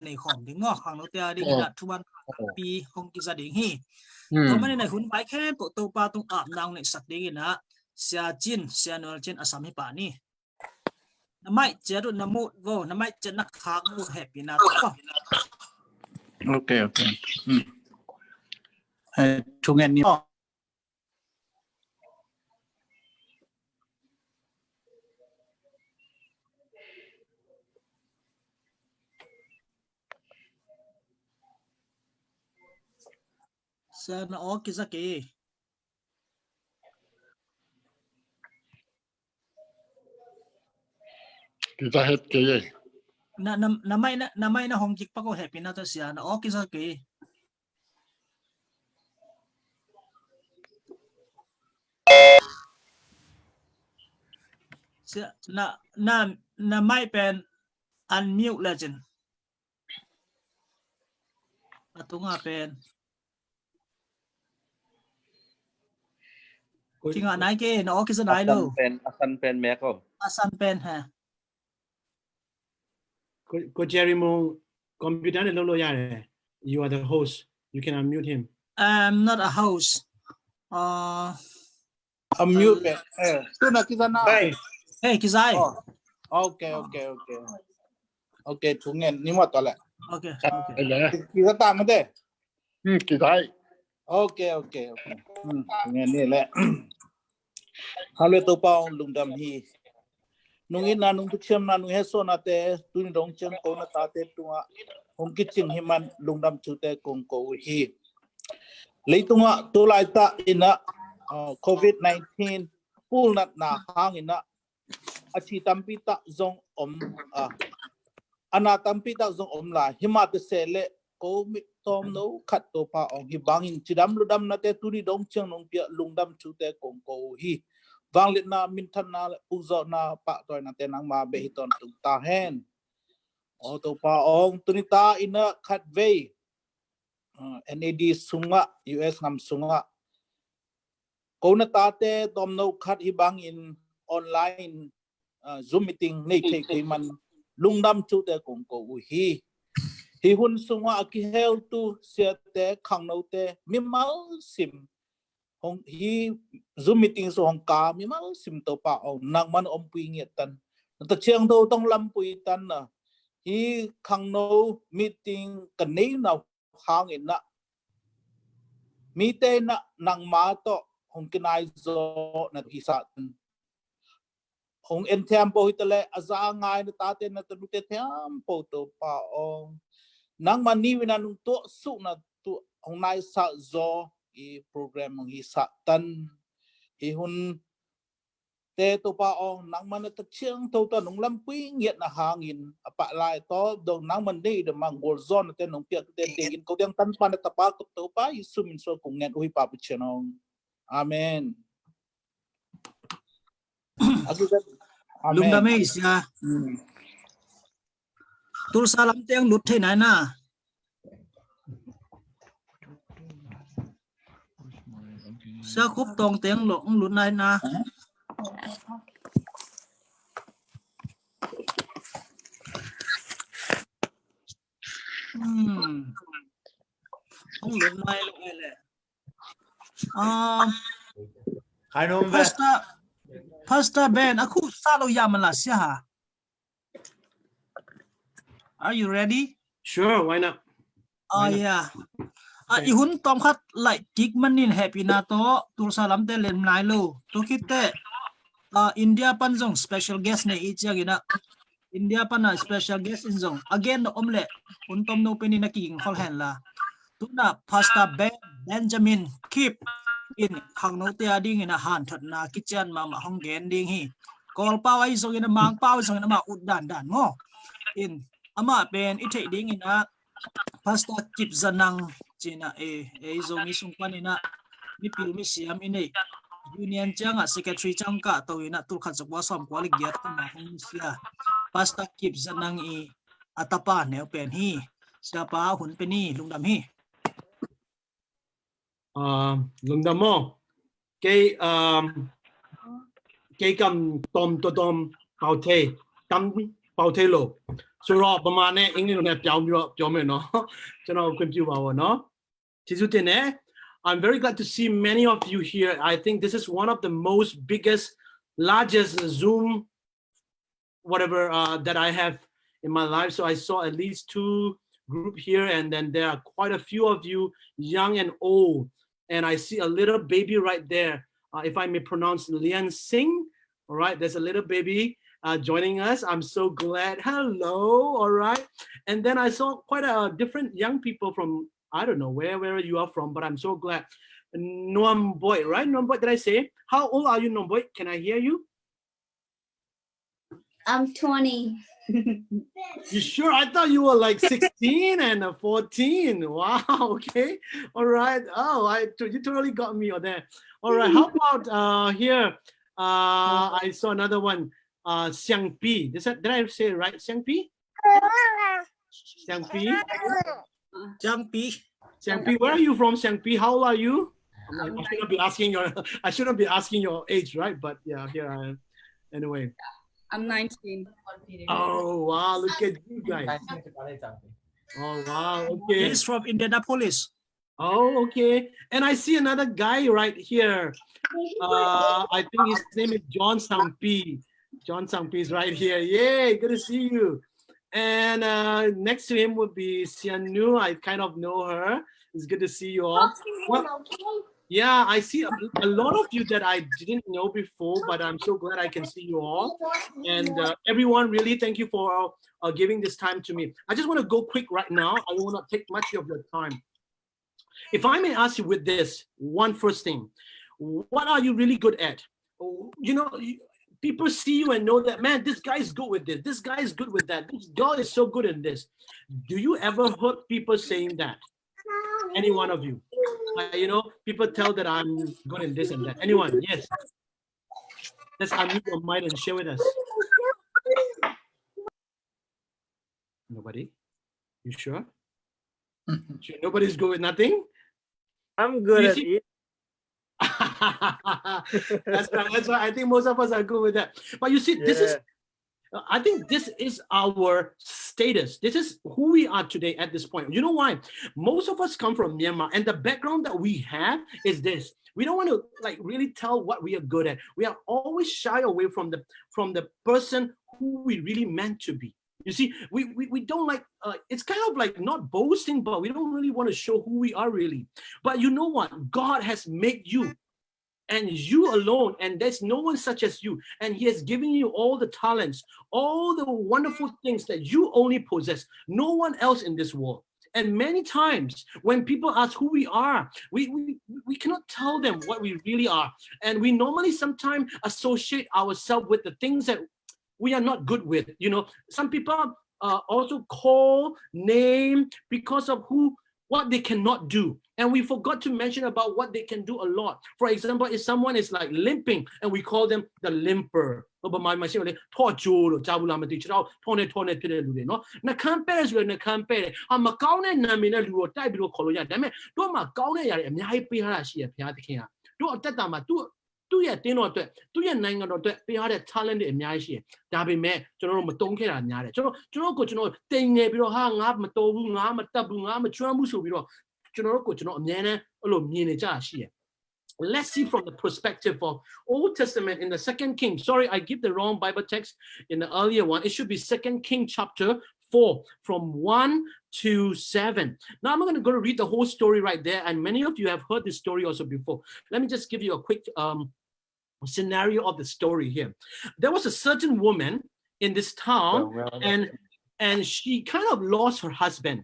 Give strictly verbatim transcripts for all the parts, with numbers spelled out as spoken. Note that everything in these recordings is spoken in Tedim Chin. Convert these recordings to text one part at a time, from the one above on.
nei khawm ding maw, khangnote a dingin ah thuman pi hong kiza ding hi. Tua manin ah hun vai khempeuh Topa tung apna hong neihsak dingin ah Sia Cin, Sia Noel Cin a sam hi pah ni. Na mic ciat uh na mute vo, na mic ciat na khak uh hehpihna tawh. Ok, ok. Hmm. Eh, thu ngen ni. Sia, na aw kiza kei. Kiza het kei. Na, na, na mic na, na mic na hong kik pak uh hehpihna tawh Sia, na aw kiza kei. Sia, na, na, na mic pen unmute le cin. A tunga pen. Kingah nai kei, na aw kiza nai lo. A san pen, a san pen mek o. A san pen ha. Ko, ko Jerry Mung, computer ne lo lo ya le. You are the host. You can unmute him. I'm not a host. Uh, Unmute pen. Eh, tu na kiza na. Hey, kiza. Oh. Ok, ok, ok. Ok, thu ngen ni maw tua le. Ok, ok. Kiza ta mate. Hmm, kiza. Ok, ok, ok. Hmm, thu ngen ni le. Hallelujah, Topa ong lungdam hi. Nung itna, nung thuciamna, nung hehsawhnate tuni dong ciang ko na tate tungah hong kicing hi man lungdam thute kong ko uh hi. Leitungah tu laitak inah, uh, covid nineteen pulnatna hang inah a thi tampi tak zong om, uh, a na tampi tak zong om lai. Himah tase le ko mi tawmno khat Topa ong hi bangin cidam ludamnate tuni dong ciang nong piak lungdam thute kong ko uh hi. Vangliatna, minthanna le pukzawhna, pahtawinate nangma beh hi tawntung ta hen. O Topa ong, tuni ta inah khat vei, uh, N A D sungah, U S ngam sungah ko na tate tawmno khat hi bangin online, uh, Zoom meeting nei thei thei man lungdam thute kong ko uh hi. Hi hun sungah a kiheltu siate, khangnote, mimal sim hong hi Zoom meeting sung hong ka mimal sim Topa ong nangman ompui ngiat tan. Na ta ciang tho tong lampui tan na. Hi khangno meeting ka nei na hang inah mite inah nangma tawh hong kinai zaw na hi satan. Hong en thiampo hi ta le a za ngai na tate na tanute thiampo Topa ong, nangma niwina nung tuah suk na tu hong nai sa zaw i program hong hi satan. Hi hun te Topa ong, nangman a ta ciang tho ta nung lampui ngiat na hangin a pah lai tawp dong nangman nei dama ngol zawn na te nung piak te te in ko tiang tanpa na tapa ko Topa Jesu min suak kong ngen uh hi Papu cian ong. Amen. Amen. Lungdam ei sia. Hmm. Tulsa lam teng lut thei nai na. Sia Khup Tawng teng lo lut nai na. Hmm. Ong lut nai lo ai le. Um, Pastor, Pastor Ben, a khu sa lo ya man la sia ha. Are you ready? Sure, why not? Oh, yeah. Ah, i hun tawm khat laih kik manin hehpihna tawh Tulsa lamte lem nai lo. Tua khitteh, ah, India pan zong special guest nei i ciangin ah, India pan a special guest in zong a gen na om leh hun tawm no penin a kiging khol hen la. Tuna Pastor Ben, Benjamin Kip in khangnote a dingin a hanthotna kician mahmah hong gen ding hi. Kawlpau ahi zongin a Mangpau ahi zongin amah ut dandan maw. In amah pen i theih dingin a Pastor Kip Za Nang cina e, ei Zomi sung panin a mipil misiam i neih union ciangah secretary ciang kahto in a tulkhat zakua sawmkua le giat tama hong misia Pastor Kip Za Nang i a tapa neu pen hi. Siapa hun pe ni, lungdam hi. Ah, lungdam maw. Kei, um, kei kam tawm tua tawm pau thei, kam pau thei lo. ဆိုတော့ဗမာနဲ့အင်္ဂလိပ်လိုနဲ့ပြောင်းပြီးတော့ပြောမယ်နော်ကျွန်တော်ခွင့်ပြုပါပေါ့နော်ကျေးဇူးတင်တယ် I'm very glad to see many of you here. I think this is one of the most biggest, largest Zoom whatever uh, that I have in my life. So I saw at least two group here, and then there are quite a few of you, young and old. And I see a little baby right there. Uh, if I may pronounce, Lian Singh. All right, there's a little baby uh, joining us. I'm so glad. Hello. All right. And then I saw quite a different young people from, I don't know where, where you are from, but I'm so glad. Nuam Boy, right? Nuam Boy, did I say? How old are you, Nuam Boy? Can I hear you? I'm twenty. You sure? I thought you were like sixteen and uh, fourteen. Wow, okay. All right. Oh, I you totally got me on there. All right. How about uh here? Uh I saw another one. Uh Xiangpi. Is that did I say it right? Xiangpi? Xiangpi? Xiangpi. Xiangpi, where are you from, Xiangpi? How old are you? I shouldn't be asking your I shouldn't be asking your age, right? But yeah, here I am. Anyway. I'm nineteen. Oh wow, look at you guys. Oh wow, okay. He's from Indianapolis. Oh, okay. And I see another guy right here. Uh, I think his name is John Sangpi. John Sangpi is right here. Yay, good to see you. And uh, next to him would be Sianu. I kind of know her. It's good to see you all. Well, yeah, I see a, a lot of you that I didn't know before, but I'm so glad I can see you all. And uh, everyone, really thank you for uh, giving this time to me. I just want to go quick right now. I don't want to take much of your time. If I may ask you with this one first thing, what are you really good at? You know, people see you and know that, man, this guy is good with this, this guy is good with that, this girl is so good in this. Do you ever heard people saying that? Any one of you? Uh, you know, people tell that I'm good in this and that. Anyone? Yes. Let's unmute your mic and share with us. Nobody? You sure? Sure, nobody's good with nothing? I'm good You at see- it. That's right. That's right. I think most of us are good with that. But you see, this is, I think this is our status. This is who we are today at this point. You know why? Most of us come from Myanmar, and the background that we have is this. We don't want to like really tell what we are good at. We are always shy away from the from the person who we really meant to be. You see, we, we, we don't like, uh, it's kind of like not boasting, but we don't really want to show who we are really. But you know what? God has made you and you alone, and there's no one such as you. And He has given you all the talents, all the wonderful things that you only possess. No one else in this world. And many times when people ask who we are, we, we, we cannot tell them what we really are. And we normally sometimes associate ourselves with the things that we are not good with. You know, some people uh, also call name because of who, what they cannot do. And we forgot to mention about what they can do a lot. For example, if someone is like limping and we call them the limper, ဗမာမှာရှိတယ်လေထော့ကျိုးလို့ကြားဘူးလားမသိဘူးခြေထောက်ထော့နဲ့ထော့နဲ့ဖြစ်တဲ့လူတွေနော်နှာခမ်းပဲ့တယ်ဆိုရင်နှာခမ်းပဲ့တယ်ဟာမကောင်းတဲ့နာမည်နဲ့လူတော့တိုက်ပြီးတော့ခေါ်လို့ရတယ်ဒါပေမဲ့တို့မှာကောင်းတဲ့အရာတွေအများကြီးပေးထားတာရှိရဘုရားသခင်ကတို့အသက်တာမှာသူ့သူ့ရဲ့တင်းတော်အတွက်သူ့ရဲ့နိုင်ငံတော်အတွက်ပေးထားတဲ့ talent တွေအများကြီးရှိတယ်ဒါပေမဲ့ကျွန်တော်တို့မသုံးခဲ့တာများတယ်ကျွန်တော်ကျွန်တော်ကိုကျွန်တော်တိမ်ငယ်ပြီးတော့ဟာငါမတော်ဘူးငါမတတ်ဘူးငါမကျွမ်းဘူးဆိုပြီးတော့ကျွန်တော်တို့ကိုကျွန်တော်အမြဲတမ်းအဲ့လိုမြင်နေကြတာရှိတယ် Let's see from the perspective of Old Testament in the Second King. Sorry, I give the wrong Bible text in the earlier one. It should be Second King chapter four, from one to seven. Now I'm going to go to read the whole story right there, and many of you have heard this story also before. Let me just give you a quick um, scenario of the story here. There was a certain woman in this town, and and she kind of lost her husband.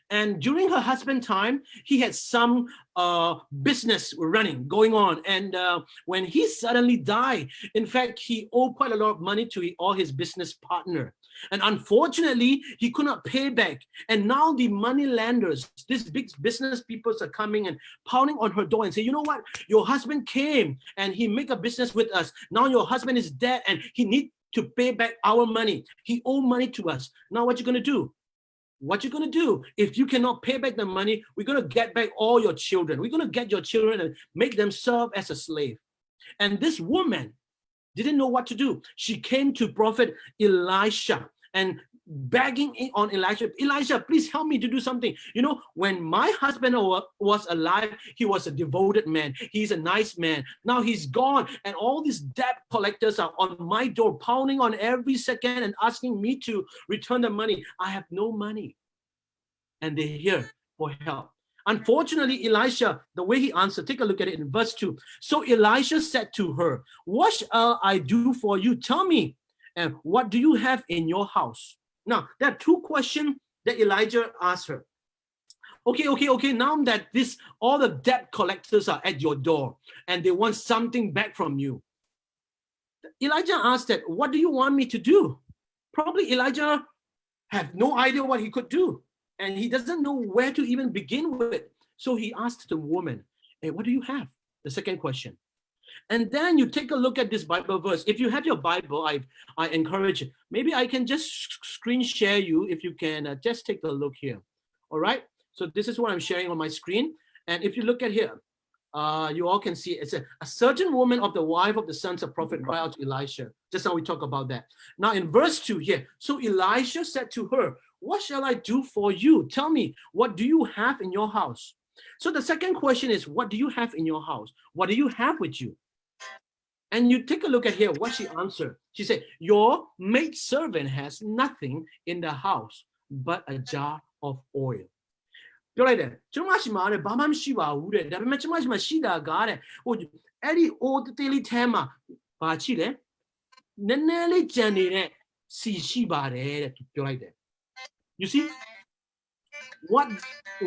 And during her husband time, he had some uh, business running going on. And uh, when he suddenly died, in fact, he owed quite a lot of money to all his business partner. And unfortunately, he could not pay back. And now the money lenders, these big business people are coming and pounding on her door and say, you know what? Your husband came and he make a business with us. Now your husband is dead and he need to pay back our money. He owe money to us. Now what you gonna do? What you gonna do? If you cannot pay back the money, we're gonna get back all your children. We're gonna get your children and make them serve as a slave. And this woman didn't know what to do. She came to prophet Elisha and begging in- on Elisha, "Elisha, please help me to do something. You know, when my husband wa- was alive, he was a devoted man. He's a nice man. Now he's gone, and all these debt collectors are on my door, pounding on every second and asking me to return the money. I have no money." And they're here for help. Unfortunately, Elisha, the way he answered, take a look at it in verse two. So Elisha said to her, "What shall I do for you? Tell me, and what do you have in your house?" Now, there are two questions that Elijah asked her. "Okay, okay, okay, now that this, all the debt collectors are at your door and they want something back from you." Elijah asked that, "What do you want me to do?" Probably Elijah have no idea what he could do. And he doesn't know where to even begin with. So he asked the woman, "Hey, what do you have?" The second question. And then you take a look at this Bible verse. If you have your Bible, I, I encourage you. Maybe I can just sc- screen share you if you can uh, just take a look here. All right. So this is what I'm sharing on my screen. And if you look at here, uh, you all can see it. It's a, a certain woman of the wife of the sons of prophet cry out to Elisha. Just now we talk about that. Now in verse two here, so Elisha said to her, "What shall I do for you? Tell me, what do you have in your house?" So the second question is, "What do you have in your house? What do you have with you?" And you take a look at here what she answered. She said, "Your maidservant has nothing in the house but a jar of oil." ပြောလိုက်တယ်။ "ကျွန်မရှိမှာတဲ့ ဘာမှမရှိပါဘူးတဲ့။ ဒါပေမဲ့ကျွန်မရှိမှာရှိတာကတဲ့ ဟိုအဲ့ဒီအိုးသေးသေးလေးထဲမှာဘာရှိလဲ။ နည်းနည်းလေးကျန်နေတဲ့ဆီရှိပါတယ်တဲ့။ သူပြောလိုက်တယ်။ You see, what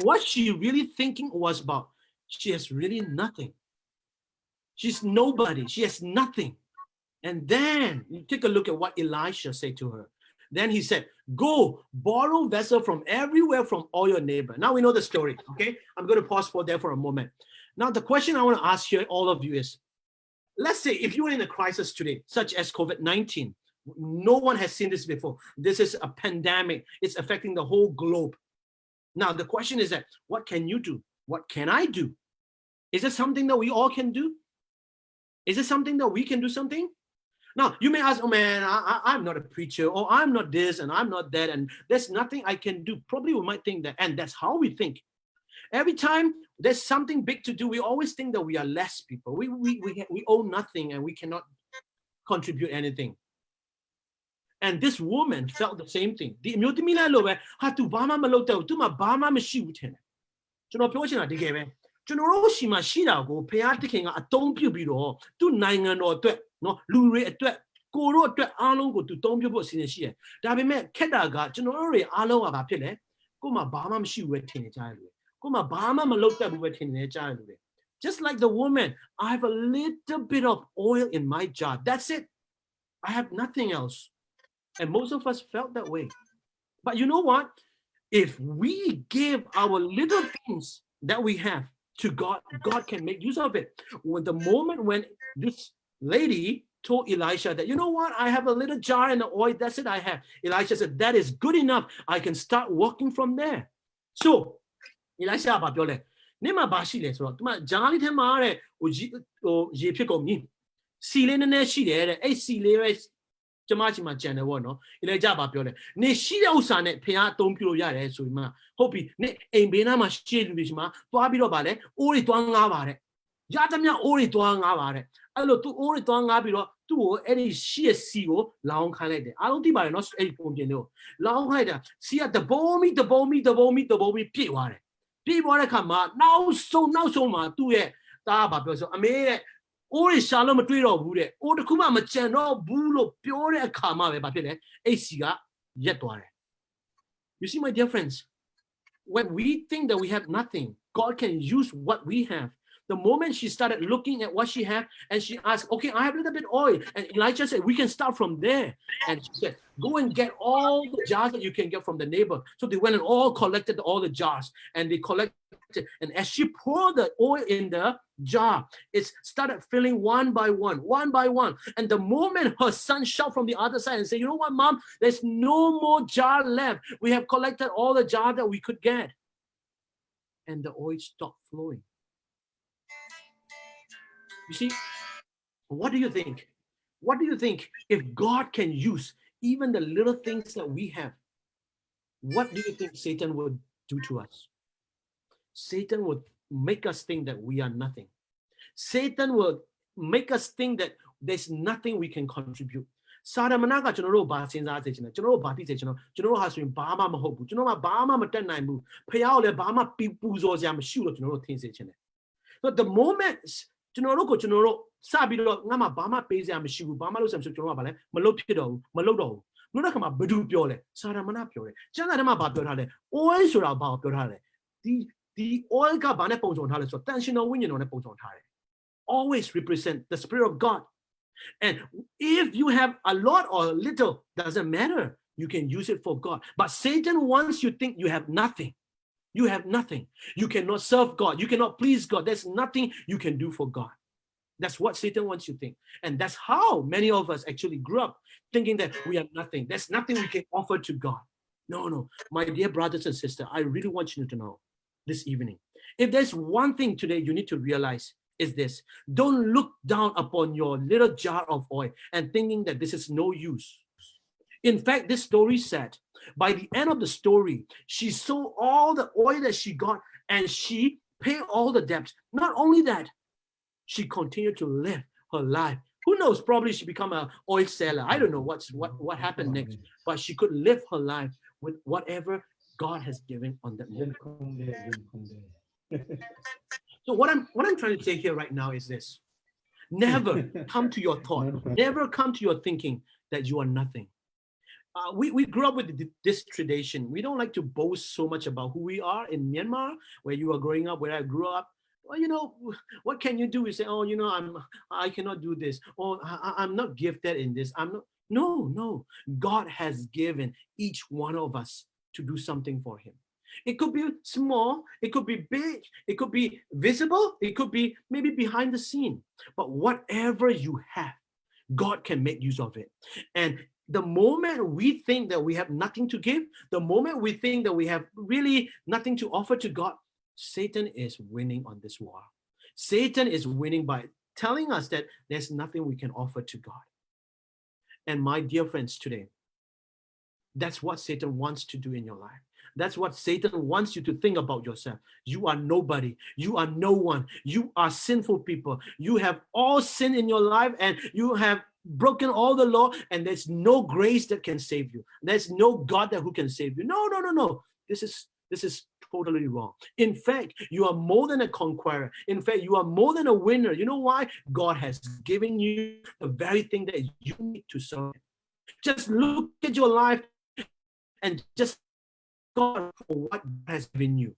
what she really thinking was about, she has really nothing. She's nobody. She has nothing. And then you take a look at what Elisha said to her. Then he said, "Go borrow vessel from everywhere from all your neighbor." Now we know the story, okay? I'm going to pause for there for a moment. Now the question I want to ask here, all of you, is, let's say if you are in a crisis today, such as COVID nineteen, no one has seen this before. This is a pandemic. It's affecting the whole globe. Now the question is that, what can you do? What can I do? Is it something that we all can do? Is it something that we can do something? Now, you may ask, "Oh man, I, I, I'm not a preacher, or I'm not this and I'm not that, and there's nothing I can do." Probably we might think that, and that's how we think. Every time there's something big to do, we always think that we are less people. We, we, we, we owe nothing and we cannot contribute anything. And this woman felt the same thing. ဒီအမျိုးသမီးလည်းအဲ့လိုပဲ။ ဟာ၊ သူဘာမှမလုပ်တတ်ဘူး။ သူမှာဘာမှမရှိဘူးထင်တယ်။ ကျွန်တော်ပြောချင်တာတကယ်ပဲ။ ကျွန်တော်တို့ရှိမှရှိတာကို ဘုရားသခင်ကအသုံးပြုပြီးတော့ သူ့နိုင်ငံတော်အတွက်နော်၊ လူတွေအတွက်၊ ကိုယ်တို့အတွက်အားလုံးကိုသူသုံးပြုဖို့အစီအစဉ်ရှိတယ်။ ဒါပေမဲ့ခက်တာက ကျွန်တော်တို့တွေအားလုံးကဘာဖြစ်လဲ။ ကိုယ်မှာဘာမှမရှိဘူးပဲထင်နေကြတယ်လူတွေ။ ကိုယ်မှာဘာမှမလုပ်တတ်ဘူးပဲထင်နေကြတယ်လူတွေ။ Just like the woman, I have a little bit of oil in my jar. That's it. I have nothing else. And most of us felt that way. But you know what? If we give our little things that we have to God, God can make use of it. When the moment when this lady told Elisha that, "You know what? I have a little jar and the oil. That's it I have." Elisha said, "That is good enough. I can start working from there." So, Elisha ကဘာပြောလဲ။ နင့်မှာဘာရှိလဲဆိုတော့ သူကဂျားလေးထဲမှာတဲ့၊ ဟို၊ ရေ၊ ဟို၊ ရေဖြစ်ကုန်ပြီ။ ဆီလေးနည်းနည်းရှိတယ်တဲ့။ အဲ့ဆီလေးပဲကျမဆီမှာကျန်တယ်ပေါ့နော်။ Elijah ကဘာပြောလဲ။ နင်ရှိတဲ့ဥစ္စာနဲ့ဘုရားအသုံးပြုလို့ရတယ်ဆိုပြီးမှ၊ ဟုတ်ပြီ၊ နင့်အိမ်ဘေးနားမှာရှိတဲ့လူတွေဆီမှာသွားပြီးတော့၊ ဘာလဲ၊ အိုးတွေသွားငါးပါတဲ့။ ရသမျှအိုးတွေသွားငါးပါတဲ့။ အဲ့လိုသူအိုးတွေသွားငါးပြီးတော့ သူ့ကိုအဲ့ဒီရှိတဲ့ဆီကိုလောင်းခိုင်းလိုက်တယ်။ အားလုံးသိပါတယ်နော်၊ အဲ့ဒီပုံပြင်လေးကိုလောင်းခိုင်းလိုက်တာ။ ဆီကတဘိမီတဘိမီတဘိမီတဘိမီပြည့်သွားတယ်။ ပြည့်သွားတဲ့အခါမှာ နောက်ဆုံး၊ နောက်ဆုံးမှာသူ့ရဲ့သားကဘာပြောဆို၊ အမေတဲ့၊ အိုးတွေရှာလို့မတွေ့တော့ဘူးတဲ့။ အိုးတစ်ခုမှမကျန်တော့ဘူးလို့ပြောတဲ့အခါမှာပဲ၊ ဘာဖြစ်လဲ၊ အဲ့ဆီကရပ်သွားတယ်။ You see, my dear friends, when we think that we have nothing, God can use what we have. The moment she started looking at what she had, and she asked, "Okay, I have a little bit oil." And Elijah said, "We can start from there." And she said, "Go and get all the jars that you can get from the neighbor." So they went and all collected all the jars, and they collected. And as she poured the oil in the jar, it started filling one by one, one by one. And the moment her son shout from the other side and say, "You know what, Mom? There's no more jar left. We have collected all the jar that we could get." And the oil stopped flowing. You see, what do you think? What do you think if God can use even the little things that we have What do you think Satan will do to us? Satan will make us think that we are nothing. Satan will make us think that there's nothing we can contribute. စာတမန်ကကျွန်တော်တို့ဘာစဉ်းစားစေချင်လဲ? ကျွန်တော်တို့ဘာသိစေချင်လဲ? ကျွန်တော်တို့ဟာဆိုရင်ဘာမှမဟုတ်ဘူး။ ကျွန်တော်ကဘာမှမတတ်နိုင်ဘူး။ ဖခင်ကိုလည်းဘာမှပူပူဇော်စရာမရှိဘူးလို့ကျွန်တော်တို့ထင်စေချင်တယ်။ So the moment ကျွန်တော်တို့ကိုကျွန်တော်တို့စပြီးတော့ငါမှဘာမှပေးစရာမရှိဘူး၊ ဘာမှလုပ်စရာမရှိဘူး၊ ကျွန်တော်ကဘာလဲမလုပ်ဖြစ်တော့ဘူး၊ မလုပ်တော့ဘူး။ နောက်တစ်ခါမှာဘယ်သူပြောလဲ? စာတမန်ပြောတယ်။ ကျမ်းစာထဲမှာဘာပြောထားလဲ? Oil ဆိုတာဘာကိုပြောထားလဲ? ဒီဒီ oil ကဘာနဲ့ပုံဆောင်ထားလဲဆိုတော့ တန်ရှင်တော်ဝိညာဉ်တော်နဲ့ပုံဆောင်ထားတယ်။ Always represent the Spirit of God. And if you have a lot or a little, doesn't matter. You can use it for God. But Satan wants you think you have nothing. You have nothing. You cannot serve God. You cannot please God. There's nothing you can do for God. That's what Satan wants you to think. And that's how many of us actually grew up thinking that we are nothing. There's nothing we can offer to God. No, no. My dear brothers and sisters, I really want you to know this evening. If there's one thing today you need to realize is this. Don't look down upon your little jar of oil and thinking that this is no use. In fact, this story said, by the end of the story, she sold all the oil that she got and she paid all the debts. Not only that, she continued to live her life. Who knows? Probably she become an oil seller. I don't know what's what what happened next, but she could live her life with whatever God has given on that moment. So what I'm what I'm trying to say here right now is this. Never come to your thought. Never come to your thinking that you are nothing. Uh, we, we grew up with th- this tradition. We don't like to boast so much about who we are in Myanmar, where you are growing up, where I grew up. Well, you know, what can you do? We say, oh, you know, I'm I cannot do this. Oh, I, I- I'm not gifted in this. I'm not. No, no. God has given each one of us to do something for Him. It could be small, it could be big, it could be visible, it could be maybe behind the scene. But whatever you have, God can make use of it. And the moment we think that we have nothing to give, the moment we think that we have really nothing to offer to God, Satan is winning on this war. Satan is winning by telling us that there's nothing we can offer to God. And my dear friends, today, that's what Satan wants to do in your life. That's what Satan wants you to think about yourself. You are nobody. You are no one. You are sinful people. You have all sin in your life and you have broken all the law, and there's no grace that can save you. There's no God that who can save you. No, no, no, no. This is this is totally wrong. In fact, you are more than a conqueror. In fact, you are more than a winner. You know why? God has given you the very thing that you need to serve. Just look at your life and just God for what God has given you.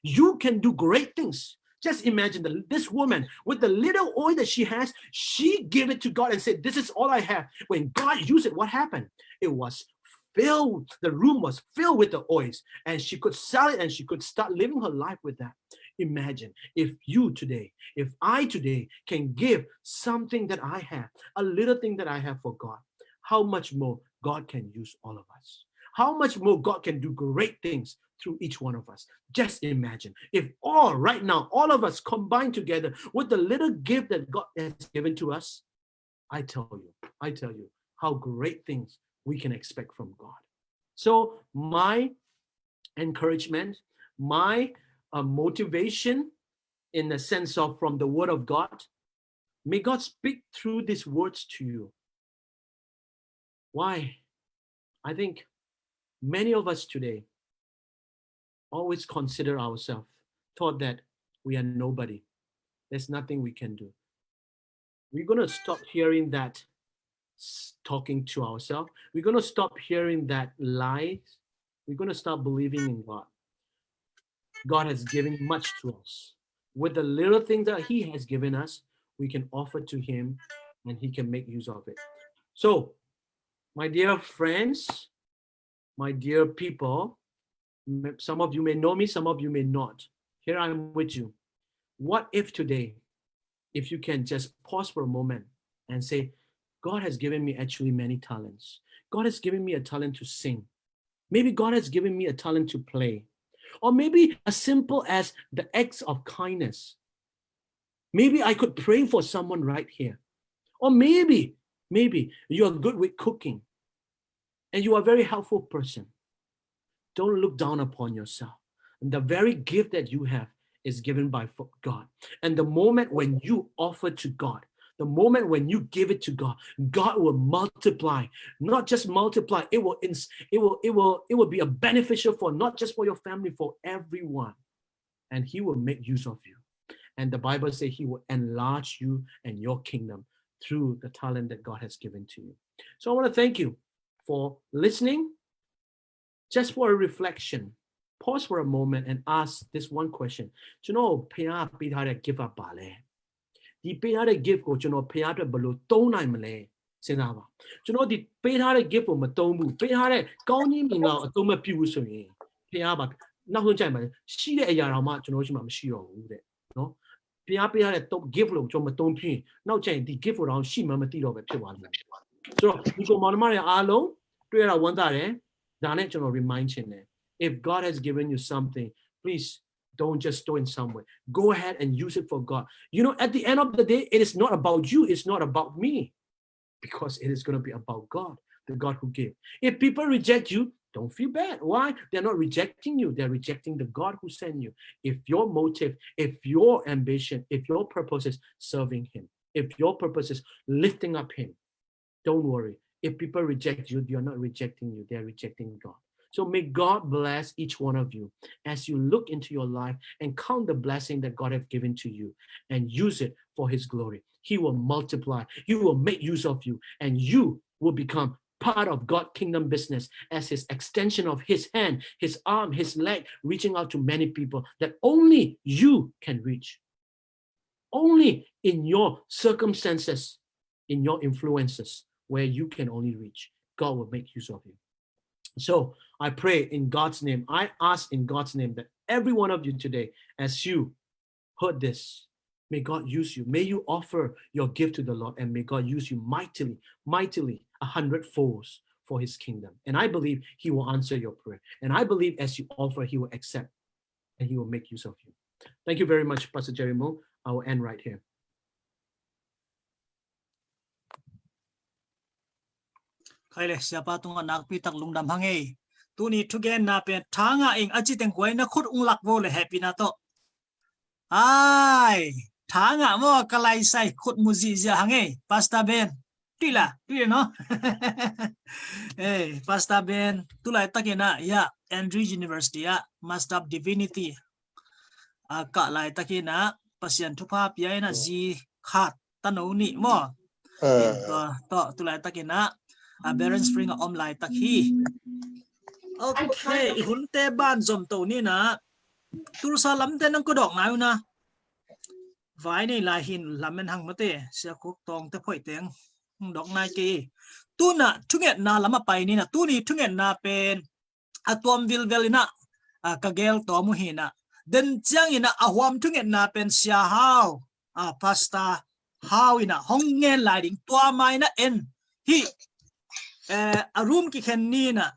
You can do great things. Just imagine the, this woman with the little oil that she has, she gave it to God and said, this is all I have. When God used it, what happened? It was filled, the room was filled with the oils, and she could sell it and she could start living her life with that. Imagine if you today, if I today can give something that I have, a little thing that I have for God, how much more God can use all of us. How much more God can do great things through each one of us. Just imagine if all right now, all of us combined together with the little gift that God has given to us, I tell you, I tell you how great things we can expect from God. So my encouragement, my uh, motivation in the sense of from the Word of God, may God speak through these words to you. Why? I think many of us today always consider ourselves, thought that we are nobody. There's nothing we can do. We're going to stop hearing that s- talking to ourselves. We're going to stop hearing that lies. We're going to stop believing in God. God has given much to us. With the little thing that He has given us, we can offer to Him and He can make use of it. So, my dear friends, my dear people, m- some of you may know me, some of you may not. Here I am with you. What if today, if you can just pause for a moment and say, God has given me actually many talents. God has given me a talent to sing. Maybe God has given me a talent to play. Or maybe as simple as the acts of kindness. Maybe I could pray for someone right here. Or maybe, maybe you are good with cooking and you are a very helpful person. Don't look down upon yourself. And the very gift that you have is given by fo- God. And the moment when you offer to God, the moment when you give it to God, God will multiply. Not just multiply, it will ins- it will it will it will be a beneficial for not just for your family, for everyone. And He will make use of you. And the Bible says He will enlarge you and your kingdom through the talent that God has given to you. So I want to thank you for listening. Just for a reflection, pause for a moment and ask this one question. ကျွန်တော်ဘုရားပေးထားတဲ့ gift ကဘာလဲ။ ဒီပေးထားတဲ့ gift ကိုကျွန်တော်ဘုရားအတွက်ဘယ်လိုသုံးနိုင်မလဲ။ စဉ်းစားပါ။ ကျွန်တော်ဒီပေးထားတဲ့ gift ကိုမသုံးဘူး၊ ပေးထားတဲ့ကောင်းကြီးမင်္ဂလာကိုအသုံးမပြုဘူးဆိုရင် ဘုရားပါနောက်ဆုံးကျရင်ပါရှိတဲ့အရာတော်မှကျွန်တော်ရှိမှမရှိတော့ဘူးတဲ့နော်။ ဘုရားပေးထားတဲ့ gift လို့ကျွန်တော်မသုံးဖြစ်ရင်နောက်ကျရင်ဒီ gift ကိုတော့ရှိမှမသိတော့ပဲဖြစ်သွားလိမ့်မယ်။ ဆိုတော့ဒီကောင်မတော်တွေအားလုံးတွေ့ရတာဝမ်းသာတယ်။ ဒါနဲ့ကျွန်တော် remind ချင်တယ်။ If God has given you something, please don't just throw it somewhere. Go ahead and use it for God. You know, at the end of the day, it is not about you. It's not about me. Because it is going to be about God, the God who gave. If people reject you, don't feel bad. Why? They're not rejecting you. They're rejecting the God who sent you. If your motive, if your ambition, if your purpose is serving Him, if your purpose is lifting up Him, don't worry. If people reject you, they are not rejecting you. They are rejecting God. So may God bless each one of you as you look into your life and count the blessing that God has given to you and use it for His glory. He will multiply. He will make use of you, and you will become part of God's kingdom business as His extension of His hand, His arm, His leg, reaching out to many people that only you can reach. Only in your circumstances, in your influences, where you can only reach, God will make use of you. So I pray in God's name, I ask in God's name that every one of you today, as you heard this, may God use you. May you offer your gift to the Lord, and may God use you mightily, mightily, a hundred folds for His kingdom. And I believe He will answer your prayer. And I believe as you offer, He will accept and He will make use of you. Thank you very much, Pastor Jerry Mo. I will end right here. ใครเลย Siapa tungah nakpi tak lungdam hang ei. Tuni thugenna pen thanga ing a ci teng kuai na khut ung lak vo le happy na to. Ai, thanga mo ka lai sai khut mu zizia hang ei. Pastor Ben. Tui la, tui no. Eh, Pastor Ben, tu lai takin ah, ya, Andrew University ah, Master of Divinity. Ah, ka lai takin ah, Pasian thupha pia in ah zi khat tano ni mo. Eh. To, to, tu lai takin ah, ah, Barron Spring ah om lai tak hi. Okay, i hunte ban zom to ni na. Tulsa lamte nang ko dok nai u na. Vai nei lai hin lam en hang mate, Sia Khuk Tawng te phoih teng dok nai kei. Tuna thungetna lam a pai ni na, tuni thungetna pen a tuam vilvel in ah, a, ka gel tawm uh hi na. Den ciangin ah a huam thungetna pen Sia Hau, a, Pastor Hau in ah hong ngen lai ding, tua mai na en hi. Eh, a room kikhen ni na,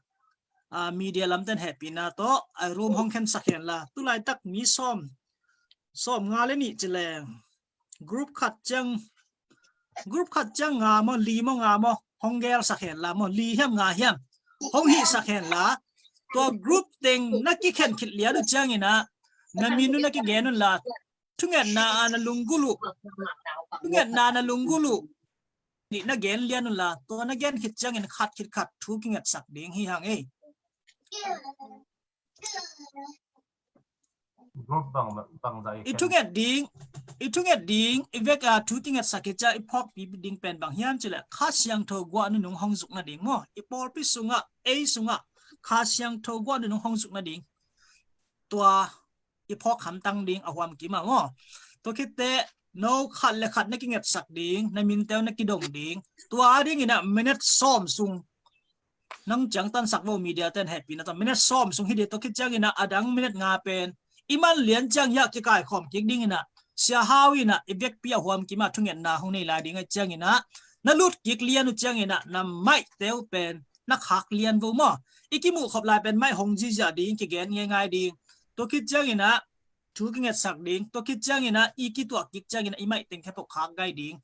a, media lamten happy na to, a room hong khen sak hen la. Tu lai tak mi sawm, sawm nga le ni ci leng. Group khat ciang, group khat ciang nga mo, li mo, nga mo, hong gel sak hen la mo, li hiam nga hiam, hong hi sak hen la. Tua group teng na kikhen khit lian uh ciangin ah, na min uh na kigen un la. Thungetna a na lunggulh uh, thungetna a na lunggulh uh. Ni na gen lian un la, tua na gen khit ciangin khat khit khat thu kingetsak ding hi hang ei. Group bang, bang zah i I khen. Thunget ding, i thunget ding, i vek a thu kingetsak hi cia i phawkpi ding pen bang hiam cileh Kha Siangtho guah nunung hong zuk nading maw. I pawlpi sungah, ei sungah Kha Siangtho guah nunung hong zuk nading. Tua i phawk hamtang ding a huam kim ah maw. Tua khitteh no khat le khat na kingetsak ding, na minteu na kidong ding. Tua dingin ah minute sawm sung nang ciangtansak vo, media ten hehpihna tawh minute sawm sung hi ding. Tua khit ciangin ah a dang minute nga pen i man lian ciang hiah kikaikhawm kik dingin ah Sia Hau in ah i vekpi a huam kim ah thungetna hong nei lai ding ahih ciangin ah na lut kik lian uh ciangin ah na maihteu pen na khak lian vo maw. I kimuh khop lai pen maih hong ziahziah ding, kigen ngeingai ding. Tua khit ciangin ah thu kingetsak ding. Tua khit ciangin ah i kituah kik ciangin ah i maih teng khempeuh khak gai ding.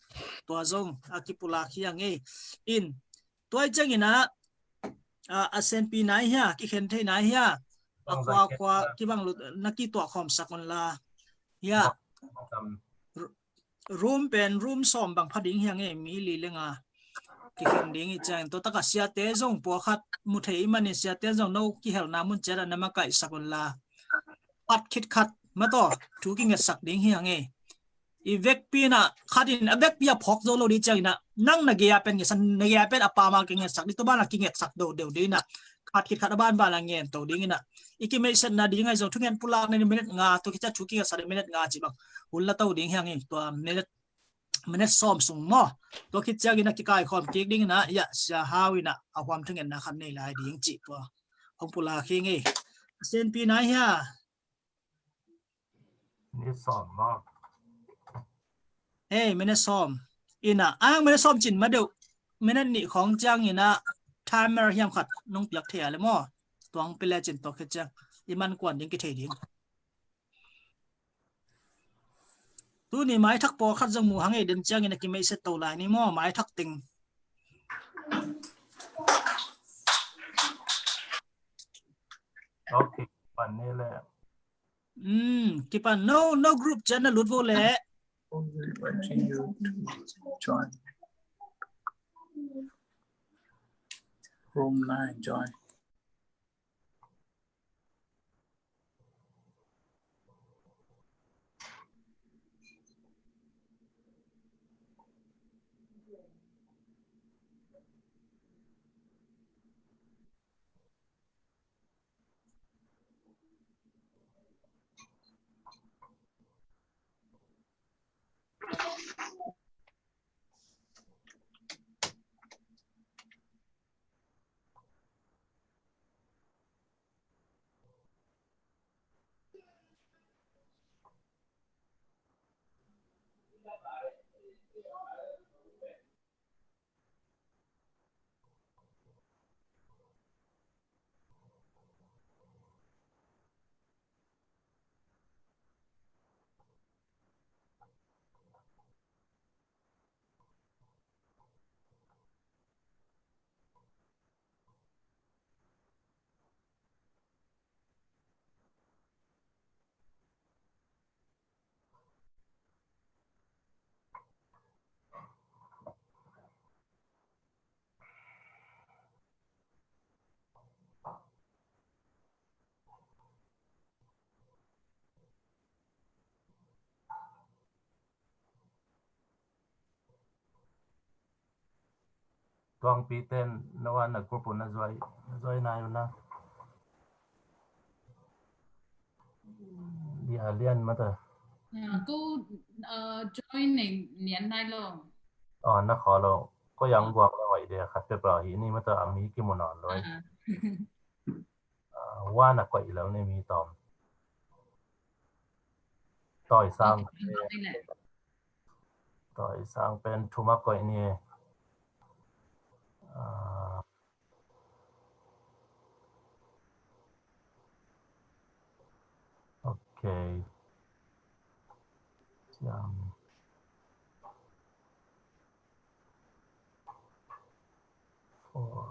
Tua zong a kipulak hi a ngei in. Tua ahih ciangin ah a, a senpi nai hia, kikhen thei nai hia, a khua khua kibang lut na kituah khawm sak un la. Hia, room pen room sawm bang pha ding hiang e, mi li le nga kikhen ding i ciang. Tua taka siate zong pawlkhat mu thei i manin siate zong no kihelna mun ciat a na makaihsak un la. Khat khit khat mataw thu kingetsak ding hiang e. I vekpi in a khat in a vekpi a phawk zo lo ding ciangin a, nang na gei a pen ngetsak, na gei a pen a pam a kingetsak ding, tua ban a kingetsak do deuh ding in a, khat khit khat a ban ban a ngen to ding in a, i kimeihsetna ding ahi zong thungen pulak na ni minute nga, tua khit ciang thu kingetsak ding minute nga ci bang hun la to ding hiang in, tua minute, minute sawm sung maw, tua khit ciangin a kikaikhawm kik ding in a, ia sia hau in a, a huam thungetna khat nei lai ding ci tua hong pulak hi ngei. A senpi nai hia. Minute sawm maw? Ei, minute sawm. Ina, ang minute sawm cin ma deuh. Minute nih khawng ciang ina timer hiam khat nong piak thei a le maw? Tuang pile cin tua khit ciang i man kuan ding kithei ding. Tuni maithak pawlkhat zong mu hang ei, den ciang ina kimeihset to lai ni maw, maithak ting. Okay, pan ni le. Hmm, kipan no, no group chat na lut vo le. Only inviting you to join. Room nine, join. Tuangpi ten na wan na group un na zuai, na zuai nai un na. Lia lian mata. Ah, ko, ah, join nei nian nai lo. Oh, na kho lo. Ko yang guang lo ai de khat pe pa hi ni mata a mi ki mu na lo. Ah. Ah, wan a koih lo ni mi tom. Toi sang. Okay, okay le. Toi sang pen thum a koih ni. Ah. Okay. Siam. Four.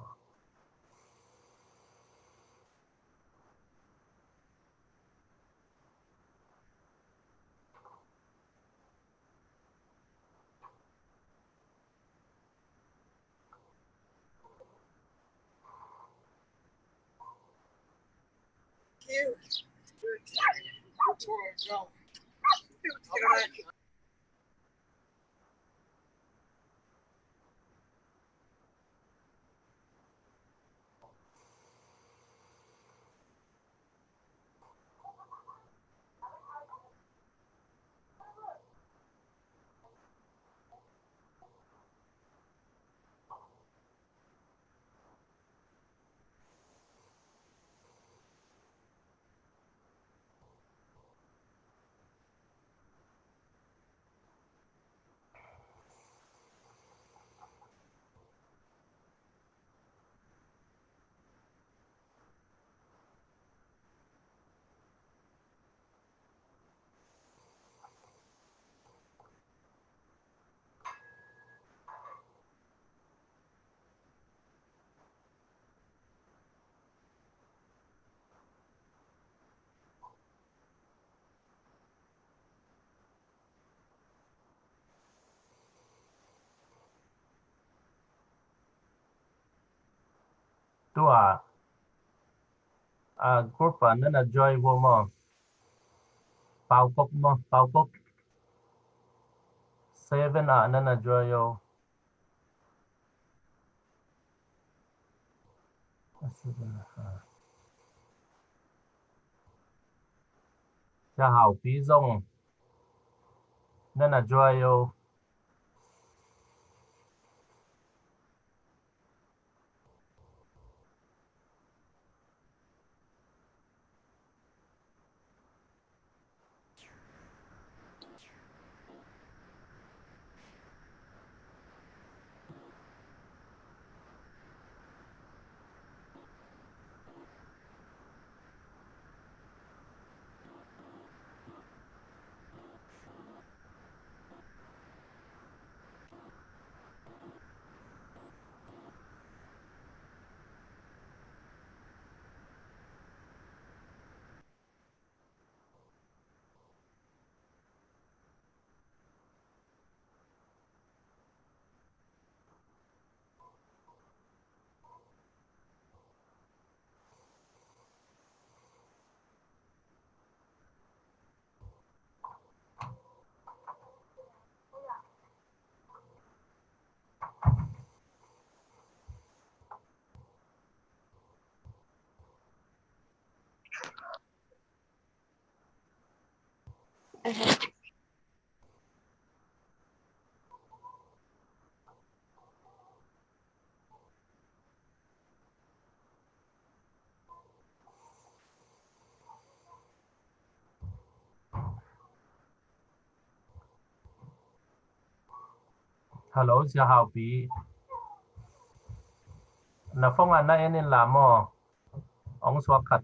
ah, a group ah na na join vo maw? Paukok maw? Paukok seven ah na na join o. Sia Haupi zong na na join o. Hello, Sia Haupi. Na phone ah na en in la maw? Ong suak khat,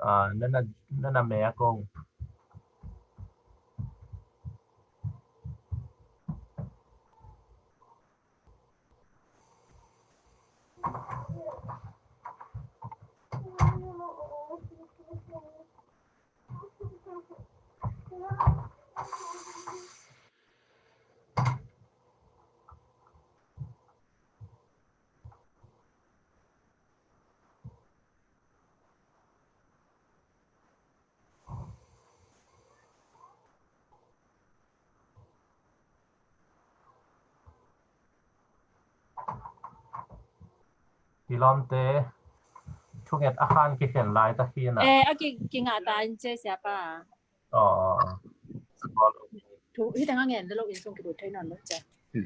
ah, na na, na na me a kong. I lawmte thunget a khan kikhen lai ta hi na. Eh, a ki, kingah ta in ce siapa. Aw, aw, aw. Thu, hi teng a ngen lo in sung kibu thei non lo ce. Eh,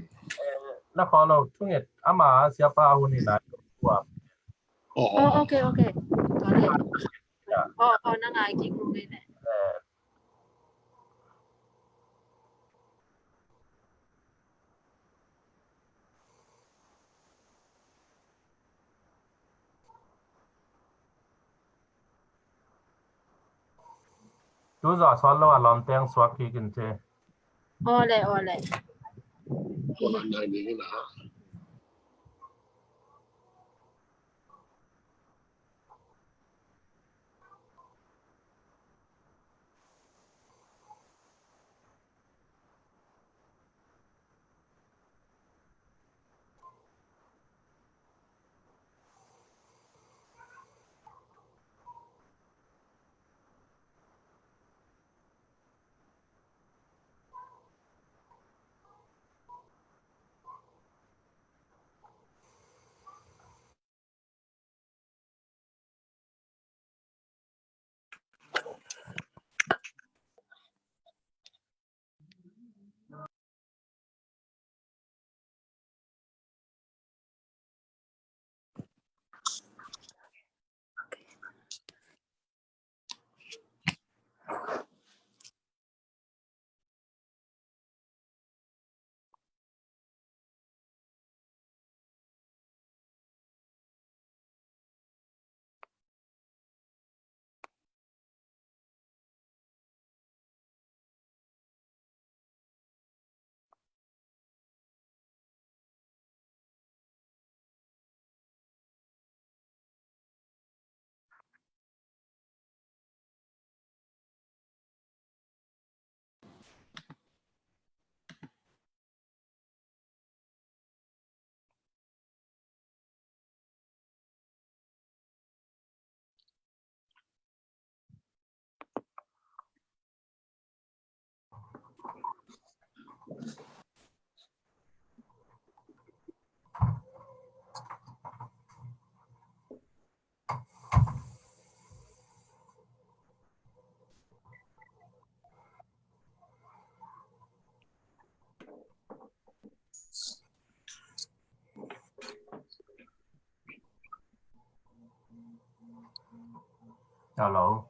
na khaw lo thunget ama siapa hun hi lai. Aw, aw, aw. Oh, okay, okay. Got it. Yeah. Oh, oh, na ngai kik lung ei ne. Eh. Tu zawh suak lo a lawmte ong suak kik in ce. Aw le, aw le. Hello.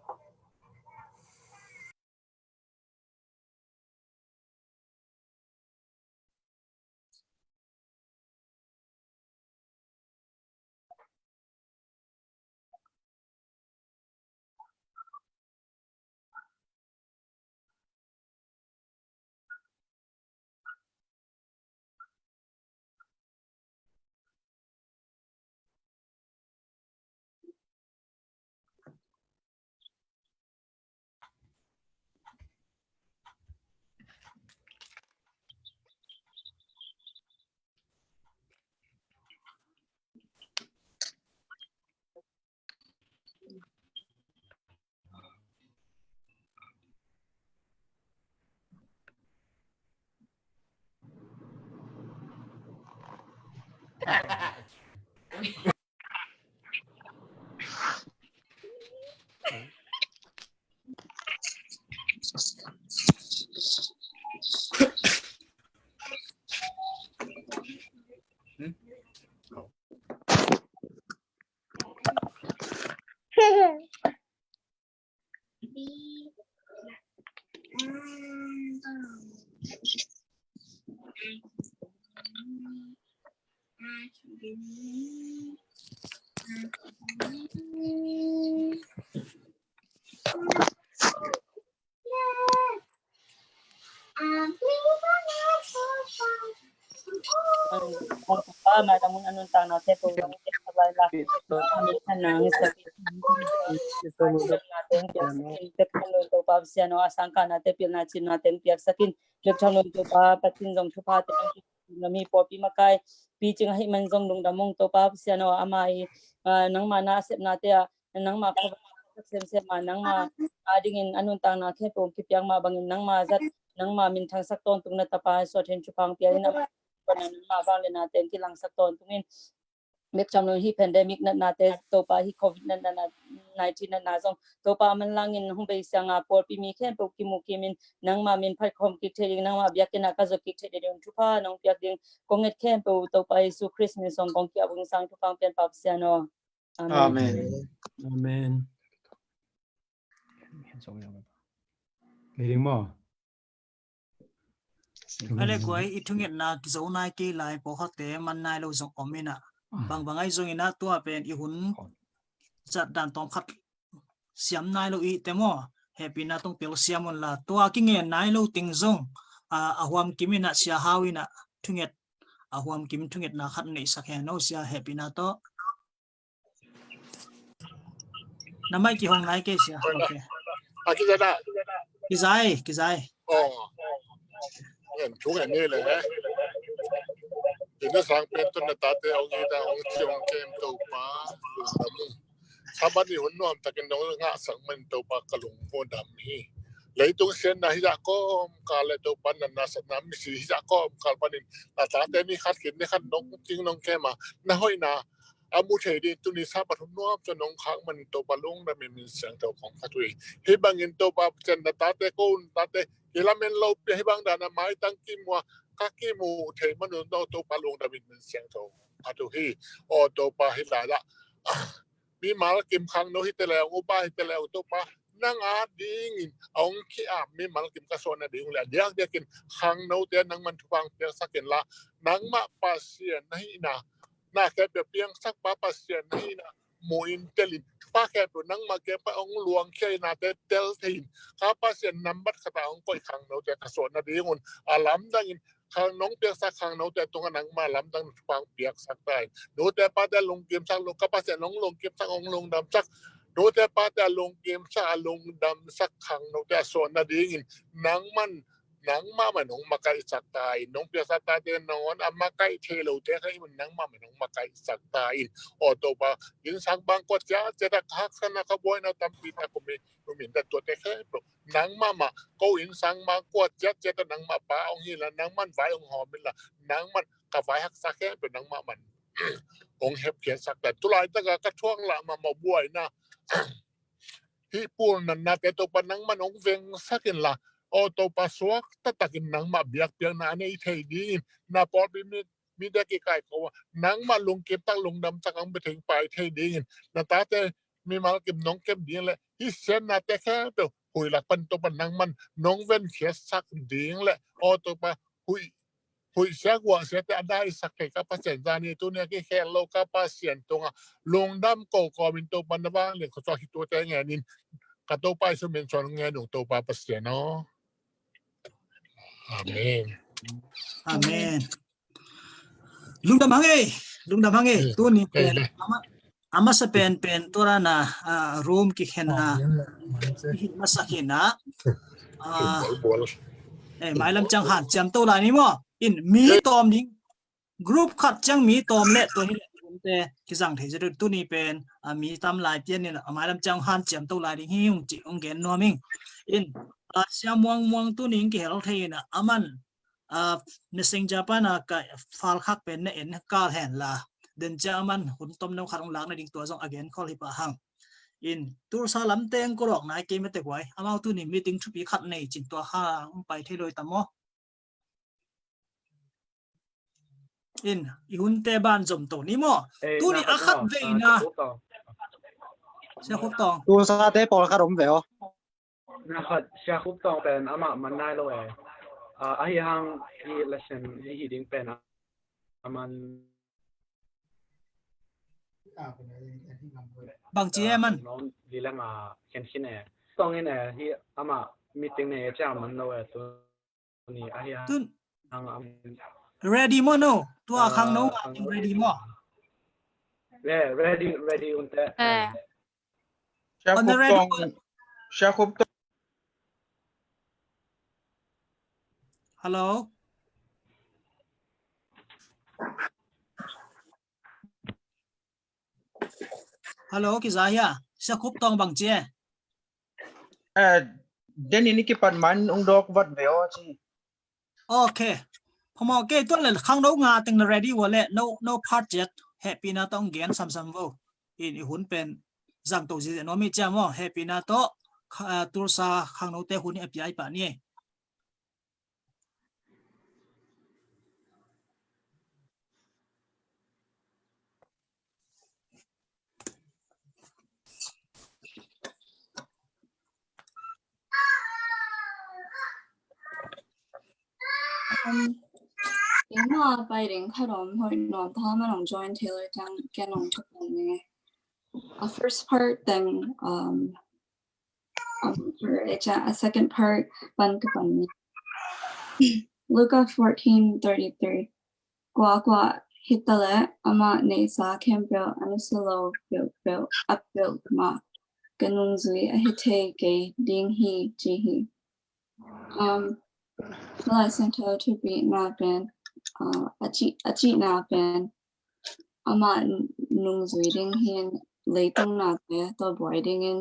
Pa, mai lam un a nuntaknate peuh zong piaksak lai la. Amen. Nang sa, nate piaksakin, piaksak nate, pilna cimnate piaksakin, piaksak nate, Topa Pasian zong thuphate, nami pawlpi makai picing ahih man zong lungdam ung Topa Pasian aw, ama i, ah, nangma na a sepnate ah nangma khuavak semsem a, nangma adingin a nuntakna khempeuh kipiak mah bangin nangma zat, nangma minthangsak tawntung na tapa suah theih thupha hong pia in, ama nangma vangliatnate hong kilangsak tawntung in. Bek tham lo hih pandemic natnate Topa, hih covid natna, nineteen natna zong Topa manlangin hong beisiang a, pawlpi mi khempeuh kimu kimin nangma min phat khawm kik thei ding, nangma biakinn ah ka zot kik thei ding thupha nong piak ding kong nget khempeuh Topa Jesu Khrist min suang kong ki-ap ung, sang thupha hong pian Pa Pasian aw. Amen. Amen. Amen. Kei ding maw? Ale guai, i thungetna kizo nai kei lai, pawlkhatte man nai lo zong om inah. Bangbang ahi zong inah tua pen i hun zat dan tawmkhat siam nai lo i te maw, hehpihna tawh pia lo siam un la, tua kingen nai lo teng zong, a, a huam kim inah Sia Hau inah thunget, a huam kim thungetna khat neihsak hen aw Sia, hehpihna tawh. Na mai kihong nai kei Sia. Ok. A kizai dah? Kizai, kizai. Aw. Ngen thu ngen ni le. Ina sang pen tun na tate ong ita ong ci ong kem Topa. Lungdam ung. Sabbath ni hun nuam takin nong ngahsak man Topa ka lung muan dam hi. Leitung siatna hi zah kawmkal le Topa natna satna misi hi zah kawmkal panin na tate ni khat khit ni khat nong cing nong kem a na hoihna a mu thei ding tuni Sabbath hun nuam tawh nong khak man Topa lungdam in, min siangtho kong phat uh hi. Hih bangin Topa Pasian na tate ko na tate kilamen lo pia hih bang dan a maitang kimu a ka kimu thei man un Topa lungdam in, min siangtho phat uh hi. Aw Topa, hih lai lah mimal kim khangno hi te le ong, upa hi te le ong Topa, nang a dingin a ong ki-ap mimal kim ka suah nading uh le a diakdiakin khangnote nangman thupha piaksak in la, nangmah Pasian na hihna na khempeuh piangsak pa Pasian na hihna mu in telin thupha khempeuh nangmah kiang pan ong luangkhia in a te tel thei in, ka Pasian nambat khat a ong koih khangnote ka suah nading un a lamdangin khang nong piaksak khangnote tungah nangmah lamdang thupha piaksak ta in. Nute pate lungkimsak, lung ka Pasian ong lungkimsak ong lungdamsak, nute pate a lungkimsak a lungdamsak khangnote a suah nadingin nangman nangmah man hong makaihsak ta in. Nong piaksak tate nangawn a makaih thei lote kha i mun nangmah man hong makaihsak ta in. Aw Topa, innsang bangkua ciatciat a ka haksatna ka buaina tampi tak kum hi, kum in tua tuate khempeuh nangmah mah, ko innsang bangkua ciatciat a nangmah pa hong hi la, nangman vai hong hawm in la, nangman ka vai haksa khempeuh nangmah man hong hepkhiatsak ta in. Tulaitak a ka thuak lah mahmah buaina hih pulnatnate Topa nangman hong vengsak in la, aw Topa, suak taktakin nangmah biakpiakna a nei thei dingin, na pawlpi mi, mite kikaih ko a nangmah lungkimtak lungdamtak hong bia thei pai thei dingin, na tate mimal kim nong kem ding le hih siatnate khempeuh huih lak pan Topa nangman nong venkhiatsak ding le aw Topa huih huih siak guah siate a daisak kei ka Pasian zani tuni a kikhel lo ka Pasian tungah lungdam ko kawmin Topa na vanglian khuacuak hi tuate ngenin ka Topa Jesu min suang ngen ung Topa Pasian aw. Amen. Amen. Lungdam hang ei, lungdam hang ei. Tuni pen a masa pen pen tua na room kikhen na kihin masa khin na. Mailam ciang hanciam to lai ni maw. In mi tawm ding group khat ciang mi tawm le tua hi le te kizang thei zet tuni pen mi tam lai pian in a mailam ciang hanciam to lai ding hi hong ci hong gen nuam ing. In Sia Muang Muang tuni in kihel thei in a man messenger pana ka file khak pen na en kal hen la den cia man hun tom no khat hong lak na ding tua zong a gen khol hi pah hang. In Tulsa lam teng ko lawk nai kei mete guai amau tuni meeting thupi khat nei cin tua hang pai thei loi tam maw. In i hunte ban zom to ni maw. Tuni a khat vei na Sia Khup Tawng. Tulsa te pawl khat om ve aw. Na khat Sia Khup Tawng pen amah man nai lo e. Ahi hang i lesson i hi ding pen a man. Bang ci e man. Li leng a khen khin e. Tawng in e hi amah meeting nei e ciang man lo e tu. Tun ready maw no? Tua khang no ready maw? Ready, ready unte. Sia Khup Tawng. Hello. Hello, kiza hia? Sia Khup Tawng bang ci e. Den in i kipan man ung dawk vat ve aw ci. Ok. Phamawh kei tuan le khangno nga teng na ready ua le no part ciat hehpihna tawh ong gen samsam vo. In i hun pen zang to zizia nuam i ciam aw hehpihna tawh Tulsa khangnote hun i a pia i pah ni. Ema pai ding khat om hoi nuam ta man ong join Taylor tang ken ong chuk ong ne. A first part then um a second part pan ka pan ni. Luka fourteen thirty-three. Kua kua hi ta le amah neihsa khempeuh a nusia lo peuhpeuh a peuhmah ka nungzui a hi thei kei ding hi ci hi. Um, Lai Siangtho thupina pen uh, a cih a cihna pen amah nungzui ding hin leitung nate tawh buai dingin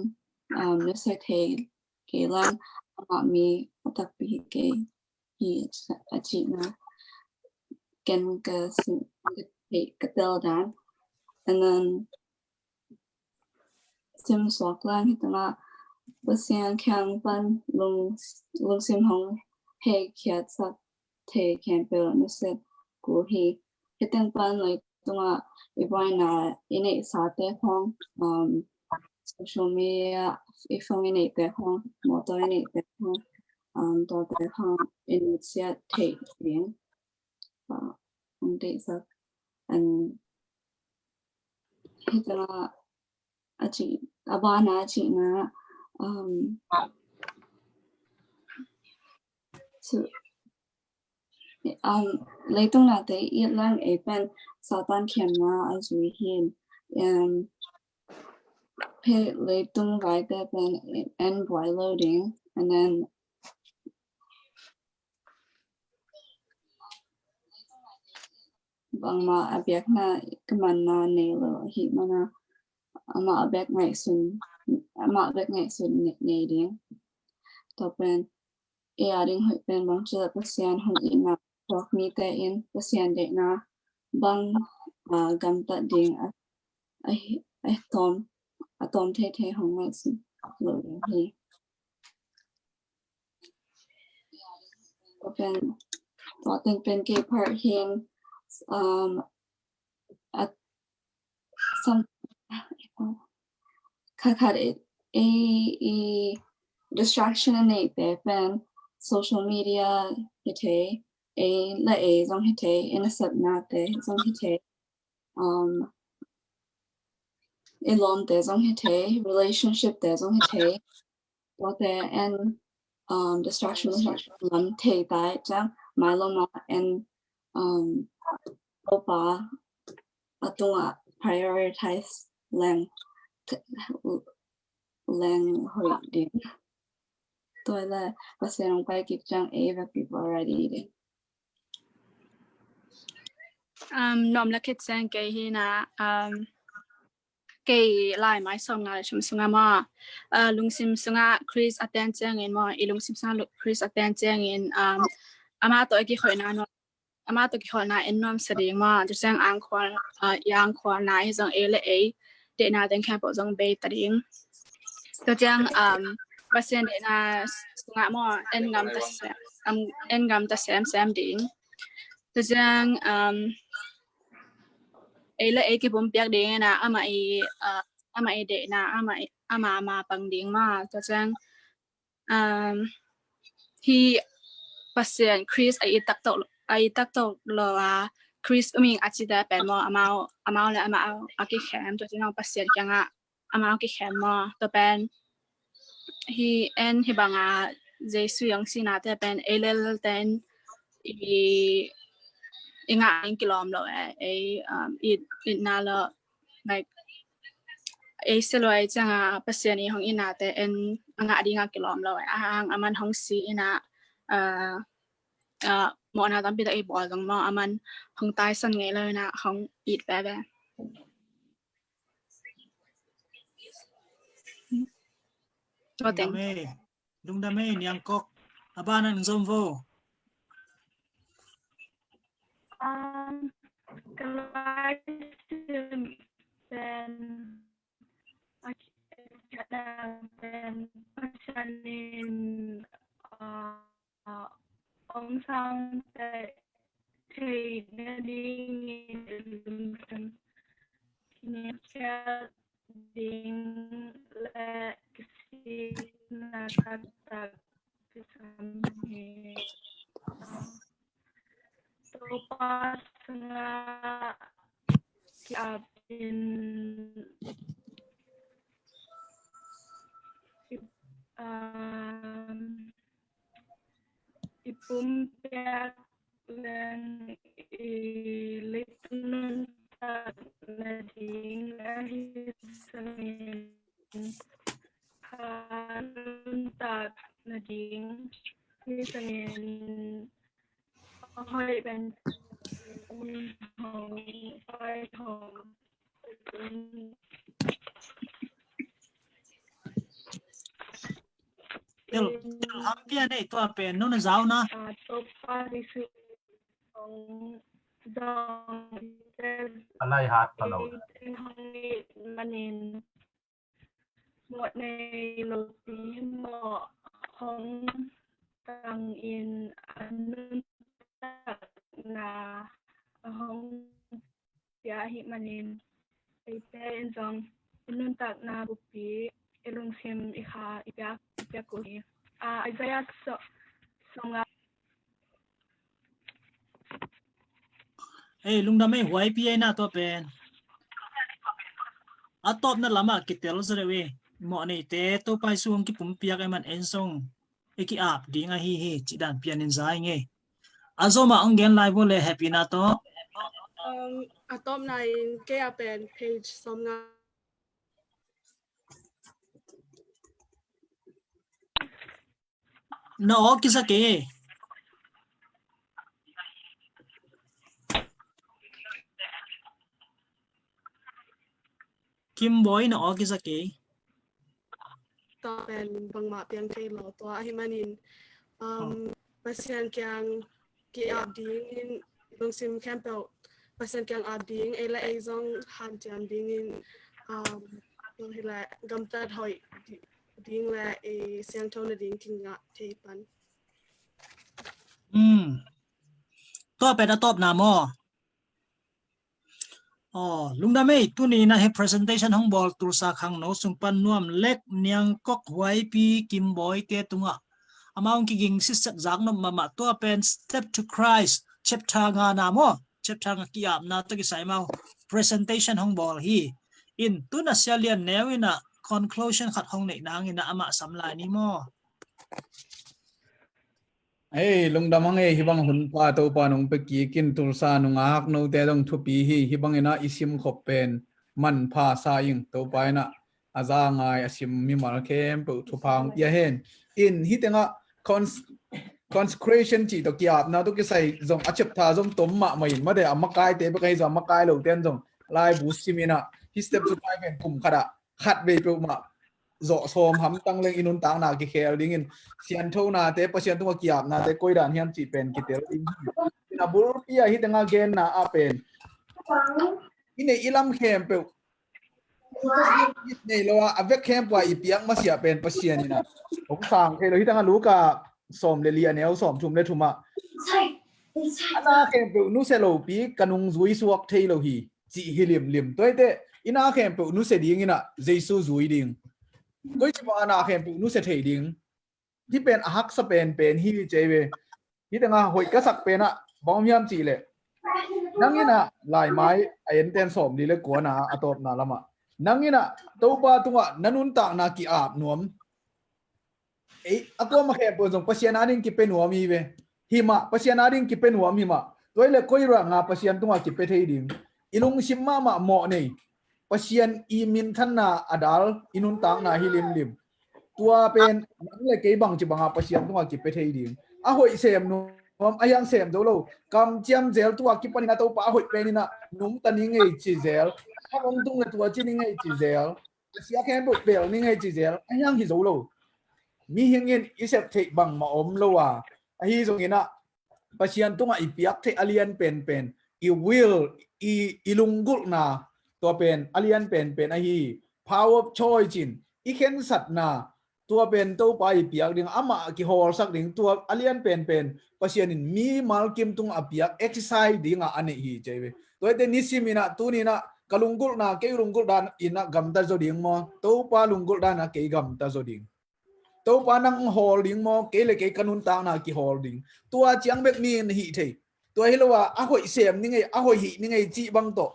um, nusia thei kei lang amah mi a takpi hi kei hi a cihna ken ka sim ka tel dan. And then sim suak lang hi tangah Pasian kiang pan lungsim hong hei khiatsak thei khempeuh nusia ku hi. Hi teng pan lei tungah i buaina i neihsate khong um, social media i phone i neihte khong motor i neihte khong um, tuate khong i nusia thei ding uh, ong deihsak an hi tangah a cih a bana a cihna um, so, um, leitung nate i et lang ei pen Satan khiamna a zui hin um, phe leitung vaite pen en buai lo ding and then bangmah a biakna ka manna nei lo ahi mana amah a bek ngaihsun amah a bek ngaihsun nei ding. Tua pen ei a ding hoih pen bangci le Pasian hong itna tuak mite in Pasian deihna bang gamtat ding a tawm a tawm theithei hong ngaihsun lo ding hi. Pen tua teng pen kei part hin um, at sam khat khat i, i, i distraction a neihte pen social media hi thei, ei le ei zong hi thei, i nasepnate zong hi thei, um, i lawmte zong hi thei, relationship te zong hi thei. Tuate en, um, distraction lam thei tai ciang, mailam ah en, um, Topa a tungah prioritize leng, leng hoih ding. Tua le Pasian hong pai kik ciang ei vekpi ready ding. Um, nuam le khit ciang kei hi na, um, kei lai mai sawm nga le thum sungah maw, uh, lungsim sungah Khrist a ten ciangin maw, i lungsim sungah lu-, Khrist a ten ciangin, um, amah tawh i kikhoihna nuam, amah tawh kikholhna en nuamsa ding maw, tua ciang angkhual, uh, i angkhualna hi zong ei le ei deihna teng khempeuh zong bei ta ding. Tua ciang, um, Pasian deihna sungah maw, en ngam ta sem, um, en ngam ta semsem ding. Tua ciang, um, ei le ei kipumpiak ding ina, amah i, uh, amah i deihna, amah i, amah, amah pang ding maw. Tua ciang, um, hi Pasian Khrist a i takto, a i takto lo a, Khrist um ing a cite pen maw, amau, amau le amau a kikhem, tua ciang Pasian kiangah amau kikhem maw, tua pen hi en hi banga Jesu hong sinate pen ei lel ten i, i ngah ding kilawm lo e, ei, um, it, itna lo, like, ei sia lua ei cianga Pasian i hong itnate en a ngah dinga kilawm lo e, a hang aman hong si ina, uh, uh, mawhna tampi tak i bawl zong maw, aman hong taisan ngei lo ina hong it veve. Tua teng. Lungdam e, lungdam e, Niang Kok. A ban ah zom vo. Um, ka lai sim pen, a ki-, a ki-, pen, Pasian in, uh, uh, hong sang teh theih nadingin lungsim kiniamkhiat ding le kisitna taktak kisam hi. Topa sungah ki-ap in, um, i pumpiak leng i leitung nuntak nading ahi sangin, kha nuntak nading ahi sangin, a hoih pen hong pai hong Tel, tel hang pia nei tua pen, nuna zau na. A, Topa Jesu hong zong a lai hat ta lo. Manin mawh nei lo pi mawh hong tang in a nuntakna a hong pia ahih manin, eite in zong i nuntakna buppi, i lungsim, i kha i piak, i piak uh hi. A, Isaiah so, sawmnga. Ei, lungdam ei, huaipi ei na tua pen. A tawpna lamah kitel zaw deuh ei. Mawh neite Topa Jesu hong kipumpiak ei man en zong i ki-ap ding ahi hi, cih dan pian in za ing ei. A zomah hong gen lai vo le, hehpihna tawh. Um, a tawpna in kei a pen page sawmnga. Na aw kisa kei. Kim Boy, na aw kisa kei. Tua pen bangmah piang thei lo tua ahih manin, um, Pasian kiang ki-ap dingin, lungsim khempeuh Pasian kiang ap ding, ei le ei zong hanciam dingin, um, hi le gamtat hoih di-, ding le ei siangtho nading kingah thei pan. Hmm. Tua pen a tawpna maw? Aw, lungdam ei, tuni in ah hih presentation hong bawl Tulsa khangno sung pan Nuam Lek, Niang Kok, Huai Pi, Kim Bawi te tungah amau hong kiging sitset zak nop mahmah, tua pen Step to Christ chapter nga na maw, chapter nga ki-apna tawh kisai amau presentation hong bawl hi. In tu-in ah Sia Lian Neu in ah conclusion khat hong neih nangin ah amah sam lai ni maw? Ei, lungdam hang ei, hih bang hun pha Topa nong pia kik in, Tulsa nungak note dong thupi hi. Hih bangin ah i sim khop pen manpha sa ing. Topa in ah a za ngai a sim mimal khempeuh thupha hong pia hen. In hih tengah cons-, consecration cih tawh ki-apna tawh kisai zong a chapter zong tom mahmah in, mate a makaite bek ahi zong a makai lote in zong laibu sim in ah hih Step to Christ pen kum khat ah khat vei peuhmah zawh sawm hamtang leng i nuntakna kikhel dingin, sianthonate, Pasian tungah ki-apnate koidan hiam cih pen kitel ding hi. In a bulpi ah hih tengah genna ah pen i neih i lam khempeuh, i nei lo a, a vek khempeuh ah i piak masiah pen Pasian in ah hong sang thei lo. Hih tengah Luka sawm le li a neu sawm thum le thum ah, a na khempeuh nusia lopi ka nungzui suak thei lo hi, cih hi limlim. Tua hi teh i na khempeuh nusia dingin ah Jesu zui ding. Koici bang a na khempeuh nusia thei ding? Hih pen a haksa penpen hi ci ei ve. Hih tengah hoih ka sak pen ah bang om hiam cih leh, nang in ah, laimai a enten sawm li le kua na a tawpna lamah, nang in ah Topa tungah na nuntakna ki-ap nuam. Ei, a kuamah khempeuh zong Pasian ading kipia nuam hi ve. Hi mah, Pasian ading kipia nuam hi mah. Tua hi leh koi ruangah Pasian tungah kipia thei ding? I lungsim mahmah mawh nei, Pasian i minthanna a dal i nuntakna hi limlim. Tua pen nang le kei bangci bangah Pasian tungah kipia thei ding? A hoih sem nuam, a hiang sem zo lo, kamciam zel, tua kipanin a Topa a hoih pen in ah nungta ni ngei ci zel, a hong tung le tua ci ni ngei ci zel, a sia khempeuh bel ni ngei ci zel, a hiang hi zo lo. Mihing in i sep theih bangmah om lo a, ahi zongin ah Pasian tungah i piak theih a lian penpen i will, i, i lunggulhna, tua pen a lian penpen ahi. Power of choice in i khensatna, tua pen Topa i piak ding, amah kihawlsak ding, tua a lian penpen Pasian in mimal kim tungah a piak exercise dingah a neih hi ci ei ve. Tua hi teh nisim in ah, tuni in ah ka lunggulhna, kei lunggulh dan in ah gamta zaw ding maw, Topa lunggulh dan ah kei gamta zaw ding? Topa nang hawl ding maw, kei le kei ka nuntakna kihawl ding? Tua ciang bek mi in hih thei. Tua hi lo a, a hoih sem ni ngei, a hoih hih ni ngei cih bang tawh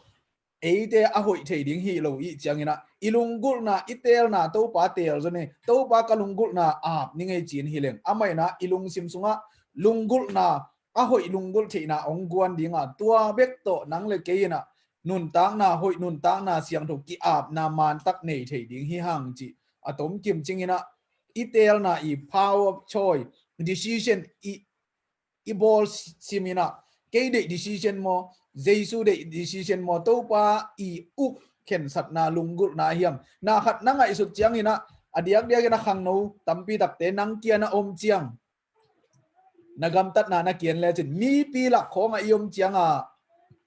eite a hoih thei ding hi lo i hih ciangin ah, i lunggulhna, i teelna Topa teel zaw ni, Topa ka lunggulhna ap ni ngei ci-in hi leng, amah in ah i lungsim sungah lunggulhna, a hoih lunggulh theihna hong guan ding a, tua bek tawh nang le kei in ah nuntakna hoih, nuntakna siangtho, ki-apna mantak nei thei ding hi hang cih a tomkim cingin ah, i teelna, i power of choice, decision, i, i bawl simin ah, kei deih decision maw, Jesu deih decision maw, Topa i uk khensatna, lunggulhna hiam? Na khat na ngaihsut ciangin ah, a diakdiakin a khangno tampi takte nang kiang a om ciang, na gamtatna na kian lecin, mipi lak khawngah i om ciangah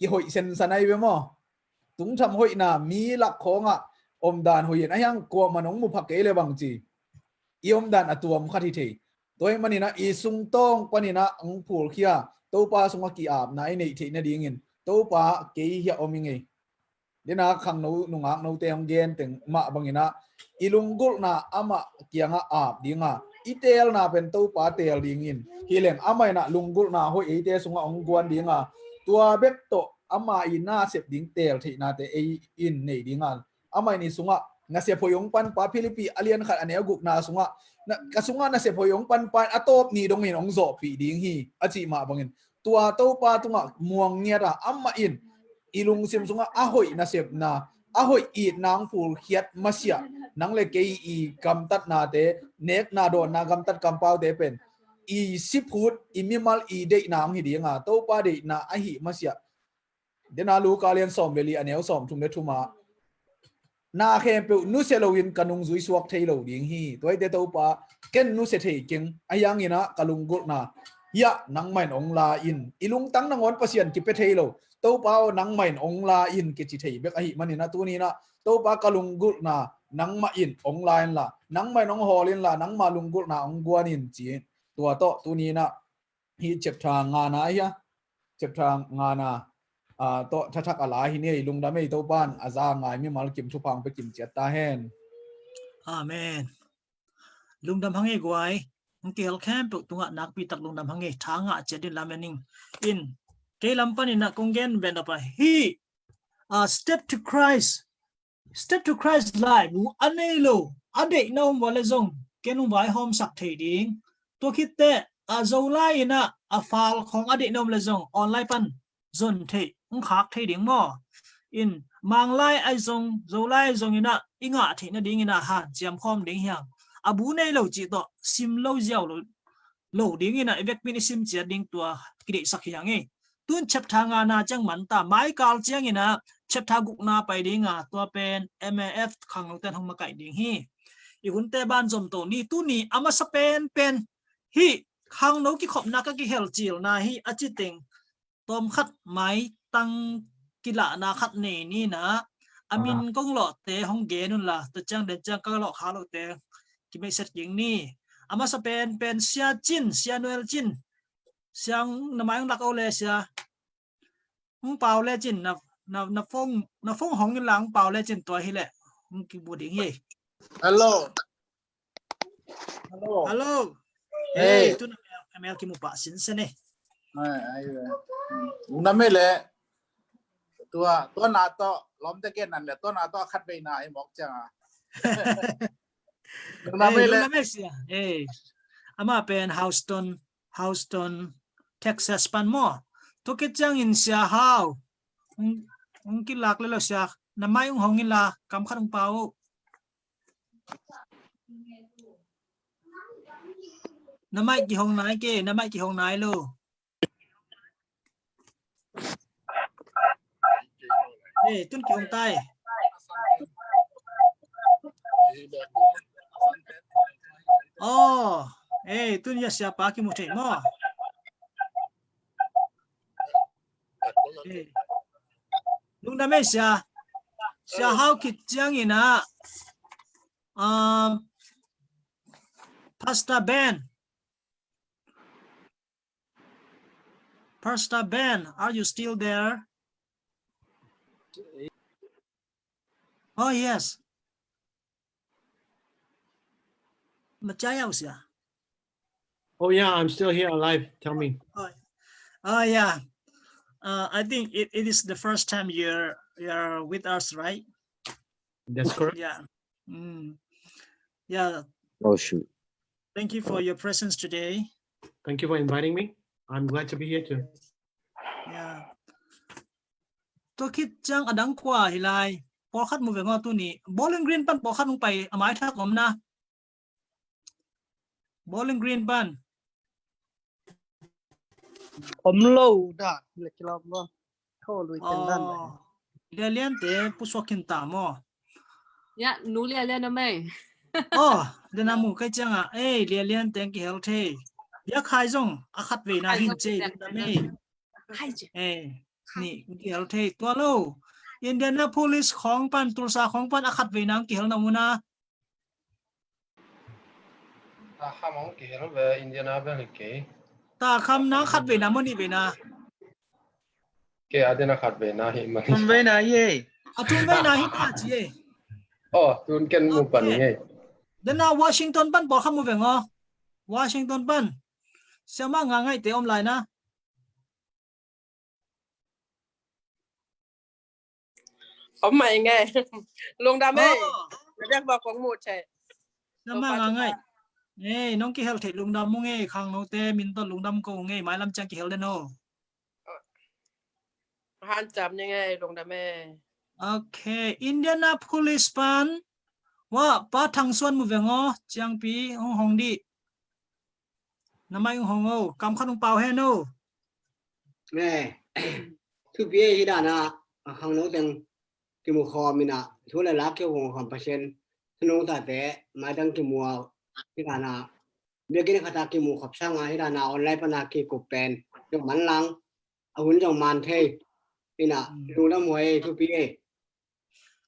kihoih sensan ahi ve maw? Tungtham hoihna, mi lak khawngah omdan hoih in, a hiang kuamah nong mu pha kei le bangci i omdan a tuam khat hi thei. Tua ahih manin ah i sungtawng panin ah hong phulkhia, Topa sungah ki-apna i neih theih nadingin Topa kei hiah om i ngei. Dena khangno nungak note hong gen teng mah bangin ah, i lunggulhna amah kiangah ap ding a, i teelna pen Topa teel dingin hi leng, amah in ah lunggulhna hoih eite sungah hong guan ding a, tua bek tawh ama i nasep ding teel theihnate ei in nei ding a, amah in i sungah nasep hoih hong panpa, Philippi a lian khat a neu gukna sungah, na, ka sungah nasep hoih hong panpa in a tawp ni dongin hong zawhpih ding hi, a cih mah bangin, tua Topa tungah muang ngiat a, amah in i lungsim sungah a hoih nasepna, a hoih itna hong phulkhiat masiah, nang le kei i gamtatnate, nekna dawnna gamtat kampaute pen i siphut, i mimal, i deihna hong hi ding a, Topa deihna ahih masiah. Dena Luka lian sawm le li a neu sawm thum le thum ah, na khempeuh nusia loin ka nungzui suak thei lo ding hi. Tua hi teh Topa, ken nusia thei keng, a hiangin ah ka lunggulhna hiah nangmah in hong la in. I lungtang nangawn Pasian kipia thei lo. Topa aw, nangmah in hong la in, kici thei bek ahih manin ah, tuni in ah, Topa, ka lunggulhna nangmah in hong la inla, nangmah in hong hawl inla, nangmah lunggulhna hong guan in, ci-in. Tua tawh tuni in ah hih chapter ngana ahi a, chapter ngana, ah, tawh thathak a lai hi ni ei. Lungdam ei, Topa'n a za ngai mimal kim thupha hong pia kim ciat ta hen. Amen. Lungdam hang ei guai. Hong kihel khempeuh tungah nakpi tak lungdam hang ei. Tha ngah ciat ding lamen ing. In, kei lam panin ah kong gen ven a pa hi. Ah, Step to Christ, Step to Christ laibu a nei lo, a deih na om uh a le zong ken hong vaihawmsak thei ding. Tua khit teh a Zolai in ah a file khawng a deih na om le zong online pan zon theih, hong khak thei ding maw? In, Manglai ahi zong, Zolai ahi zong in ah i ngah theih nadingin ah hanciam khawm ding hi hang. A bu nei lo cih tawh sim lo ziau lo, lo dingin ah i vekpi in i sim ciat ding tua kideihsak hi hang ei. Tun chapter ngana ciang man ta, mai kal ciangin ah chapter gukna pai ding a, tua pen M A F khangnote'n hong makaih ding hi. I hunte banzom to ni. Tuni a masa penpen hih khangno kikhopna ka kihel cilna hi a ci teng tawmkhat maitang kilahna khat nei ni in ah, a min kong lawhte hong gen un la, tua ciang den ciang ka lawh kha lohte kimeihset kik ni. A masa penpen Sia Cin, Sia Noel Cin. Sia, na mai hong lak o le Sia. Hong pau le cin, na, na, na phone, na phone hong in la hong pau le cin, tua hi leh hong kibu ding hi. Hello. Hello. Hello. Hey. Hey, tun a mel, a mel kimu pah sinsen ei. Ai, ai, ai. Lungdam ei le. Tua, tua na tawh lawmte gen nan le, tua na tawh a khatveina ei mawk ciang a. Lungdam ei le. Lungdam ei Sia. Ei. Amah pen Houston, Houston, Texas pan maw. Tua khit ciangin Sia Hau, hong, hong kilak le lo Sia, na mai hong hong in la, kam khat hong pau. Na mai kihong nai kei, na mai kihong nai lo. Ei, tun kihong ta ei. Oh, ei, tun a Siapa kimu thei maw? Ei. Lungdam ei Sia. Sia Hau khit ciangin ah, um, Pastor Ben. Pastor Ben, are you still there? Oh, yes. Macaya usia. Oh, yeah, I'm still here alive. Tell me. Oh, oh, yeah. Uh, I think it, it is the first time you're, you're with us, right? That's correct. Yeah. Mm. Yeah. Oh, shoot. Thank you for your presence today. Thank you for inviting me. I'm glad to be here too. Yeah. Tua khit ciang a dang kua hi lai. Pawlkhat mu veng aw tuni. Bowling Green pan pawlkhat hong pai a mai thak om na. Bowling Green pan. Om lo da, le kilawm lo. Tho lui teng dan. Oh. Lia Lian te pusuak khin ta maw? Ya, nu Lia Lian a mei. Oh, den a mu kai ciang a. Ei, Lia Lian teng kihel thei. Lia Khai zong a khat veina hin cei, lungdam ei. Ei, ni kihel thei tua lo. Indianapolis khawng pan, Tulsa khawng pan a khat veina kihel na mu na. Ta kham hong kihel ve, Indiana vel hi kei. Ta kham na khat veina maw, nih veina? Kei a den a khat veina hi mah. Thum veina hi ei. A thum veina hi ta ci ei. Oh, tun ken mu pan hi ei. Den a Washington pan pawlkhat mu veng aw. Washington pan. Siamah Nga Ngaih te om lai na. Om mai ngei. Lungdam ei. Oh. Na dek ba kong mu che. Siamah Nga Ngaih. Ei, nong kihel thei lungdam mu ngei, khangnote min tawh lungdam ko ngei, mailam ciang kihel den aw. Hanciam ni ngei, lungdam ei. Okay, Indianapolis pan. Wa, Pa Thang Suan mu veng aw, ciangpi hong hong dih. Na mai hong hong o, kam khat hong pau hen o. Nge, thupi ei hi dan a, a khangno teng kimu khawm in a, thu le la kimu khawm Pasian, thunung tate, maitang kimu a, hi dan a, biakinn khat a kimu khop sang a, hi dan a, online pan a kikup pen, zong man lang, a hun zong man thei, in a, lungdam huai ei, thupi ei.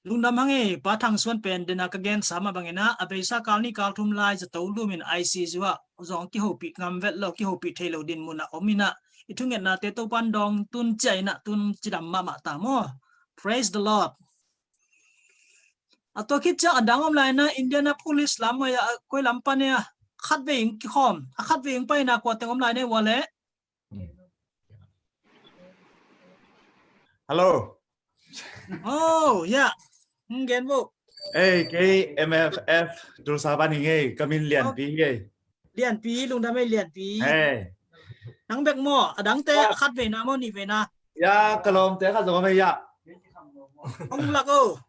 Lungdam hang ei, Pa Thang Suan pen, den a ka gensa mah bangin a, a beisa kal nih kal thum lai zato lum in I C U ah zong kihopih ngam vet lo, kihopih thei lo din mun ah om in a, i thungetnate Topan dawng tun ciah in ah tun cidam mahmah ta maw. Praise the Lord. A tua khit ciang a dang om lai na Indianapolis lam mai a koi lam pan e a khat vei ing kikhawm a khat vei ing pai na kua teng om lai na i ua le. Hello. Oh, yeah. Hong gen vo. Ei, kei M F F Tulsa pan hi ngei, ka min Lianpi hi ei. Lianpi, lungdam ei Lianpi. Hey. Nang bek maw, a dangte a khat vei na maw, nih vei na. Ya, ka lawmte khat zong om ei ya. Hong lak o.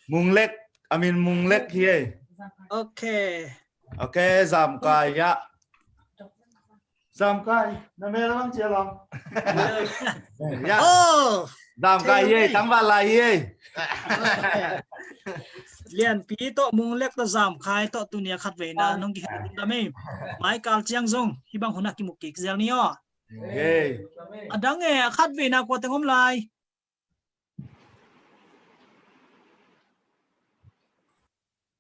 Munglek, a min Munglek hi ei. Okay. Okay, Zamkai ya. Zamkai, na mel bang cia lam. Ya. Oh, Zamkai ye, tangval lai ye. Lianpi tawh Munglek tawh Zamkai tawh tuni a khat vei na nong kihel dam ei. Mai kal ciang zong hih bang hun a kimu kik zel ni aw. Hey. A dang e, a khat vei na kua teng om lai.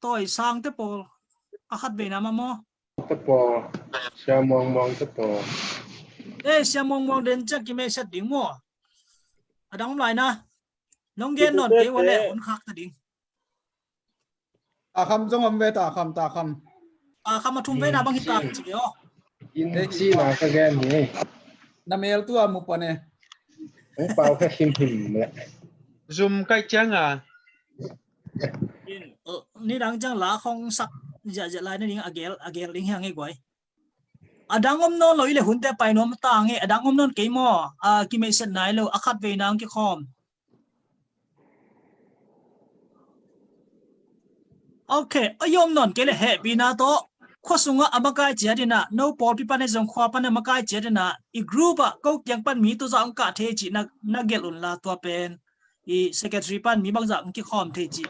Tawi Sang te pawl a khat vei na mah maw? Te pawl, Sia Muang Muang te pawl. Eh, Sia Muang Muang den ciang kimei set ding maw? A dang om lai na. Nong gen nawn kei ua le hun khak ta ding. Ta Kham zong om ve, Ta Kham, Ta Kham. Ta Kham a thum vei na bang hi ta ci ve aw. In ci na ka gen hi. Na mel tua mu pan e. Hong pau kha himhim le. Zum kai ciang a. In, uh, ni dang ciang la khong sak ziahziah lai na ding a gel, a gel ding hiang e guai. A dang om nawn lo i le hunte pai nuam ta nge, a dang om nawn kei maw? A kimei set nai lo, a khat vei na hong kikhawm. Okay, a yom nawn kei le hehpihna tawh khua sungah a makai ciat in ah, no pawlpi pan e zong khua pan a makai ciat in ah, i group ah ko kiang pan mi tuzah hong kah thei cih na, na gelh un la tua pen i secretary pan mi bangzah hong kikhawm thei cih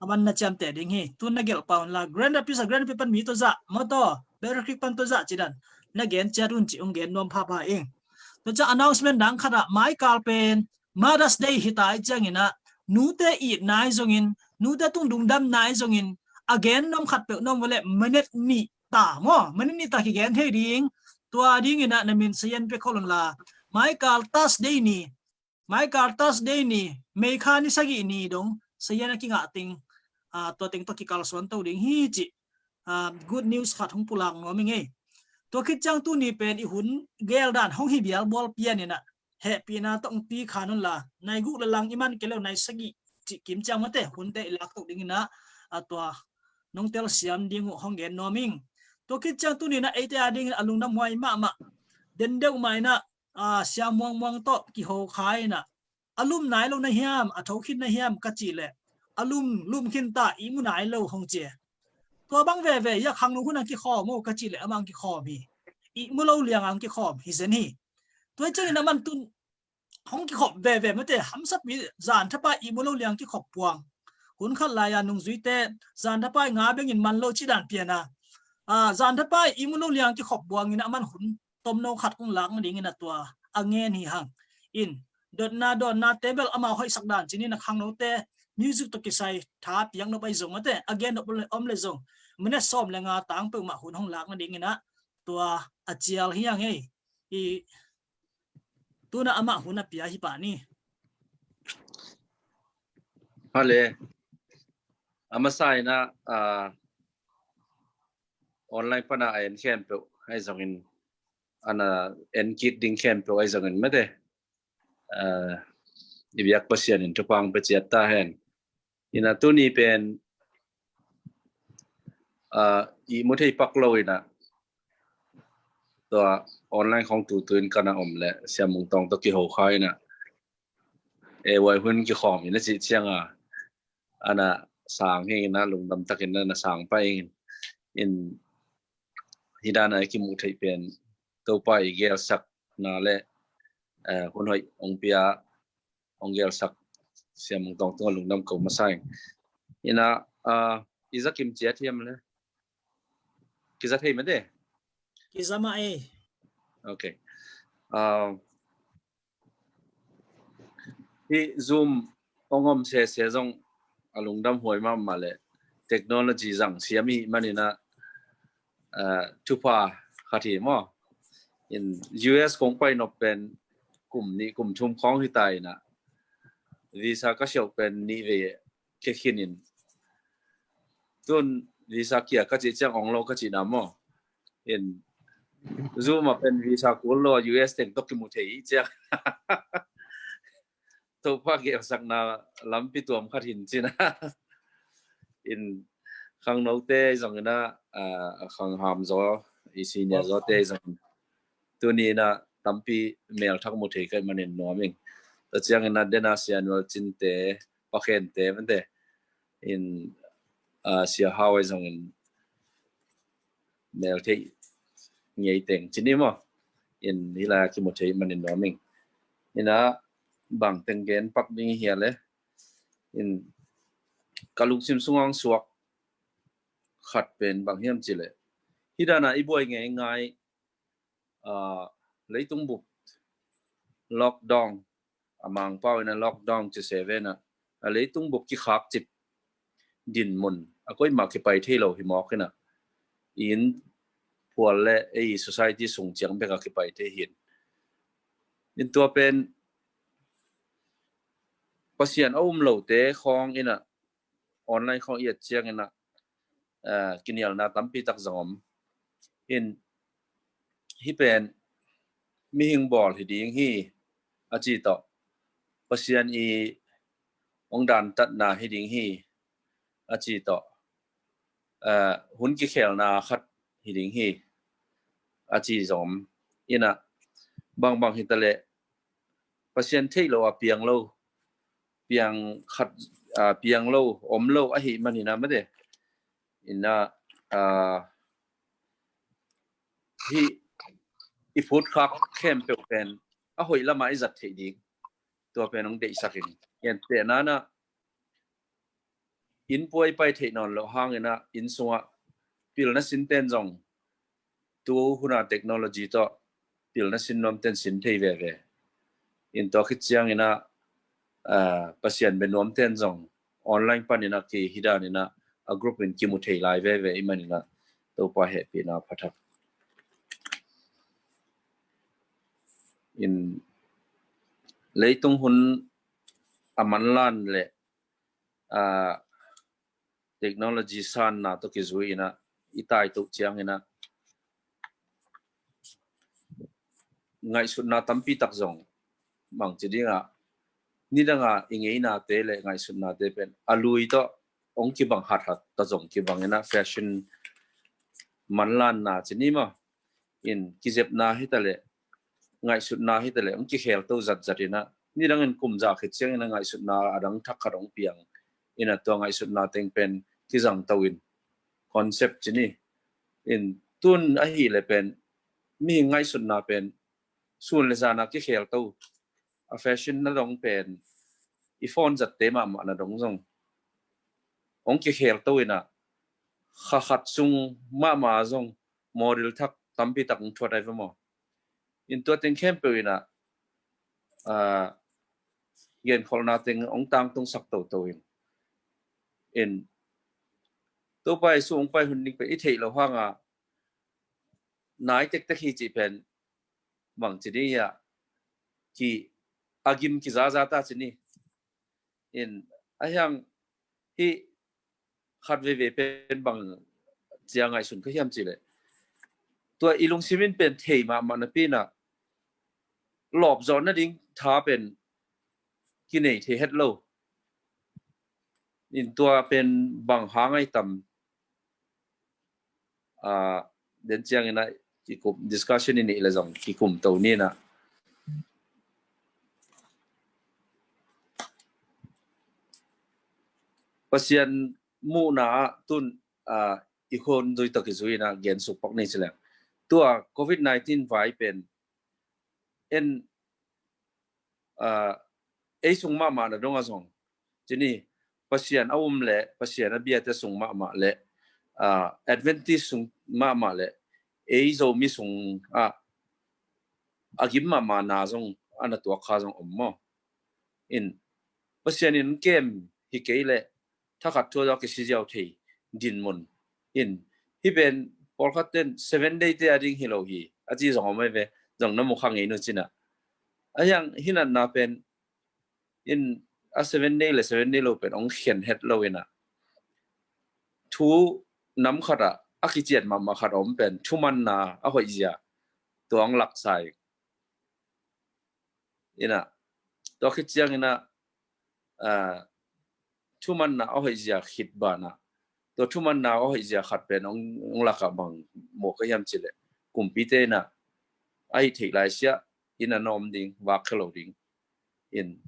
a man na ciamteh ding hi. Tun na gelh pah un la, grand rapids a grand rapids pan mi tuzah, motor Battle Creek pan tuzah cih dan na gen ciat un cih hong gen nuam phapha ing. Tua ciang announcement dang khat ah mai kal pen Mother's Day hi ta i ciangin ah, nute it nai zongin, nute tung dungdam nai zongin, a gen nuam khat peuh nuam vua le minute nih ta maw, minute nih ta kigen thei ding. Tua dingin ah na min sayan pia khol un la. Mai kal Thursday ni, mai kal Thursday ni, May kha ni sagih ni dong sayan a kingah ting, ah, tua teng tawh kikalsuan to ding hi cih, ah, good news khat hong pulak nuam ing ei. Tua khit ciang tuni pen i hun gel dan hong hi bial bual pian in ah, hehpihna tawh hong pi khan un la, nai guk le lang i man kei lo nai sagih cih kim ciang mate hunte i lak to dingin ah, a tua nong telsiam ding uh hong gen nuam ing. Tua khit ciang tuni in ah eite a dingin a lungdam huai mahmah, den deuh mah in ah, a, Sia Muang Muang tawh kiho kha in ah, a lum nai lo na hiam, a tho khin na hiam ka cih leh, a lum, lum khin ta, ihmu nai lo hong ci e. Tua bang veve, ya khangno hun a kikhawm o ka cih leh, amah hong kikhawm hi. Ihmu lo liang a hong kikhawm hi zen hi. Tua hi ciangin a man tun hong kikhop veve mate, hamsatpi zan thapai ihmu lo liang kikhop buang. Hun khat lai-a nungzuite zan thapai nga bengin man lo ci dan pian a, a, zan thapai ihmu lo liang kikhop buangin a man hun tomno khat kong lak nadingin a tua a ngen hi hang. In, dotna dawnna te bel amau hoihsak dan cinin a khangnote music tawh kisai tha piak nop ahi zong mate, a gen nop om le zong minute sawm le nga tang peuhmah hun hong lak nadingin a tua a cial hi hang ei. I, tuna amah hun a pia hi pah ni. Hale. A masa in a, a, online pana a en khempeuh ahi zongin, ana en kit ding khempeuh ahi zongin mate, a, i biak Pasian in thupha hong pia ciat ta hen. Ina tuni pen, a, ihmu thei pak lo ina, tua online khong tutu in kana om le Sia Mung Tawng tawh kiho kha ina, e, huai hun kikhawm ina cih cianga, ana sang hi ina, lungdam takin ana sang pah ing. In, hi dana i kimuh theih pen Topa i gelsak na le, eh, hun hoih hong pia, hong gelsak Sia Mung Tawng tungah lungdam ko masa ing. Ina, ah, i za kim ciat hiam le? Kiza thei mate? Kiza mah ei. Ok. Ah, hih Zoom hong om sese zong a lungdam huai mahmah le, technology zang siam i hih manin a, ah, thupha khat hi maw. In U S kong pai nop pen kum nih kum thum khawng hi ta in ah, visa ka siauh pen nih vei kia khin in, tun visa kia ka cih ciang ong lo ka cihna maw. In Zoom ah pen visa kul lo, U S teng tawh kimu thei hi ciang. Topa gelsakna lampi tuam khat hin cin ah. In khangnote zong in ah, ah, khangham zaw, i senior zawte zong tuni in ah tampi mel thak mu thei ka hih manin nuam ing. Tua ciang in ah den a Sia Nual Cinte, Pa Khente mante, in, ah, Sia Hau ahi zongin mel thei ngei teng cin hi maw. In hih lai a kimu thei manin nuam ing. In ah bang teng gen pak ding hi a le. In ka lungsim sungah suak khat pen bang hiam cih leh, hih dan a i buai ngeingai, ah, leitung bup lockdown, a Mangpau in ah lockdown ci se ve in ah, a leitung bup kikhak cip dinmun, a koimah kipai thei lo hi mawk in ah, i inn phual le ei society sung ciang bek a kipai thei hi in. In tua pen Pasian a um lote khawng in ah, online khawng i et ciang in ah, ah, kinialna tampi tak zong om. In hih pen mihing bawl hi ding hi a ci tawh, Pasian i ong dantatna hi ding hi a ci tawh, ah, hun kikhelna khat hi ding hi a ci zong om. In ah bangbang hi ta leh, Pasian theih lo a piang lo, piang khat, ah, piang lo, om lo ahih manin ah mate. In ah, ah, hih i phutkhak khempeuh pen a hoih lamah i zat theih ding, tua pen hong deihsak in. Gentehna in ah, inn pua i pai theih nawn loh hangin ah, inn sungah pilna sinten zong tu hun a technology tawh pilna sin nuamten sin thei veve. In tua khit ciang in ah, ah, Pasian bia nuamten zong online panin ah ki hih dan in ah a group in kimu thei lai veve i hih manin ah Topa hehpihna pha thak. In leitung hun a manlan le, ah, technology sanna tawh kizui in ah i tai tuh ciang in ah ngaihsutna tampi tak zong, bang ci ding ah, nidang a i ngeinate le ngaihsutnate pen a lui tawh hong kibang hathat tawh zong kibang in ah, fashion manlanna ci ni maw. In kizepna hi ta leh, ngaihsutna hi ta leh hong kikhel to zatzat in ah, nidang in kum za khit ciang in ah ngaihsutna a dang thak khat hong piang in ah, tua ngaihsutna teng pen kizang to in, concept ci ni. In tun ahih leh pen mihing ngaihsutna pen sun le zan a kikhel to, a fashion na dong pen i phone zatte mahmah na dong zong hong kikhel to in ah, kha khat sung mahmah zong model thak tampi tak hong thuat ai ve maw. In tua teng khempeuh in ah, ah, genkholhna teng hong tangtungsak toto in. In Topa Jesu hong pai hun ding pen i theih loh hang a nai tektek hi cih pen bang ci ding hi a, ki a gim kizaza ta ci ni. In a hiang hih khat veve pen bang cia ngaihsun ka hiam cih leh, tua i lungsim in pen thei mahmah napi in ah lawp zawh nading tha pen kinei thei het lo. In tua pen bang hang ai tam, ah, den ciang in ah kikum, discussion i neih leh zong kikum to ni in ah. Pasian muhna ah tun, ah, i hun zui tawh kizui in ah gen suk pak ni ci leng, tua covid nineteen vai pen en, ah, ei sung mahmah na dong a zong ci ni, Pasian a um le Pasian a biate sung mahmah le, ah, Adventist sung mahmah le, ei Zomi sung ah a gim mahmah na zong a na tuak kha zong om maw. In Pasian in kem hi kei leh thakhat thu a zawh kisiziau thei dinmun. In hih pen pawlkhat ten seven day te a ding hi lo hi a ci zong om ai ve. zong na mu kha ngei nu cinah. A hiang hinatna pen in a seven day le seven day lo pen ong khen het lo inah thu nam khatah a kician mahmah khat om pen thumanna a hoih zia tua ong laksa inah tua khit ciang inah thumanna a hoih zia khit banah tua thumanna a hoih zia khat pen ong lakah bang mawk a hiam cileh kumpite inah a hih theih lai siah in a nawm ding vak khia lo ding in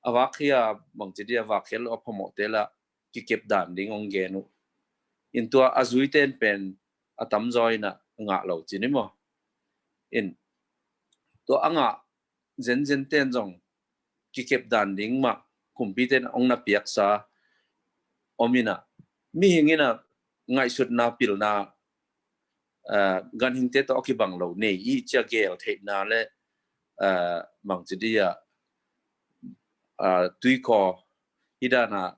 a vak khia bangci dia vak khia lo a phamawhte lah kikep dan ding ong gen uh in tua a zuiten pen a tamzaw inah ngah lo cini maw in tua a ngah zenzen ten zong kikep dan ding mah kumpite inah ong na piaksa om inah mihing inah ngaihsutna pilna ganhingte tawh a kibang lo nei i cia gel theihna le bangci dia tuikaw hi dana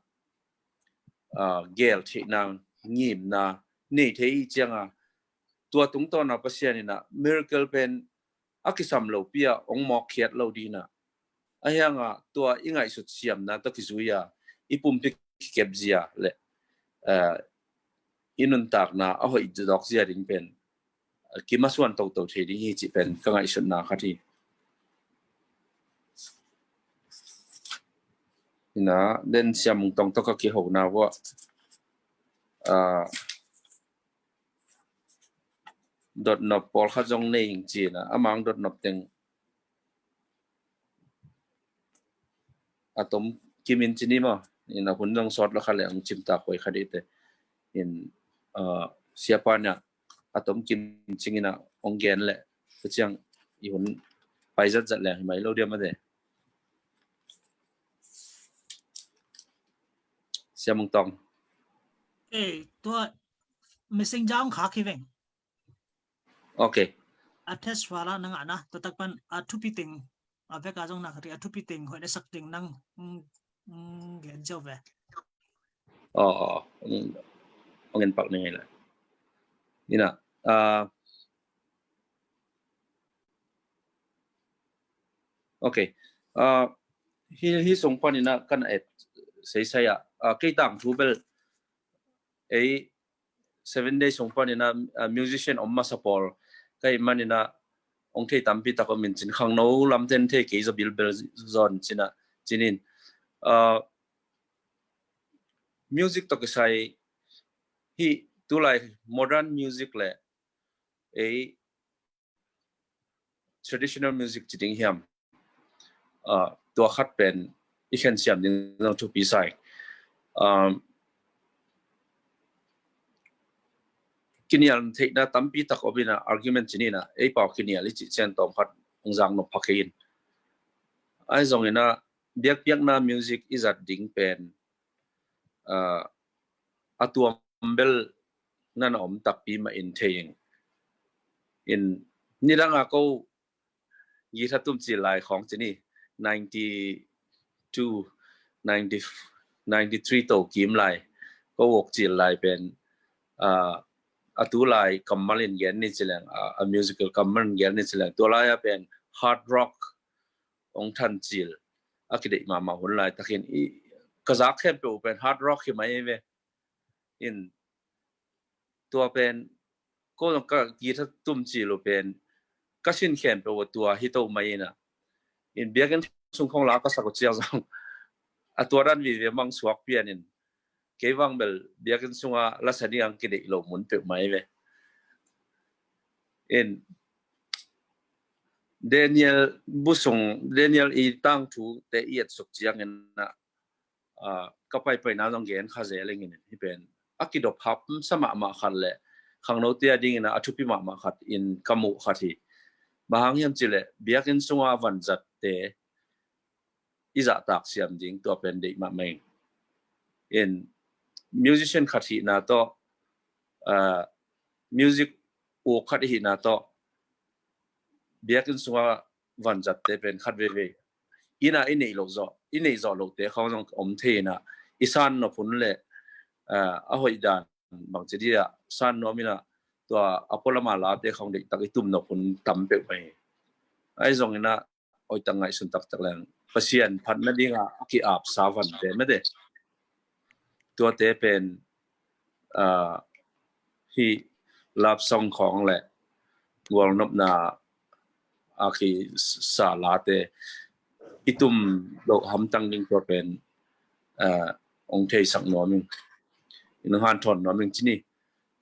gel theihna ngimna nei thei i cianga tua tungtawna Pasian inah miracle pen a kisam lo pia ong mawkkhiat lo dina a hianga tua i ngaihsut siamna tawh kizuia i pumpi kikep zia le i nuntakna a hoih dawk zia ding pen kimasuan toto thei ding hi cih pen ka ngaihsutna khat hi. Ina den siamung tong tawh ka kihona vua dotnop pawlkhat zong nei ing cina amang dotnop teng a tom kimin cini maw in a hun zong sawt lo kha le ong cimtak huai kha dite in siapa nia a tom kim cingina ong gen le ka ciang i hun pai zat zat le hi mai lo dia mate. Siamung tong. Eh, tua messenger ong khak hi veng. Okay. A test wala nang ana tatak pan a thupi ting a veka zong na khati a thupi ting hoi na sak ting nang gen jau ve. Oh, oh. Ong en pak ni la. Ina. Ah. Okay. Ah, hi hi song pan ina kan et sei sei a. Ah, kei tang thu bel ei seven days song pan ina musician om masa pawl kai man ina ong thei tampi tak om in cin khangno lam ten thei kei zo bilbel zon cina cinin music to kisai hi tulai modern music le ei traditional music ci ding hiam tua khat pen i khen siam ding zong thupi sai. Kinial theihna tampi tak om ina argument cinina ei pau kinial i cih cian tawm khat ong zang nop phak in ai zong ina biakpiakna music i zat ding pen a tuam bel nan a om takpi mah in thei in nidanga ko guitar tum cil lai khawng cini ninety two ninety ninety three to kim lai ko wok cil lai pen a tu lai kammal in gen ni cileng a musical kammal in gen ni cileng tua lai a pen hard rock ong than cil a kideih mahmah hun lai takin ka zak khempeuh pen hard rock hi mai ve in tua pen ko zong ka guitar tum cil uh pen ka sin khempeuh uh tua hi to mai ina in biakinn sung khong la ka sak uh ciang zong a tua dan vive mang suak pian in kei vang bel biakinn sunga lasa ding ang kideih lo mun peuh mai ve in Daniel busung Daniel i tangthu te i et suk ciangin a ka paipaina zong gen kha zel ing in hi pen a kidop hap sa mahmah khat le khangnote a dingin a thupi mahmah khat in ka muh khat hi. Bang hang hiam cileh biakinn sunga vanzatte i zahtak siam ding tua pen deih mahmah ing in musician khat hihna tawh music uk khat i hihna tawh biakinn sunga vanzatte pen khat veve ina i neih loh zawh i neih zawh lohte khawng zong om thei ina i san nop hun le a hoih dan bangci dia san nuam ina tua a pualama late khawng deihtak i tum nop hun tam peuh mai. Ahi zongin ah hoih tak ngaihsun taktak leng Pasian phat nadingin a ki-ap sa vante mate, tuate pen, ah, hih love song khawng le gualnopna a kisa late i tum loh hamtang ding tua pen, ah, ong theisak nuam ing, ong hanthawn nuam ing ci ni.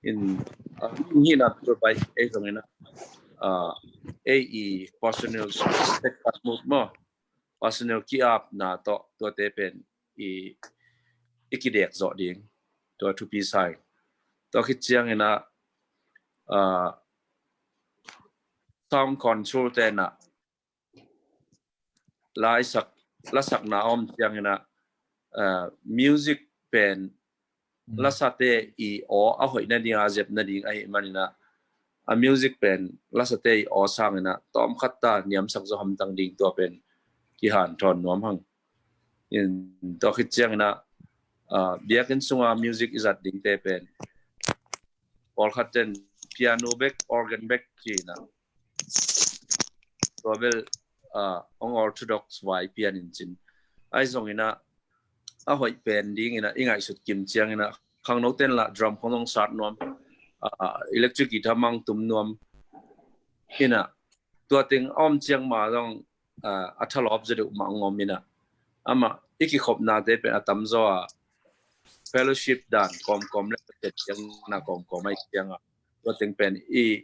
In, ah, hih na tua bai ei zongin ah, ah, ei i personal sex mood maw, personal ki-apna tawh tuate pen i, i kidek zawh ding, tua thupi sa ing. Tua khit ciangin ah, ah, sound control te na, la i sak, lasakna om ciangin ah, ah, music pen lasate i aw a hoih nading a zep nading ahih manin ah, a music pen lasate i aw sangin ah tawm khat ta niamsak zaw hamtang ding tua pen kihanthawn nuam hang. In tua khit ciangin ah, ah, biakinn sunga music i zat dingte pen pawlkhat ten piano bek, organ bek ci-in ah, tua bel, ah, ong orthodox vai pian in cin. Ahi zongin ah a hoih pen dingin ah i ngaihsut kim ciangin ah khangno ten lah drum khong zong sat nuam, ah, electric guitar mang tum nuam in ah, tua teng a om ciang ma zong, ah, a thalawp zaw deuh mah ong om in ah, amah i kikhopnate pen a tamzaw a fellowship dan kawmkawm le Pasian ciangna kawmkawm ahi ciang ah, tua teng pen i,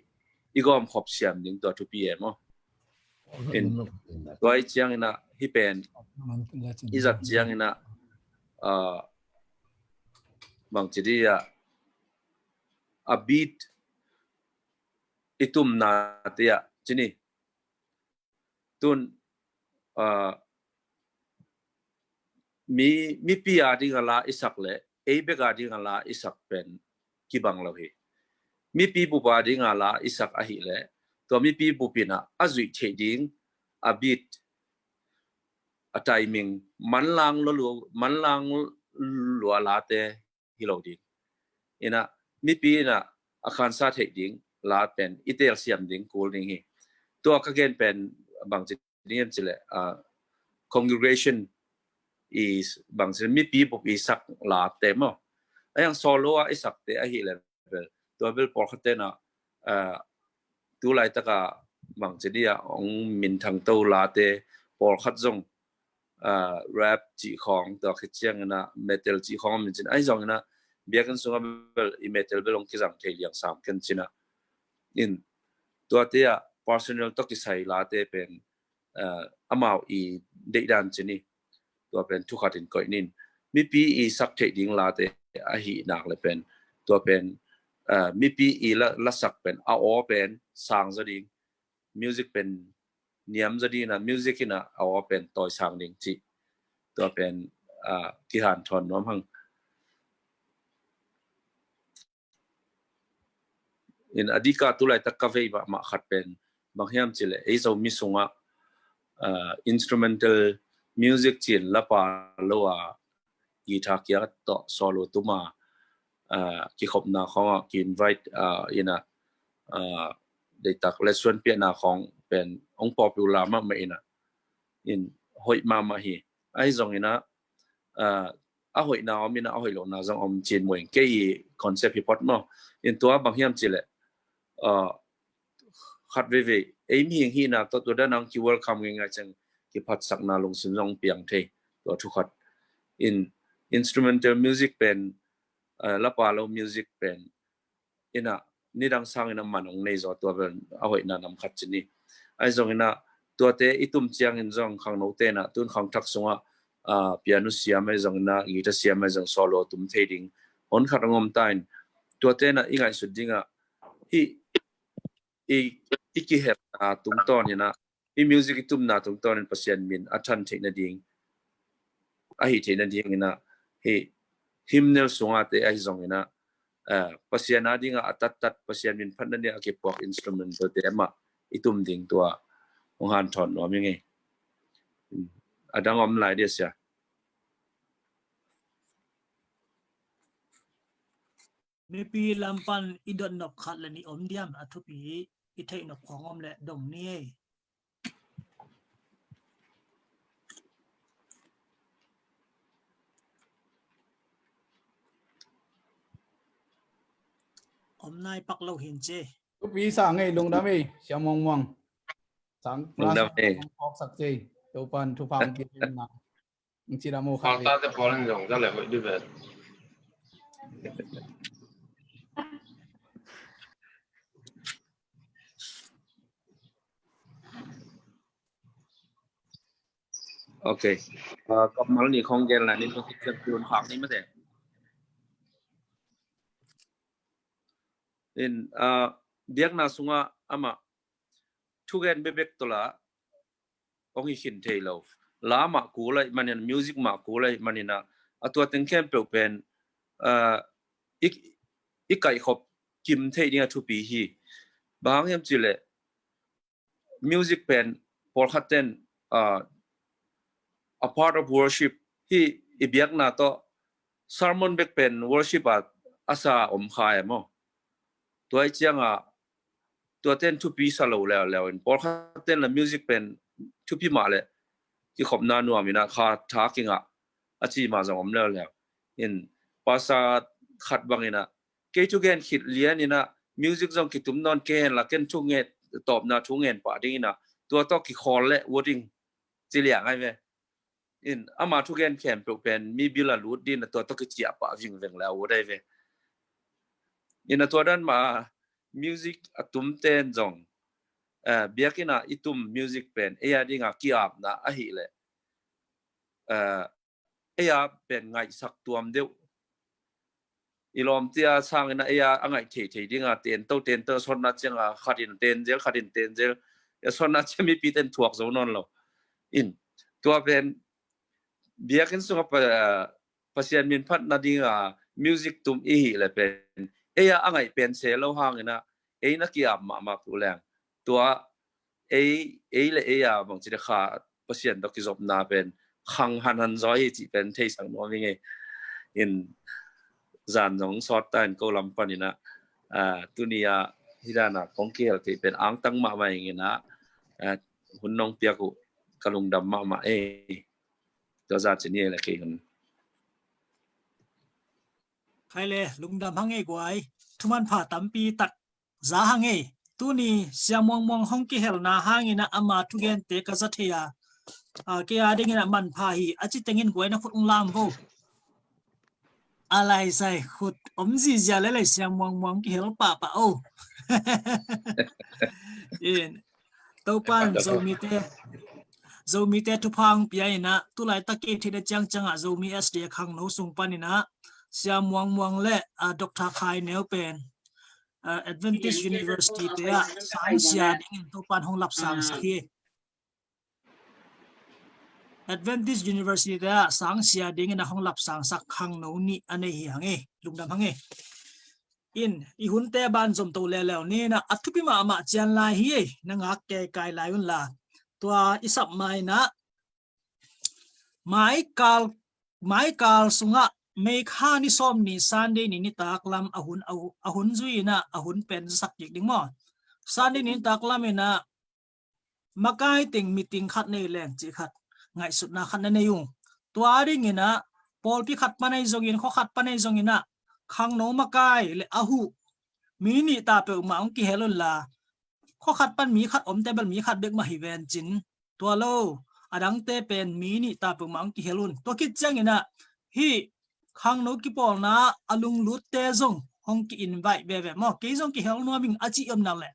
i gawmkhop siam ding tua thupi e maw. In, tua ahi ciangin ah hih pen i zat ciangin ah, ah, bangci dih ah, a beat i tumnate ah ci ni. Tun, ah, mi, mipi a ding a la i sak le ei bek a ding a la i sak pen kibang lo hi. Mipi bup a ding a la i sak ahih le tua mipi bup in ah a zuih theih ding a beat, a timing, manlang lua, manlang lua late hi lo ding. In ah mipi in ah a khansa theih ding la pen i telsiam ding kul ding hi. Tua ka gen pen bangci ding hiam ci le, ah, congregation i bangci mipi bup i sak late maw. A hiang solo a i sakte ahih le bel, tua bel pawlkhat ten ah, ah, tu laitak a bangci dih ah ong minthang to late pawlkhat zong, ah, rap cih khawng, tua khit ciangin ah metal cih khawng min cin. Ahi zongin ah biakinn sungah bel i metal bel ong kizang thei liang sam ken cin ah. In, tuate ah personal tawh kisai late pen, ah, amau i deihdan ci ni. Tua pen thukhat in koih nin. Mipi i sak theih ding late ahih nak le pen, tua pen, ah, mipi i la, lasak pen a aw pen sang zaw ding, music pen niam zaw ding in ah, music in ah a aw pen tawisang ding cih, tua pen, ah, kihanthawn nuam hang. In a dika tu laitak ka vei mahmah khat pen bang hiam ci le ei Zomi sungah, ah, instrumental music ci-in lapa lo a guitar kiat tawh solo tum a, ah, kikhopna khawng ah ki-invite, ah, in ah, ah, deihtak le suan piahna khawng pen ong popular mahmah in ah, in hoih mahmah hi. Ahi zongin ah, ah, a hoihna om in ah a hoih lohna zong om ci-in muang kei i concept hi phot maw. In tua bang hiam ci le, ah, khat veivei ei mihing hihna tawh tua dan ang ki-welcome ngeingai ciang kiphatsakna lungsim zong piang thei, tua thukhat. In instrumental music pen, ah, lapa lo music pen in ah nidang sangin ah man ong nei zaw, tua bel a hoihna nam khat ci ni. Ahi zongin ah tuate i tum ciangin zong khangnote in ah tun khangthak sungah, ah, piano siam ahi zongin ah guitar siam ahi zong solo tum thei ding hon khat ong om ta in, tuate in ah i ngaihsut ding ah hih i, i kihepna tungtawn in ah i music i tumna tungtawn in Pasian min a than theih nading, a hih theih nading in ah hih hymnal sungate ahi zongin ah, ah, Pasian a ding ah a tattat Pasian min phat nading a kipuak instrumental te mah i tum ding tua ong hanthawn nuam ing ei. A dang om lai dia sia. Mipi lam pan i dot nop khat le nih om diam, a thupi i theih nop khawng om le dong ni ei. om nai pak lo hin ci. Thupi sa ngei, lungdam ei, Sia Muang Muang. Sang lungdam ei. Sang phawk sak ci. Topan thupha hong pia in na. Hong ci lam uh kha. Pastor te pawl in zong za le hoih di ve. Ok. Uh, kammal nih khong gel na nin khong kik piun khak ni mate. In, uh, biakna sunga ama thugen bebek tola ong hi khin thei lo. La mah kul ahih manin, music mah kul ahih manin a, a tua teng khempeuh pen, uh, i, i kaihkhop kim theih ding a thupi hi. Bang hang hiam cih leh music pen pawlkhat ten, uh, a part of worship hi. I biakna tawh sermon bek pen worship a, a sa om kha e maw. Tua ih cianga tua ten thupi sa lo leuleu in, pawlkhat ten la music pen thupi mah le kikhopna nuam in a kha tha kingah a ci mah zong om leuleu in, pastor khat bangin a kei thugen khit lian in a music zong kitum nawn kei hen la ken thungen, tawpna thungen pah ding in a tua tawh kikhawl le uh ding ci liang ai ve. In ama thugen khempeuh pen mi bil a lut ding in a tua tawh kiciah pah vingveng le uh dai ve. In a tua dan mah music a tum ten zong, uh, biakinn a i tum music pen ei a dinga ki-apna ahih leh, uh, ei a pen ngaihsak tuam deuh. I lawmte a sangin a ei a a ngaih theithei dinga tento tento sotna cianga khatin tenzel khatin tenzel. A sotna cia mipi ten thuak zo nawn lo. In tua pen biakinn sunga pa, Pasian min phatna dinga music tum i hih le pen ei a a ngaih pen se lo hangin a ei na ki-ap mahmah pu leng tua ei, ei le ei a bangci le kha Pasian tawh kizopna pen khang hanhan zaw hi cih pen theisak nuam hi ngei. In zan zong sawt ta in ko lam panin a, ah, tuni a hih dan a kong kihel kei pen angtang mahmah ing in a, ah, hun nong piak uh ka lungdam mahmah ei. Tua za cin hi le kei hun. Khai le lungdam hang ei guai. Thuman pha tampi tak za hang ei. Tuni Sia Muang Muang hong kihelna hangin a ama thugente ka za thei a, a, kei a dingin a manpha hi a ci tengin guai na khut ung lam vo. A lai sai khut om zizia le lai Sia Muang Muang kihel pahpah o. In Topan Zomite, Zomite thupha hong pia in a tulaitak i theihna ciangciang a Zomi S D A khangno sung panin a Sia Muang Muang le, a, Doctor Khai Neu pen, a, Adventist University te ah sangsia dingin Topan hong lapsang sak hi. Adventist University te ah sangsia dingin a hong lapsang sak khangno nih a nei hi hang ei. Lungdam hang ei. In i hunte ban zom to leuleu ni in a, a thupi mahmah cian lai hi ei. Na ngak kei kai lai un la. Tua i sap mai in a maikal, maikal sungah May kha ni sawm ni Sunday ni nitak lam a hun, a, a hun zui in a, a hun pen sak kik ding maw. Sunday ni nitak lam in a makai teng meeting khat nei leng cih khat ngaihsutna khat na nei ung. Tua dingin a pawlpi khat pan ahi zongin, khua khat pan ahi zongin a khangno makai le a huh mi nih ta peuhmah hong kihel un la, khua khat pan mi khat om te bel mi khat bek mah hi ven cin. Tua lo, a dangte pen mi nih ta peuhmah hong kihel un. Tua khit ciangin a hih khangno kipawlna a lunglutte zong hong ki-invite veve maw. Kei zong kihel nuam ing a ci om nak leh,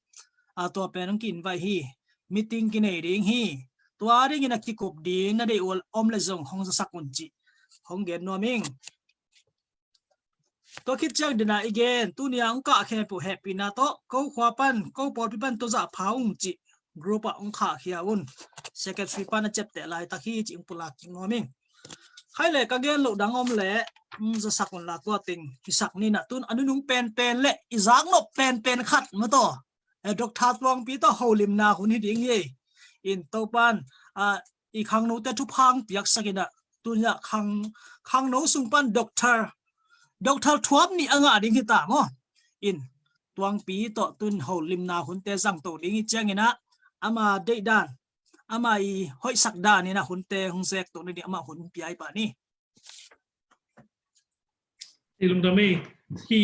a, tua pen hong ki-invite hi. Meeting kinei ding hi. Tua dingin a kikup ding na deih uh om le zong hong zasak un cih hong gen nuam ing. Tua khit ciang dena i gen, tuni a hong kah khempeuh hehpihna tawh ko khua pan, ko pawlpi pan tua zah pha ung cih group ah hong khahkhia un. Secretary pan a ciapteh laitak hi cih hong pulak kik nuam ing. Khai le ka gen loh dang om le, um, zasak un la tua teng hisak ni in a tun a nunung penpen le i zaknop penpen khat mataw, eh, Doctor Tuangpi tawh holimna hun hi ding hi. In Topan, ah, i khangnote thupha hong piaksak in a tun ah khang, khangno sung pan Doctor, Doctor thuap nih a ngah ding hi ta maw. In Tuangpi tawh tun holimna hunte zang to ding hi ciangin a ama deih dan, ama i hoihsak dan in a hunte hong zek to na ding ama hun pia i pah ni. Hi lungdam ei. Hi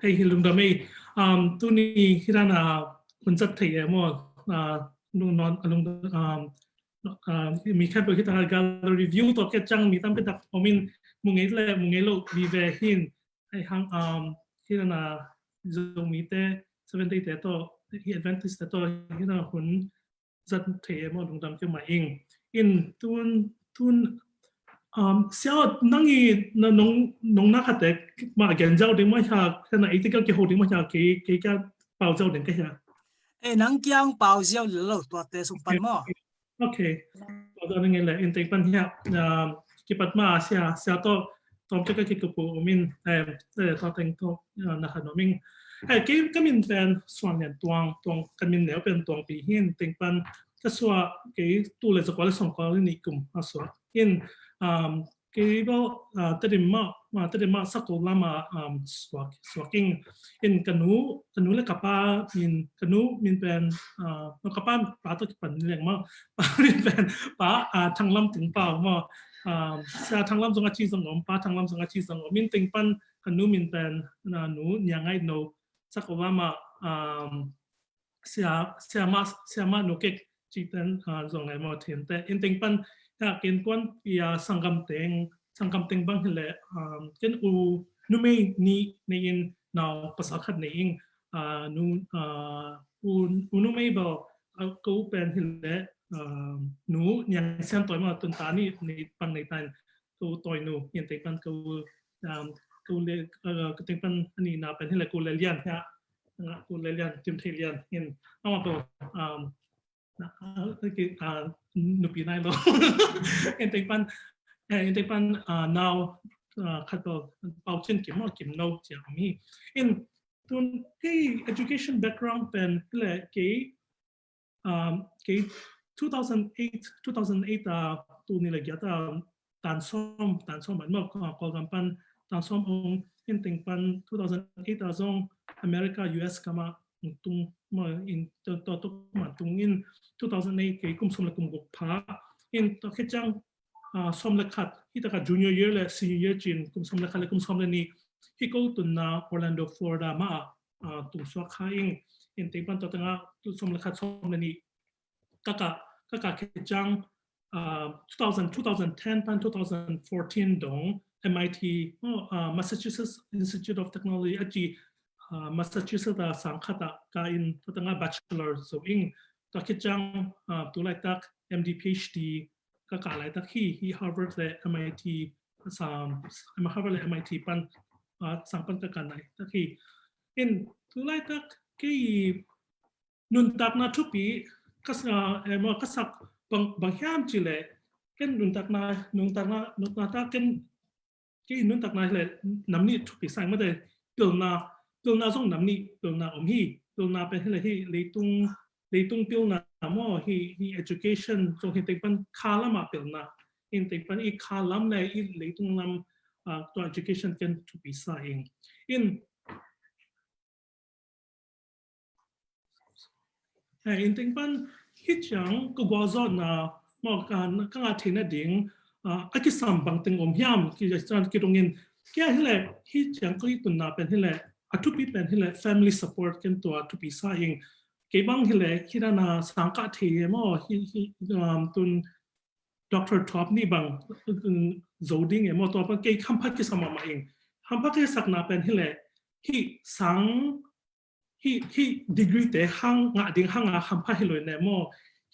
Hei, hi lungdam ei. Um, tuni hi dan a hun zat thei e maw. Uh, lung non, uh, lung, um, uh, mi khat bel hi dan a gallery view tawh ke ciang mi tampi tak om in mu ngei le mu ngei lo vive hin. Hei hang, um, hi dan a Zomite, Seventh Day te tawh, hi Adventist te tawh hi dan a hun zat thei e maw, lungdam kei mah ing. In tun, tun, um, sia nang i na nong, nong na khat te mah gen zau ding mah hia, ka na ei te ka kiho ding mah hia, kei, kei ka pau zau ding ka hia. Eh, nang kiang pau zau le lo tua te sung pan maw. Okay. Tua tua nang le in teng pan hia, um, kipat ma sia, sia to, tom ka kikupu umin, eh, eh, tua teng to, uh, na khan umin. Eh, kei ka min pen Suan Lian Tuang, Tuang, ka min neu pen Tuang Pi hin, teng pan ka suak kei tu le zakua le sawmkua le nih kum a suak. In, um, kei bo, uh, Tedim ma, uh, Tedim ma Sakol lam a, um, suak, suak ing. In ka nu, ka nu le ka pa min, ka nu min pen, uh, ka pa pa to kipan leng ma, pa min pen, pa, uh, Thang Lam Tung Pau ma, um, sia Thang Lam zong a ci zong om, pa Thang Lam zong a ci zong om. In teng pan ka nu min pen, uh, Nu Nia Ngai No, Sakol lam a, um, sia, sia ma, sia ma nu kek ci ten, ah, zong ngai maw thinte. In teng pan, ya, ken kuan, ya, sanggam teng, sanggam teng bang hi le, um, ken u numei ni, ni in nau pasal khat nei ing, ah, nu, ah, u, u numei bel, ah, ka u pen hi le, um, Nu Niang Sian Toi maw tun ta ni, ni pang nei tan, ka u Toi Nu, in teng pan ka u, um, ka u le, ah, ka teng pan ani na pen hi le ka u le Lian, ya, Nga ku le lian, tim thei lian, in, ama bo, um, na, ah, ki, ah, nupi nai lo. In teng pan, eh, in teng pan, ah, nau, ah, khat bo, Pau Cin Kim, oh, Kim No, cia mi. In, tun, kei education background pen, le, kei, um, kei two thousand eight, two thousand eight, ah, tu ni le giat, ah, tan sawm, tan sawm man maw, Kawl, Kawlgam pan tan sawm ong, in teng pan two thousand eight a zong America, U S gam ah tung maw, in to, to, to ma tung in two thousand eight kei kum sawm le kum guk pha, in to khe ciang, ah, sawm le khat, hi taka junior year le senior year cin kum sawm le khat le kum sawm le nih, hi ko tunna Orlando, Florida ma ah, ah, tung suak kha ing, in teng pan to tanga tu sawm le khat sawm le nih, kaka, kaka khe ciang, ah, two thousand, two thousand ten pan two thousand fourteen dong M I T, oh, ah, Massachusetts Institute of Technology, a ci, ah, Massachusetts a sang khat ah ka in, to tanga bachelor zo ing, to khe ciang, ah, tu laitak M D, P H D, ka kah laitak hi, hi Harvard le M I T, sang, Harvard le M I T pan, ah, sang pan ka kah laitak hi. In, tu laitak kei nuntakna thupi, ka sa, eh, maw, ka sak bang, bang hiam ci le, ken nuntakna, nuntakna, nuntakna ta ken kei nuntakna hi le nam nih thupi sa ing mate, pilna, pilna zong nam nih pilna om hi, pilna pen hi le hi leitung, leitung pilna maw, hi, hi education zong hi teng pan kha lam ah pilna, in teng pan i kha lam le i leitung lam, ah, tua education ken thupi sa ing. In, eh, in teng pan hi ciang ka gualzawhna maw, ka, ka ngah theihna ding, ah, a kisam bang teng om hiam, ki, ki dong in, kia hi le, hi ciang ka i tunna pen hi le, a thupi pen hi le, family support ken tua thupi sa ing. Kei bang hi le, hi dana sang kah thei e maw, hi, hi, um, tun Doctor Thawp ni bang, um, zo ding e maw, tua pan kei hampha kisam mahmah ing. Hampha kisakna pen hi le, hi sang, hi, hi degree te hang ngah ding hang a hampha hi lo ne maw.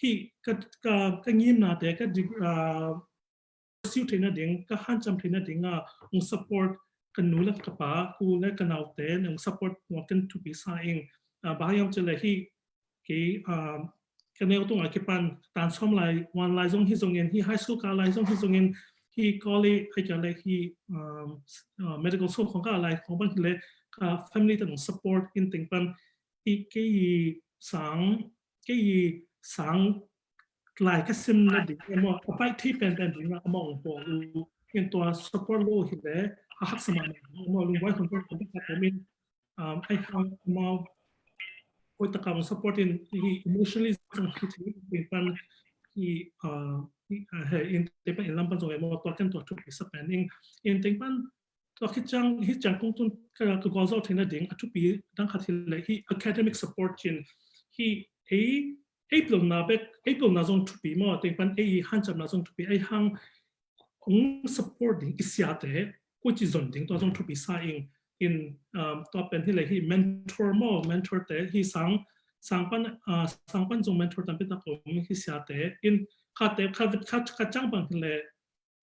Hi ka, ka, ka ngimna te, ka dig-, ah, pursue theihna ding, ka hanciam theihna ding a, ong support ka nu le ka pa, ku le ka nau te, ong support ong ken thupi sa ing. Ah, bang hiam ci le hi, kei, ah, ka neu tung a kipan, tan sawm lai, wan lai zong hi zongin, hi high school ka lai zong hi zongin, hi college, ai ka le hi, um, ah, medical school khong ka lai khong bang hi le, ka family te ong support in teng pan, hi kei sang, kei sang lai ka sim na ding e maw, a pai thei pen pen ding a maw ong pua u, in tua support lo hi le, a haksa mahmah maw, lungbuai hun pen ong ka min, um, ai hang maw, koi taka ong support in hi emotionally zong hi thei, in pan hi, uh, hi, uh, he, in teng pan in lam pan zong e maw, tua ken tua thupi sa pen ing, in teng pan Tua khit ciang, hi ciang kong tun ka, ka gualzo theihna ding a thupi dang khat hi leh hi academic support cin hi ei, ei pilna bek, ei pilna zong thupi maw, teng pan ei hanciamna zong thupi, ei hang hong support ding i siate kua ci zon ding tua zong thupi sa ing in, um, tua pen hi leh hi mentor maw, mentor te hi sang, sang pan, uh, sang pan zong mentor tampi tak om hi siate in khat te, khat, khat, khat ciang bang hi leh,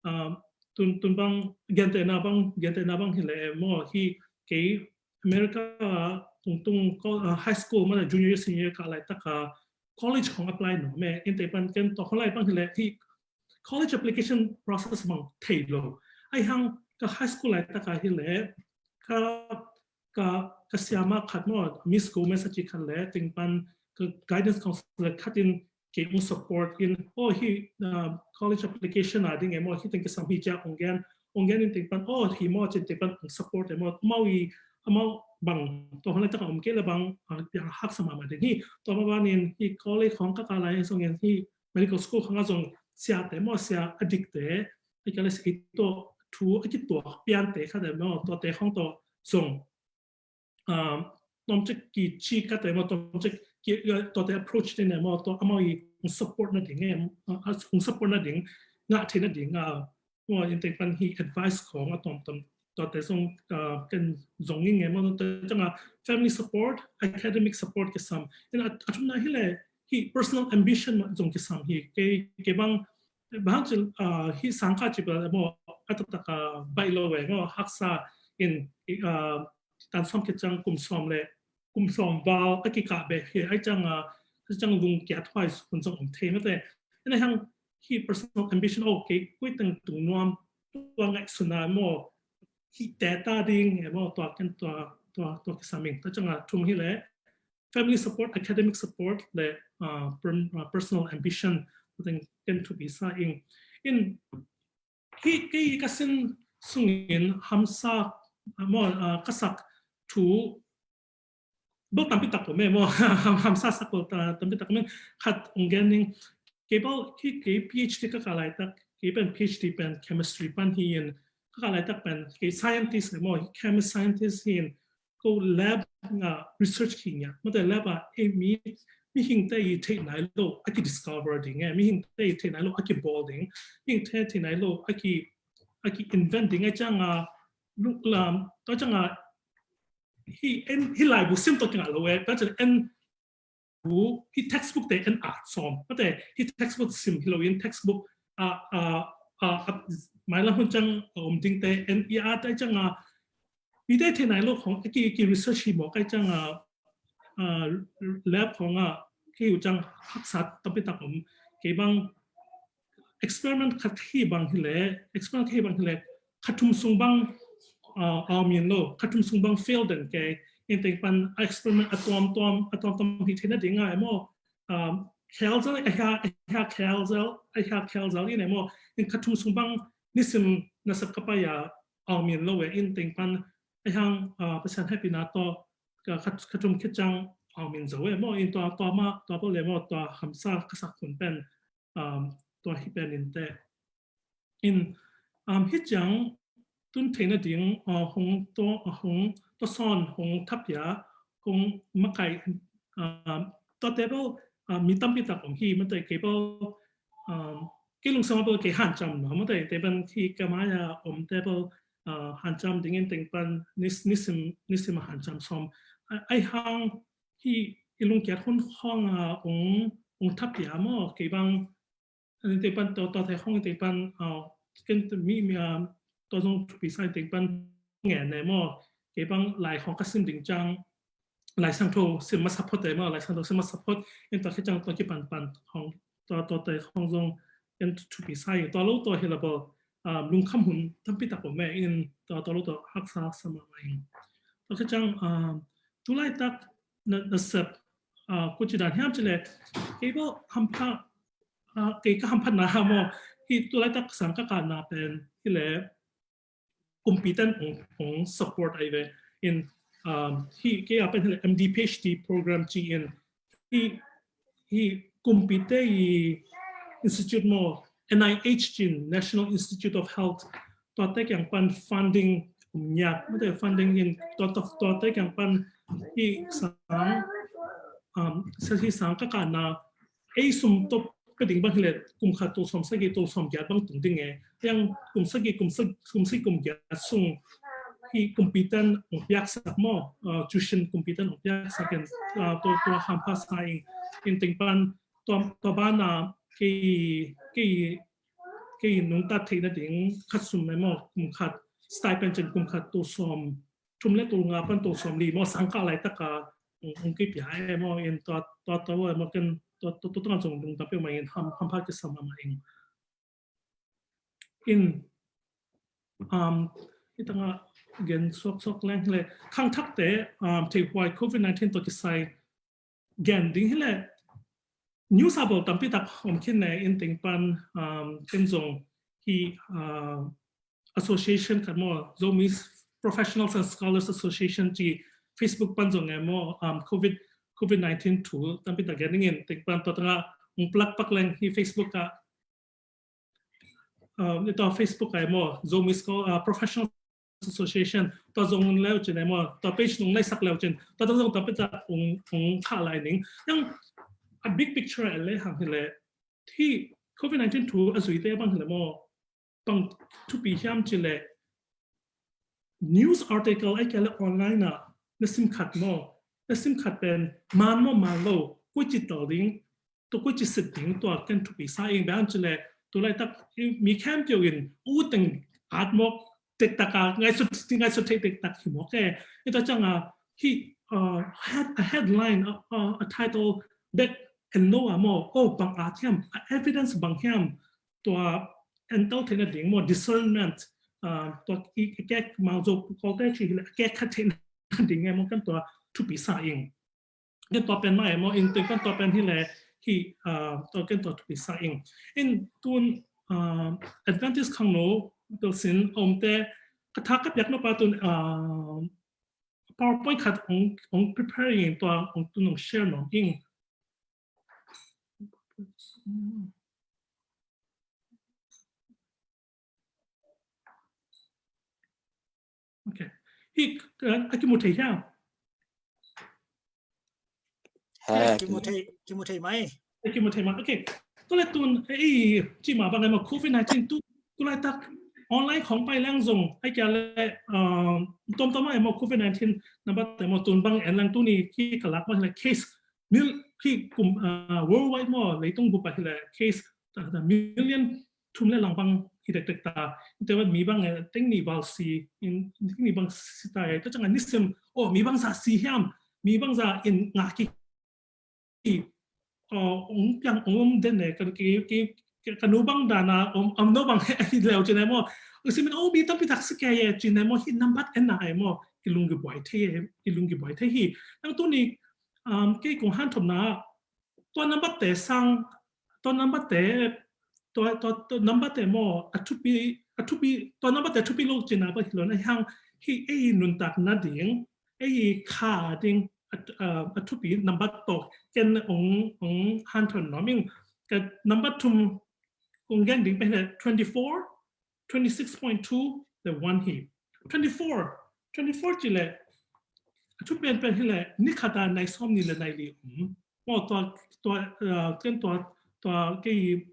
um, tun, tun bang, gentehna bang, gentehna bang hi leh maw hi kei America tung tung ko-, uh, high school maw junior year, senior year kah laitak a college khong apply nuam e, in teng pan ken tua khong lai bang hi leh hi college application process bang thei lo. Ai hang ka high school laitak a hi leh ka, ka, ka siama khat maw, Miss Gomez a ci khat leh teng pan ka guidance counselor khat in kei hong support in, oh, hi, uh, college application a ding e maw, hi teng kisam hi ci a hong gen, hong gen in teng pan, oh, hi maw cin teng pan hong support e maw, amau i, amau bang, tua hong laitak a om kei leh bang, uh, piang haksa mahmah ding hi, tua mah bang in hi college khong ka kah lai zong in hi medical school khong a zong siate maw, sia a dikte, hi ka leh si tua thu a kituak piante khat e maw, tuate khong tua zong, um, tawmcik kici kate maw, tawmcik ki, uh, tuate approach te ne maw, tua amau i hong support nading e, uh, hong support nading, ngah thei nading, uh, maw, in teng pan hi advice khong a tawmtawm, tuate zong, uh, ken zong ing e maw, tua ciang a family support, academic support kisam. In a, a thumna hi leh hi personal ambition maw zong kisam hi, kei, kei bang, bang ci, uh, hi sang kah ci bang maw, a taktak a baih lo e maw, haksa in, uh, tan sawm khit ciang kum sawm leh kum sawm val a kikah beh hi, ai ciang a, ai ciang lungkiat huai hun zong om thei mate. Ina hang hi personal ambition, oh, kei koi teng tung nuam, tua ngaihsutna maw, hi teta ding e maw, tua ken tua, tua, tua kisam ing. Tua ciang a thum hi leh family support, academic support leh, uh, per-, uh, personal ambition, tua teng ken thupi sa ing. In hi kei ka sin sungin hamsa, uh, maw, uh, ka sak thu bel tampi tak om e maw, ham, hamsa sak bel ta, tampi tak om e. Khat hong gen ning, kei bel hi kei PhD ka kah laitak, kei pen PhD pen chemistry pan hi in, ka kah laitak pen kei scientist e maw, chemist scientist hi in, ko lab a research hi ngiat, mate lab a ei mi, mihingte i theih nai lo a kidiscover ding e, mihingte i theih nai lo a kibawl ding, mihingte theih nai lo a ki, a ki invent ding, ai ciang a, luk lam, tua ciang a, hi en, hi laibu sim tua kingah lo e, tua ciang en bu, hi textbook te en at sawm, mate hi textbook sim hi lo in textbook, a, a, a, a, mailam hun ciang a om ding te en i at, ai ciang a, mite theih nai lo khong, a ki, ki research hi mawk, ai ciang a, uh, lab khong a, kei uh ciang haksa tampi tak om, kei bang experiment khat hi bang hi leh, experiment khat hi bang hi leh, kha thum sung bang, uh, aw min lo, kha thum sung bang fail den kei, in teng pan a experiment a tuamtuam, a tuamtuam hi theihna ding a e maw, um, khel zel, a hia, a hia khel zel, a hia khel zel in e maw, in kha thum sung bang nisim nasep ka pai a, aw min lo e, in teng pan a hang, uh, Pasian hehpihna tawh, ka, ka, ka thum khit ciang aw min zo e maw, in tua, tua mah, tua bel e maw, tua hamsa ka sak hun pen, um, tua hi pen in te. In, um, hi ciang tun theihna ding, uh, hong tua, uh, hong tua sawn, hong thapia, hong makai, um, tua te bel, uh, mi tampi tak om hi, mate kei bel, um, kei lungsim a bel kei hanciam lo, mate te bel hi ka mai a om te bel, uh, hanciam ding in teng pan nis-, nisim, nisim a hanciam sawm. Ai, ai hang hi i lungkiat hun khong a ong, ong thapia maw, kei bang, ani teng pan tua, tua te khong teng pan, uh, ken mi, mi, uh, tua zong thupi sa teng pan ngen ne maw, kei bang lai khong ka sim ding ciang, Lai Siangtho sim masa phot e maw, Lai Siangtho sim masa phot, in tua khit ciang tua kipan pan khong, tua, tua te khong zong en thupi sa in, tua lo tua hi la bel, um, lungkham hun tampi tak om e, in tua, tua lo tua haksa sa mahmah in. Tua khit ciang, um, tu laitak na, nasep, uh, kua ci dan hiam ci leh, kei bel hampha, uh, kei ka hamphatna ha maw, hi tu laitak sang ka kahna pen hi leh, kumpi ten ong, ong support ai ve. In, um, hi kei a pen hi leh M D PhD program ci in, hi, hi kumpi te i institute maw, N I H ci in, National Institute of Health, tua te kiang pan funding kum ngiat mate funding in tua tua tua te kiang pan hi sang, um, sa hi sang ka ka na ei sum top pe ding bang hi le kum khat tul sawm sagih tul sawm giat bang tung ding e. Yang kum sagih kum sagih kum sagih kum giat sung hi kumpi ten ong piak sak maw, uh, tuition kumpi ten ong piak sak in, uh, tua tua hampha sa ing in teng pan tua tua ban a kei kei kei nungta theihna ding khat sum e maw, kum khat stipend cin kum khat tul sawm thum le tul nga pan tul sawm li maw, sang ka lai taka ong kei pia e maw, in tua tua tua e maw, ken tua tua tua zong lungdam peuhmah in ham hampha kisa mahmah ing. In, um, hi tanga gen suak suak leng le khangthakte, um, theihhuai covid nineteen tua kisai gen ding hi le news a bol tampi tak om khin ne, in teng pan, um, ken zong hi, uh, association khat maw, Zomi Professionals and Scholars Association ci Facebook pan zong e maw, um, covid covid nineteen thu tampi tak gen ding in teng pan tua tanga ong plak pak leng hi Facebook a, uh, tua Facebook a e maw, Zomi Scho-, uh, Professional Association, tua zong leu cin e maw, tua page nung nai sak leu cin tua tua zong tua page ung ung kha lai ning. Yang a big picture a le hang hi le hi covid nineteen thu a zui te bang hi le maw, bang thupi hiam ci le news article ai kia le online a na sim khat maw, na sim khat pen man maw man lo, koi ci tal ding, tua koi ci sit ding tua ken thupi sa ing. Bang ci le tu lai tak mi khempeuh in u teng at mawk tek tak a ngaisut ngaisut thei tek tak hi mawk e. I ta chang a hi, uh, head, a headline, a, a, a title bek en lo a maw, oh, bang at hiam, a evidence bang hiam, tua entel theihna ding maw, discernment, uh, tua i kek mang zo kolte ci hi le kek khat theihna ding e maw, kan tua thupi sa ing. Ken tua pen mah e maw, in teng kan tua pen hi le hi, uh, tua ken tua thupi sa ing. In tun, uh, Adventist khangno tel sin om te ka tha ka piak no pa tun, uh, PowerPoint khat ong ong prepare ing, tua ong tun ong share no ing. Okay. Hi, uh, a kimu thei hiam? He, kimu thei, kimu thei mai. A kimu thei mai. Okay. Tua le tun, eh, ci ma bang e maw covid nineteen tu, tu lai tak online khong pai leng zong ai kia le, uh, tom tom e maw covid nineteen number te maw tun bang en leng tu ni ki ka lak bang le case mil hi kum, uh, worldwide maw leitung bup a hi le case ta, ta million thum le lang bang hi tek tek ta. Te wa mi bang e teng ni val si, in teng ni bang si ta e. Ta chang a ni sim, oh, mi bang za si hiam, mi bang za in nga ki, oh, ong piang ong om den e, kan ki ki ka nu bang dana om am no bang hi leu cin e maw. Usimin oh mi tampi tak si ke ye cin e maw, hi number en na e maw, ki lung ki buai thei, ki lung ki buai thei hi. Nang tu ni, um, kei kong han thom na tua number te sang, tua number te, tua, tua, tua number te maw, a thupi, a thupi, tua number te thupi lo cin a ba hi lo na hang hi ei nuntak na ding, ei kha ding, a, a, a thupi number to ken ong, ong han thon nom ing. Ka number thum kong gen ding pen le twenty-four, twenty-six point two, the one hi. Twenty-four, twenty-four ci le, a thupi pen hi le, ni khat a nai sawm ni le nai li um. Maw tua, tua, uh, ken tua, tua kei,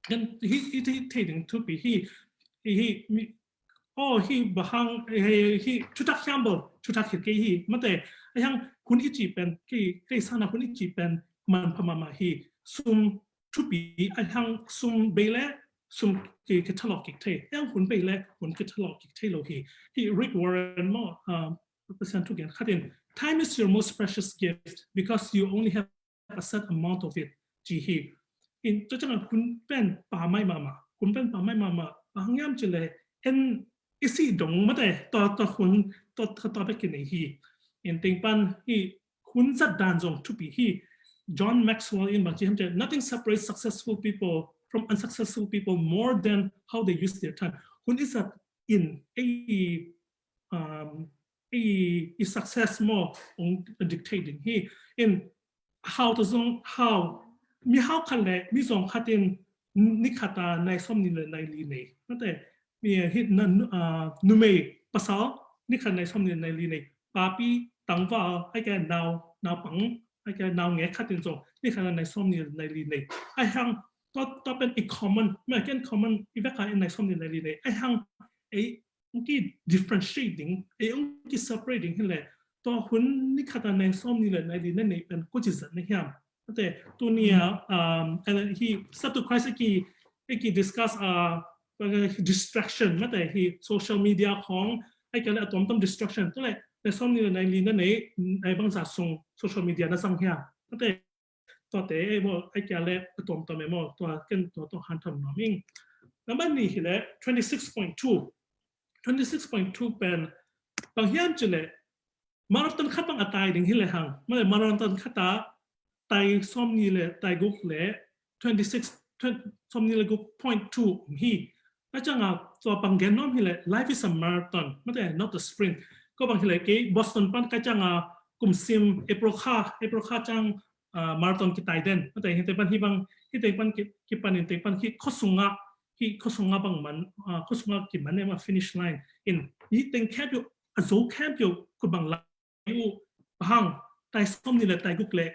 ken hi, hi, hi, thei ding thupi hi, hi, hi, mi, oh, hi bahang, hi, hi, thutak hiam bol, thutak hi kei hi, mate, a hiang hun i ci pen, kei, kei sana hun i ci pen, man pha mama hi, sum thupi a hiang sum bei le sum ki, ki thalawh kik thei. A hiang hun bei le hun ki thalawh kik thei lo hi. Hi Rick Warren maw, um, Pasian thu gen khat in, "Time is your most precious gift because you only have a set amount of it," ci hi. In tua chang a hun pen pa mai mama, hun pen pa mai mama, pa hang yam ci le en i si dong mate, tua, tua hun, tua, tua, tua bek ki nei hi. In teng pan hi hun zat dan zong thupi hi. John Maxwell in bang ci hiam ci le, "Nothing separates successful people from unsuccessful people more than how they use their time." Hun i zat in ei, um, ei, ei success maw ong dictate ding hi. In hau ta zong hau, mi hau khat le mi zong khat in ni khat a nai sawm ni le nai li nei. Mate, mi hi na, uh, numei pasal ni khat nai sawmnih le nai li nei. Papi tangval, ahih kei leh nau, naupang, ahih kei leh naungek khat in zong ni khat nai sawmnih le nai li nei. Ahih hang tua, tua pen i common, mah ken common, i vek a i nai sawmnih le nai li nei. Ahih hang ei ong ki differentiate ding, ei ong ki separate ding hi leh, tua hun ni khat a nai sawmnih le nai li na nei pen koi ci zat na hiam. Mate, tuni a, um, hi step to Christ a ki, a ki discuss a, distraction, mate, hi social media khong, ahih kei leh a tuamtuam distraction, tua leh, nai sawmnih le nai li na nei, nai bangzah sung social media na zang hiam. Mate, tuate, ei maw, ahih kei leh a tuamtuam ei maw, tua ken tua tua hantham nuam ing. Number nih hi leh, twenty six point two. Twenty six point two pen, bang hiam ci leh, marathon khat bang a tai ding hi leh hang. Mate, marathon khat a tai sawmnih le tai guk le twenty six, twenty, sawmnih le guk point two hi. Tua ciang a tua bang gen nuam hi leh, life is a marathon, mate, not a sprint. Ko bang hi leh kei Boston pan ka ciang a kum sim April kha, April kha ciang, ah, marathon ki tai den. Mate, hi teng pan hi bang, hi teng pan ki, ki pan in teng pan hi khosung a, hi khosung a bang man, ah, khosung a ki man ei maw finish line. In, hi teng khempeuh, a zo khempeuh, kut bang lai uh, bang hang, tai sawmnih le tai guk le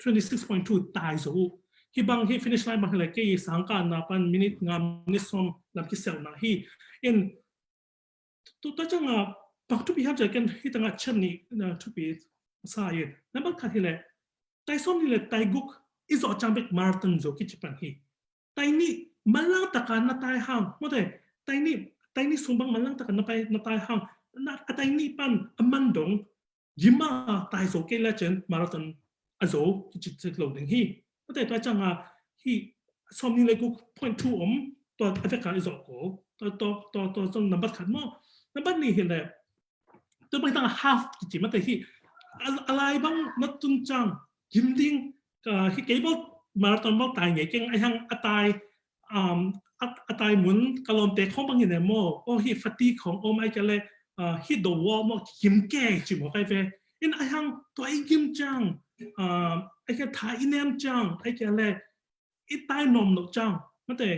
twenty six point two tai zo uh. Hi bang hi finish line bang hi leh kei sang ka na pan minute nga minute sawm lam ki sel na hi. In, tu ta ciang a, bang thupi hiam ci leh ken hi tang a chan ni, na thupi sa in. Number khat hi leh, tai sawmnih le tai guk i zawh ciang bek marathon zo ki ci pan hi. Tai nih manlang tak a na tai hang, mate, tai nih, tai nih sung bang manlang tak a na tai, na tai hang, na, a tai nih pan a man dong, gym a tai zo kei leh cin marathon a zo ki ci, ci lo ding hi. Mate, tua ciang a hi sawmnih le guk point two om, tua a vek a i zawh ko, tua, tua, tua, tua zong number khat maw. Number nih hi leh, tua bang tang half ki ci mate hi. A, a lai bang na tun ciang gym ding, ah, hi kei bel marathon bel tai ngei keng, ahih hang a tai, um, a, a tai mun ka lawmte khong bang hi ne maw, oh, hi fatigue khong om, ahih kei leh, ah, hit the wall maw, gym kei ci maw kai ve. In ahih hang tua i gym ciang, ah, ahih kei leh tha i nem ciang, ahih kei leh i tai nuam loh ciang, mate,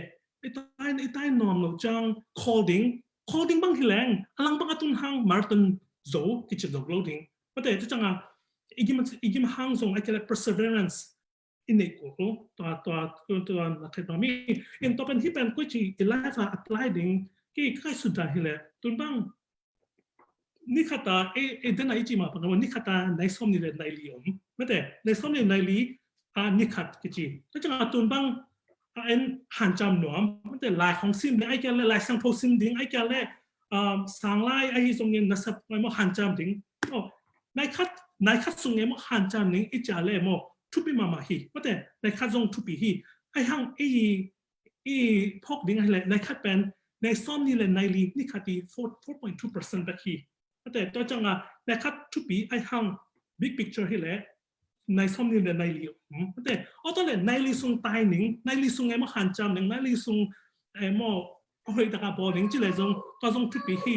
i tai, i tai nuam loh ciang, khol ding, khol ding bang hi leng, a lang bang a tun hang marathon zo ki ci zo lo ding. Mate, tua ciang a, i gym, i gym hang zong ahih kei leh perseverance i nei kul, tua, tua, tua, tua na khet nuam ing. In tua pen hi pen koi ci i life a apply ding, kei ka ngaihsut dan hi leh, tun bang, ni khat a, e, e, den a i ci mah bang, ni khat a nai sawmnih le nai li om. Mate, nai sawmnih le nai li, a, ni khat ki ci. Tua ciang a tun bang, a, en hanciam nuam. Mate, lai khong sim ding, ahih kei leh, lai siangtho sim ding, ahih kei leh, um, sang lai, ahi zongin nasep, ngai maw hanciam ding. Oh, nai khat, nai khat sung ngai maw hanciam ding, i ci leh maw, thupi mahmah hi. Mate, nai khat zong thupi hi. Ahih hang, i, i phawk ding ahih leh, nai khat pen, nai sawmnih le nai li, ni khat i four, four point two percent bek hi. Mate, tua ciang a, nai khat thupi ahih hang, big picture hi leh, nai sawmnih le nai li. Hmm, mate, aw tua leh, nai li sung tai ning, nai li sung ngai maw hanciam ning, nai li sung, eh, maw, a hoih tak a bawl ning ci leh zong, tua zong thupi hi,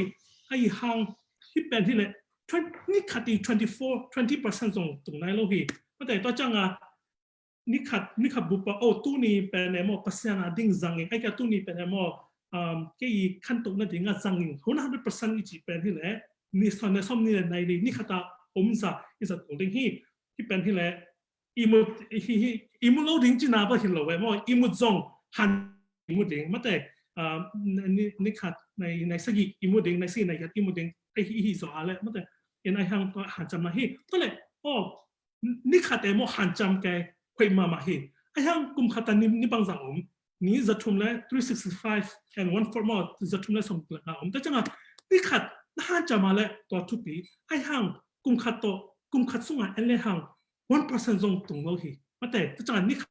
ahih hang, hi pen hi leh, twen-, ni khat i twenty four, twenty percent zong tung nai lo hi. Mate, tua ciang a, ni khat, ni khat bup a, oh, tuni pen e maw, Pasian a ding zang ing, ahih kei leh tuni pen e maw, um, kei i khantohna ding a zang ing, hun hundred percent i ci pen hi leh, ni sawm, ni sawmnih le nai li, ni khat a om zah, i zat kul ding hi, hi pen hi leh, i mut, hi, hi, i mut lo ding cihna bang hi lo e maw, i mut zong, han i mut ding, mate, um, ni, ni khat, nai, nai sagih i mut ding, nai sagih, nai khat i mut ding, ahih, hi, hi zo a leh, mate, in ahih hang tua hanciam na hi, tua leh, oh, ni khat e maw hanciam kei, hoih mahmah hi. Ahih hang kum khat a ni, ni bangzah om. Ni zathum le three sixty-five and one four maw, zathum le sawm le nga om. Tua ciang a, ni khat na hanciam a leh tua thupi. Ahih hang kum khat tawh, kum khat sung a en le hang, one percent zong tung lo hi. Mate, tua ciang a ni khat,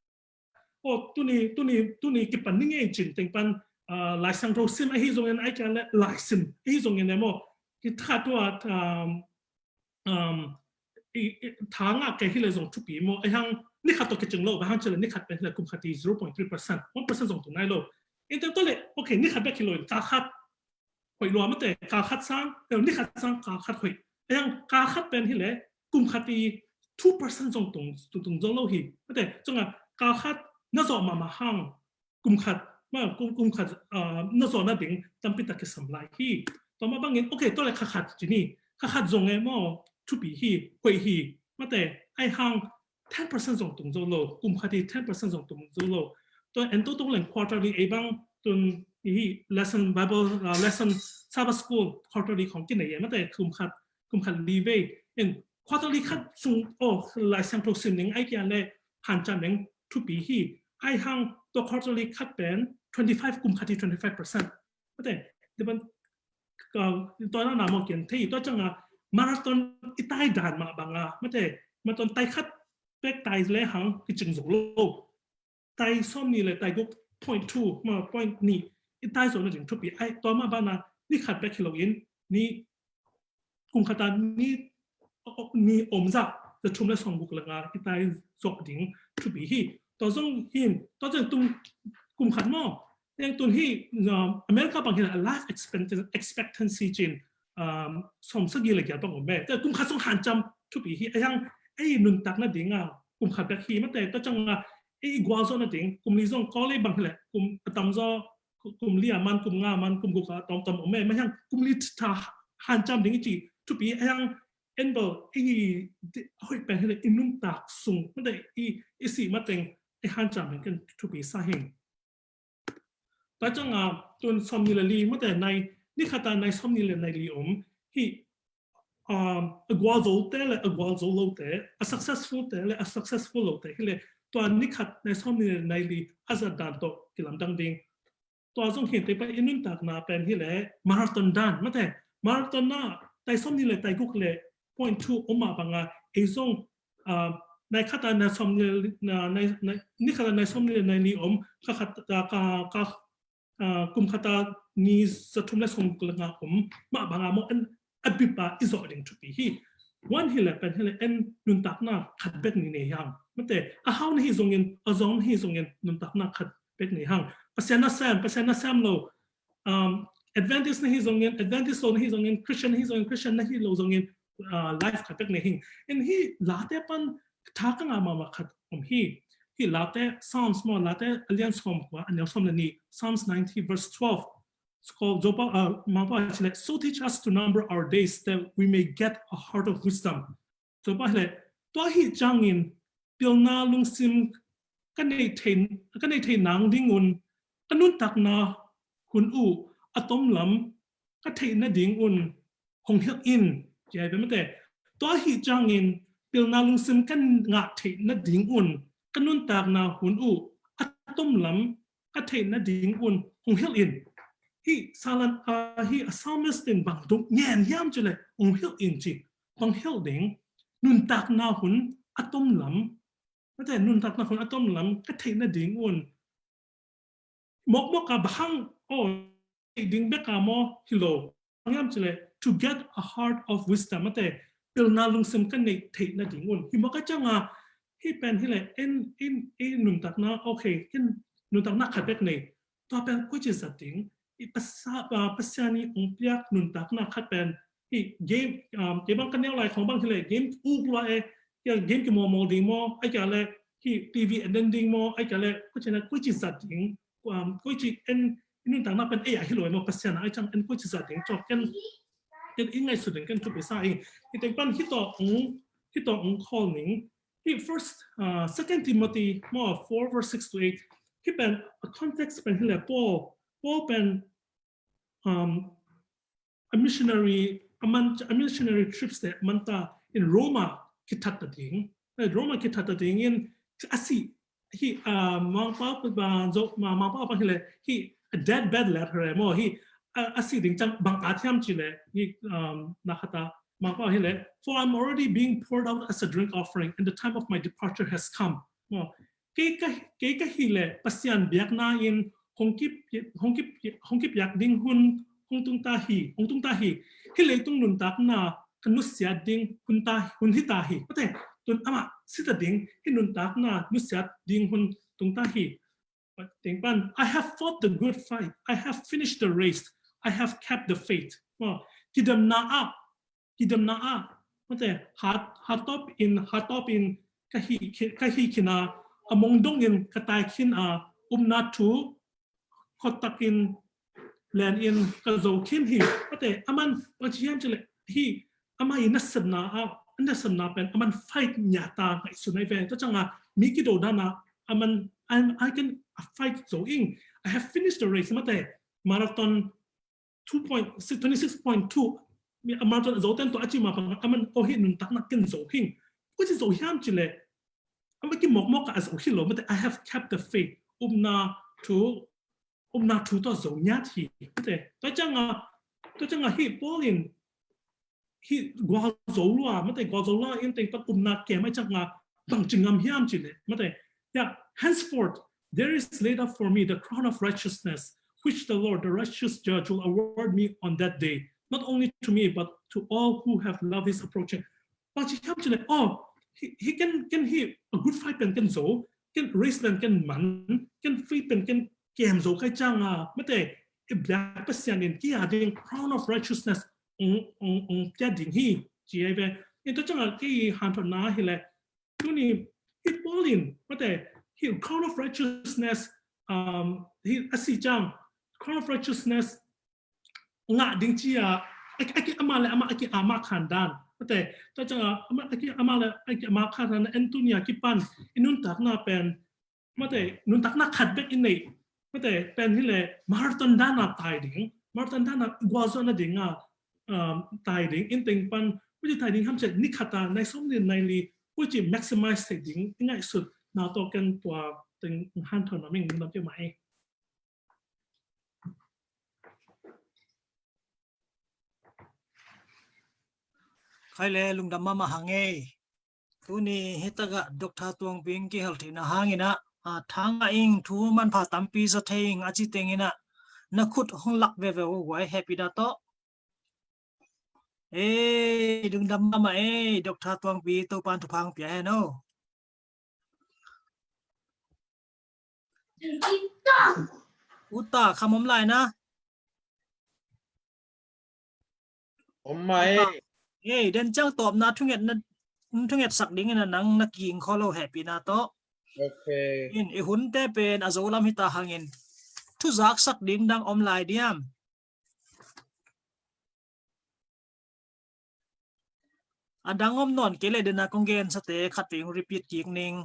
oh, tuni, tuni, tuni kipan ni ngei cin teng pan, ah, lai siangtho sim ahi zongin, ahih kei leh lai sim ahi zongin e maw, ki tha tua, um, um, i, i, tha ngah kei hi leh zong thupi maw, ahih hang ni khat tawh kicing lo, bang hang ci leh ni khat pen hi leh kum khat i zero point three percent, one percent zong tung nai lo. Tua leh, okay, ni khat bek hi lo in, kal khat hoih lua, mate, kal khat sang, eh, ni khat sang kal khat hoih. Ahih hang kal khat pen hi leh kum khat i two percent zong tung, tung, tung zo lo hi. Mate, ciang a kal khat na zawh mahmah hang, kum khat, ma, kum, kum khat, ah, na zawh nading tampi tak kisam lai hi. Tua mah bangin, okay, tua le kha khat ci ni, kha khat zong e maw, thupi hi, hoih hi, mate, ahi hang ten percent zong tung zo lo, kum khat hi ten percent zong tung zo lo. Tua en to tung leng quarterly ei bang tun hi lesson, Bible, uh, lesson, Sabbath school quarterly khong kinei e, mate, kum khat, kum khat li vei. En quarterly khat sung, oh, Lai Siangtho sim ning ahi kia le hanciam ning thupi hi, ahi hang tua quarterly khat pen twenty five, kum khat hi twenty five percent. Mate, tua ban, uh, tua na na maw kian thei, tua ciang a marathon i tai dan mah bang a, mate, marathon tai khat bek tai le hang kicing zo lo. Tai sawm ni le tai guk point two, maw point ni, i tai zo na ding thupi ahi, tua mah bang a ni khat bek hi lo in, ni kum khat a ni, ni om zah, za thum le sawm guk le nga i tai zo ding thupi hi. Tua zong hin, tua zong tung kum khat maw, yang tun hi, um, America bang hi la life expectan-, expectancy cin, um, sawm sagih le giat bang om e. Tua kum khat zong hanciam thupi hi, ahi hang ei nuntak na ding a kum khat bek hi, mate, tua ciang a ei gualzo na ding, kum li zong kawl ei bang hi le, kum a tam zaw, kum li a man, kum nga man, kum guk a tom tom om e, mah hiang kum li tha hanciam ding i ci thupi, ahi hang en bel i hoih pen hi le i nuntak sung, mate, i, i si mateng i hanciam ding ken thupi sa hi. Tua ciang a tun sawm ni le li, mate, nai, ni khat a nai sawm ni le nai li om hi, um, a gualzo te le a gualzo lo te, a successful te le a successful lo te hi le, tua ni khat nai sawm ni le nai li a zat dan tawh kilamdang ding. Tua zong hi te pa i nuntakna pen hi le marathon dan, mate, marathon na tai sawm ni le tai guk le point two om mah bang a ei zong, uh, nai khat a nai sawm ni le, na, nai, nai, ni khat a nai sawm ni le nai li om, kha khat a, ka, ka, uh, kum khat a ni za thum le sawm guk le nga om mah bang a maw, en a bip a i zawh ding thupi hi. One hi le pen hi le en nuntakna khat bek ni nei hang. Mate, a hau na hi zongin, a zong na hi zongin nuntakna khat bek nei hang. Pasian na sem, Pasian na sem lo, um, Adventist na hi zongin, Adventist lo na hi zongin, Christian na hi zongin, Christian na hi lo zongin, uh, life khat bek nei hing. En hi Late pan tha ka ngah mahmah khat om hi. Hi Late, Psalms maw, Late a lian sawm kua, a neu sawm le nih, Psalms ninety verse twelve. Ko Topa, uh, Mangpa a ci le, "So teach us to number our days that we may get a heart of wisdom." Topa hi le, tua hi ciangin pilna lungsim ka nei thei, ka nei thei nang ding un, ka nuntakna hun uh a tom lam ka theih nading un hong hilh in, ci hi ve mate. Tua hi ciangin pilna lungsim ka ngah theih nading un ka nuntakna hun uh a tom lam ka theih nading un hong hilh in. Hi salan, ah, hi a psalmist in bang dong ngen hiam ci le hong hilh in ci. Bang hilh ding, nuntakna hun a tom lam, mate, nuntakna hun a tom lam ka theih nading un mawkmawk a bang hang, oh, theih ding bek a maw hi lo. Bang hiam ci le, to get a heart of wisdom, mate, pilna lungsim ka nei theih nading un. Hi mawk a ciang a, hi pen hi le, en, en, en nuntakna, okay, en nuntakna khat bek nei. Tua pen koi ci zat ding, i pasa, ah, Pasian i ong piak nuntakna khat pen, hi game, um, kei bang ka neu lai khong bang hi le, game uk lua e, kia game ki mawlmawl ding maw, ai kia le, hi T V en den ding maw, ai kia le, koi ci na, koi ci zat ding, um, koi ci en, i nuntakna pen ei a hi lo e maw, Pasian a ai ciang en koi ci zat ding, cawk ken, ken i ngaihsut ding, ken thupi sa ing. Hi teng pan hi tawh ong, hi tawh ong call ning. Hi first, uh, Second Timothy maw, four verse six to eight. Hi pen, a context pen hi le Paul, Paul pen, um, a missionary, a man, a missionary trips te man ta in Roma kithat ta ding. Eh, Roma kithat ta ding in a si hi, ah, Mangpau pa zo, ma, Mangpau pa hi le hi a deathbed letter e maw hi, a, a si ding ciang bang a thiam ci le hi, um, na khat a Mangpau hi le, "For I'm already being poured out as a drink offering, and the time of my departure has come." Maw, kei ka, kei ka hi le Pasian biakna in hong kip, hong kip, hong kipiak ding hun hong tung ta hi, hong tung ta hi. Hi leitung nuntakna ka nusiat ding hun ta, hun hi ta hi. Mate, tun amah si ta ding, hi nuntakna nusiat ding hun tung ta hi. Teng pan, "I have fought the good fight. I have finished the race. I have kept the faith." Maw, kidemna ah, kidemna ah, mate, hat, hat top in, hat top in ka hi, ka hi khin a, a mong dong in ka tai khin a, upna thu khot tak in len in ka zo khin hi. Mate, aman bangci hiam cileh hi, ama i nasepna a, nasepna pen aman fight nia ta ngaihsun ai ve. Tua cianga mi kido dana aman, I'm, I can fight zo ing. I have finished the race. Mate, marathon two point six, twenty-six point two. Mi a marathon a zo ten tua a ci ma pang aman o hi nuntakna ken zo hing. Ko ci zo hiam cileh ama kimokmok a zo hi lo. Mate, I have kept the faith. Upna thu, upna thu tua zo ngiat hi. Mate, tua cianga, tua cianga hi Paul in hi gual zo lua, mate, gual zo lua in teng pan upna kem ai cianga bangci ngam hiam cileh. Mate, yeah, henceforth there is laid up for me the crown of righteousness, which the Lord, the righteous judge, will award me on that day, not only to me, but to all who have loved his approaching. Bangci hiam cileh, oh, hi, hi ken, ken hi a good fight pen ken zo, ken race pen ken man, ken faith pen ken kem zo kai cianga, mate, i biak Pasian in ki a ding crown of righteousness ong, ong, ong pia ding hi, ci ai ve. In tua cianga ki hanthawnna hileh, tuni hi Paul in, mate, hi crown of righteousness, um, hi a si ciang, crown of righteousness ngah ding cia, a, a ki ama le ama, a ki ama khan dan. Mate, tua cianga ama, a ki ama le a ki ama khan dan, en tunia kipan i nuntakna pen, mate, nuntakna khat bek i nei. Mate, pen hileh marathon dana tai ding, marathon dana gualzawhna dinga, um, tai ding, in teng pan, huci tai ding hamcet, ni khata nai sawm ni nai li, huci maximize thei ding i ngaihsutna tawh ken tua teng hanthawn na ming dam pia mai. Khai le lungdam mahmah hang ei. Tuni hi takah Doctor Tuangpi in kihel theihna hangin ah, a, thang a ing thu manpha tampi za thei ing a ci tengin ah na khut hong lak veve uh guai, hehpihna tawh. Ei, lungdam mahmah ei, Doctor Tuangpi, Topan thupha hong pia hen o. Uta, kham om lai na. Om mai. Uta. Ei, den ciang tawpna thungetna, thungetsak dingin a nang na kingkhawl lo, hehpihna tawh. Ok. In, i hunte pen a zo lam hita hangin thuzaksak ding dang om lai diam? A dang om nawn kei leh dena kong gensate khat vei hong repeat kik ning.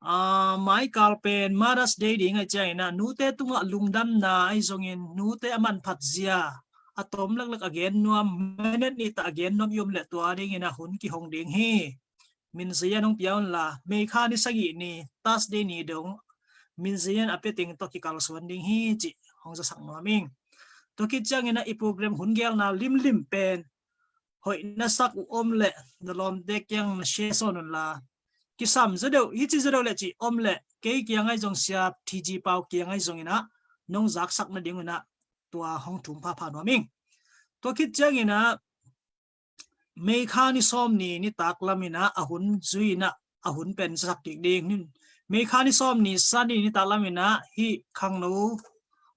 A, maikal pen Mother's Day ding ai ciangin ah nute tungah lungdamna ai zongin nute a manphat zia a tom leklek a gen nuam, minute nih tah a gen nuam i om leh tua dingin ah hun kihong ding hi. Minzia in hong pia unla, May kha ni sagih ni, Thursday ni dong Minzia in a pia teng tawh kikalsuan ding hi cih hong zasak nuam ing. Tua khit ciangin ah i program hun gelna limlim pen hoih na sak uh om leh na lawmte kiang na share sawn unla, kisam zaw deuh, hici zaw deuh leh cih om leh kei kiang ai zong, Sia T G Pau kiang ai zongin ah nong zaksak nadingun ah tua hong thum phapha nuam ing. Tua khit ciangin ah May kha ni sawm ni nitak lamin ah a hun zui in ah a hun pen sak kik ding. May kha ni sawm ni Sunday nitak lamin ah hih khangno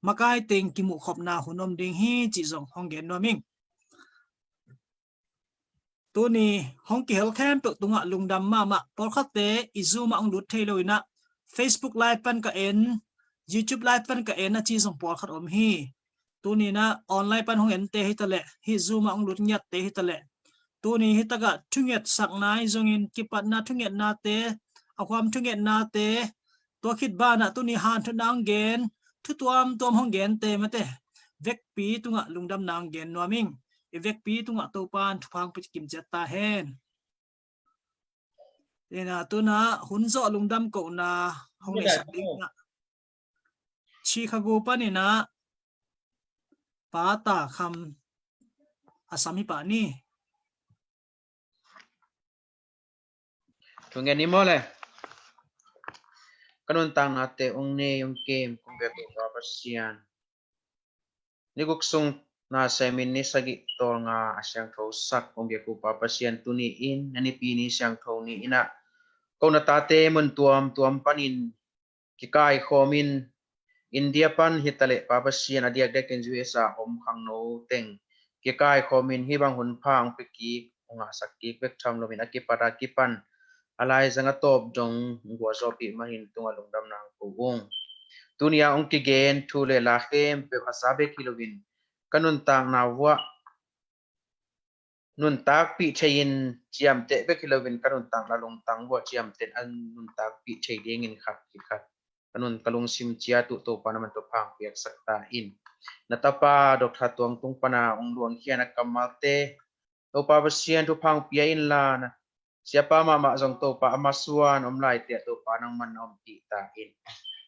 makai teng kimuhkhopna hun om ding hi cih zong hong gen nuam ing. Tuni hong kihel khempeuh tungah lungdam mahmah. Pawlkhatte i Zoom ah hong lut thei lo in ah Facebook live pan ka en, YouTube live pan ka en a ci zong pawlkhat om hi. Tuni in ah online pan hong ente hi taleh, hih Zoom ah hong lut ngiatte hi taleh, tuni hi takah thungetsakna ai zongin kipatna thungetnate, a huam thungetnate, tua khit banah tuni hanthawnna hong gen, thu tuamtuam hong gente, mate, vekpi tungah lungdamna hong gen nuam ing. I vekpi tungah Topan thupha hong pia kim ciat ta hen. Ina, tuna hun zawh lungdam kohna hong neihsak dingin ah Chicago panin ah Pa Ta Kham a sam hi pah ni. Thungen ni maw le. Ka nuntaknate ung nei ung kem kong biak uh Pa Pasian. Ni guk sung na semin ni sagih tawlnga a siangtho sak kong biak uh Pa Pasian, tuni in na nipi ni siangtho ni in ah ko na tate mun tuamtuam panin kikaikhawmin India pan hi taleh Pa Pasian, a diakdiakin U S A om khangno teng kikaikhawmin hih bang hun pha hong pia kik, hong ngahsak kik bek tham loin a kipat a kipan a laizang a tawp dong hong gualzawhpih mah in tungah lungdamna hong ko ung. Tuni a hong kigen thu le la khempeuh a za bek hi loin ka nuntakna vuah nuntakpih thei-in ciamteh bek hi loin ka nuntakna lungtang vuah ciamteh a nuntakpih thei dingin khat hi khat ka nun ka lungsim ciat uh Topa na man thupha piaksak ta in. Na tapa Doctor Tuang tung pana hong luangkhia a kammalte Topa Pasian thupha pia inla, na siapa mahmah zong Topa a masuan om laite ah Topa nangman na ompih ta in.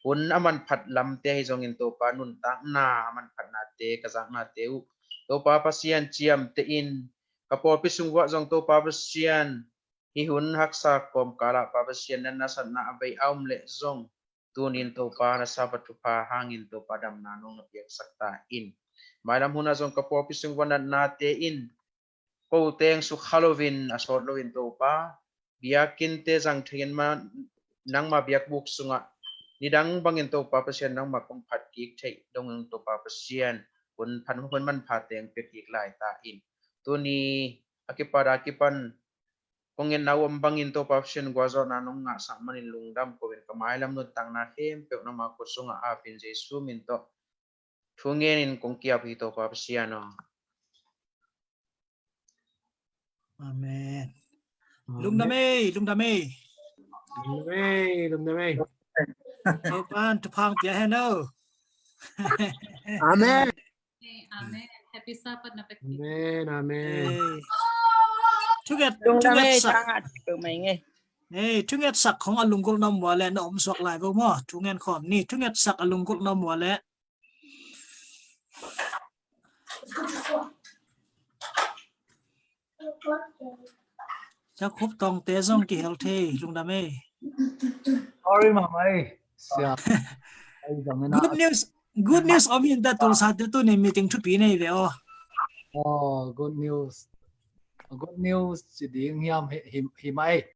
Hun a manphat lamte ahi zongin Topa nuntakna a manphatnate ka zaknate uh Topa Pasian ciamteh in. Ka pawlpi sung vuah zong Topa Pasian hih hun haksa kawmkal ah Pa Pasian na nasatna a vei a om leh zong tunin Topa na Sabbath thupha hangin Topa damna nong na piaksak ta in. Mailam hun ah zong ka pawlpi sung vuah natnate in ko teng sukha loin a sawt loin Topa biakinnte zang thei-in ma nangma biakbuk sungah nidang bangin Topa Pasian nangma kong phat kik theih dongin Topa Pasian hun phan hun manpha teng pia kik lai ta in. Tuni a kipat a kipan kong ngetna uh om bangin Topa Pasian gualzawhna nong ngahsak manin lungdam ko-in ka mailam nuntakna khempeuh nangma khut sungah a ap in Jesu min tawh thu ngenin kong ki-ap hi Topa Pasian aw. Amen. Lungdam ei, lungdam ei. Lungdam ei, lungdam ei. Topa'n thupha pia hen aw. Amen. Amen. Happy Sabbath na pek. Amen, amen. Thunget, thunget sak. Ei, thunget sak khong a lunggulh na om ua leh na om suak lai vo maw. Thungen khawm ni, thunget sak a lunggulh na om ua leh. Jacob Tongte zong kihel thei, lungdam ei. Sorry mama ei. Sia. Good news, good news om in ta Tulsa te tuni meeting thupi nei ve aw. Oh, good news. Good news ci ding hiam hi, hi, hi mai.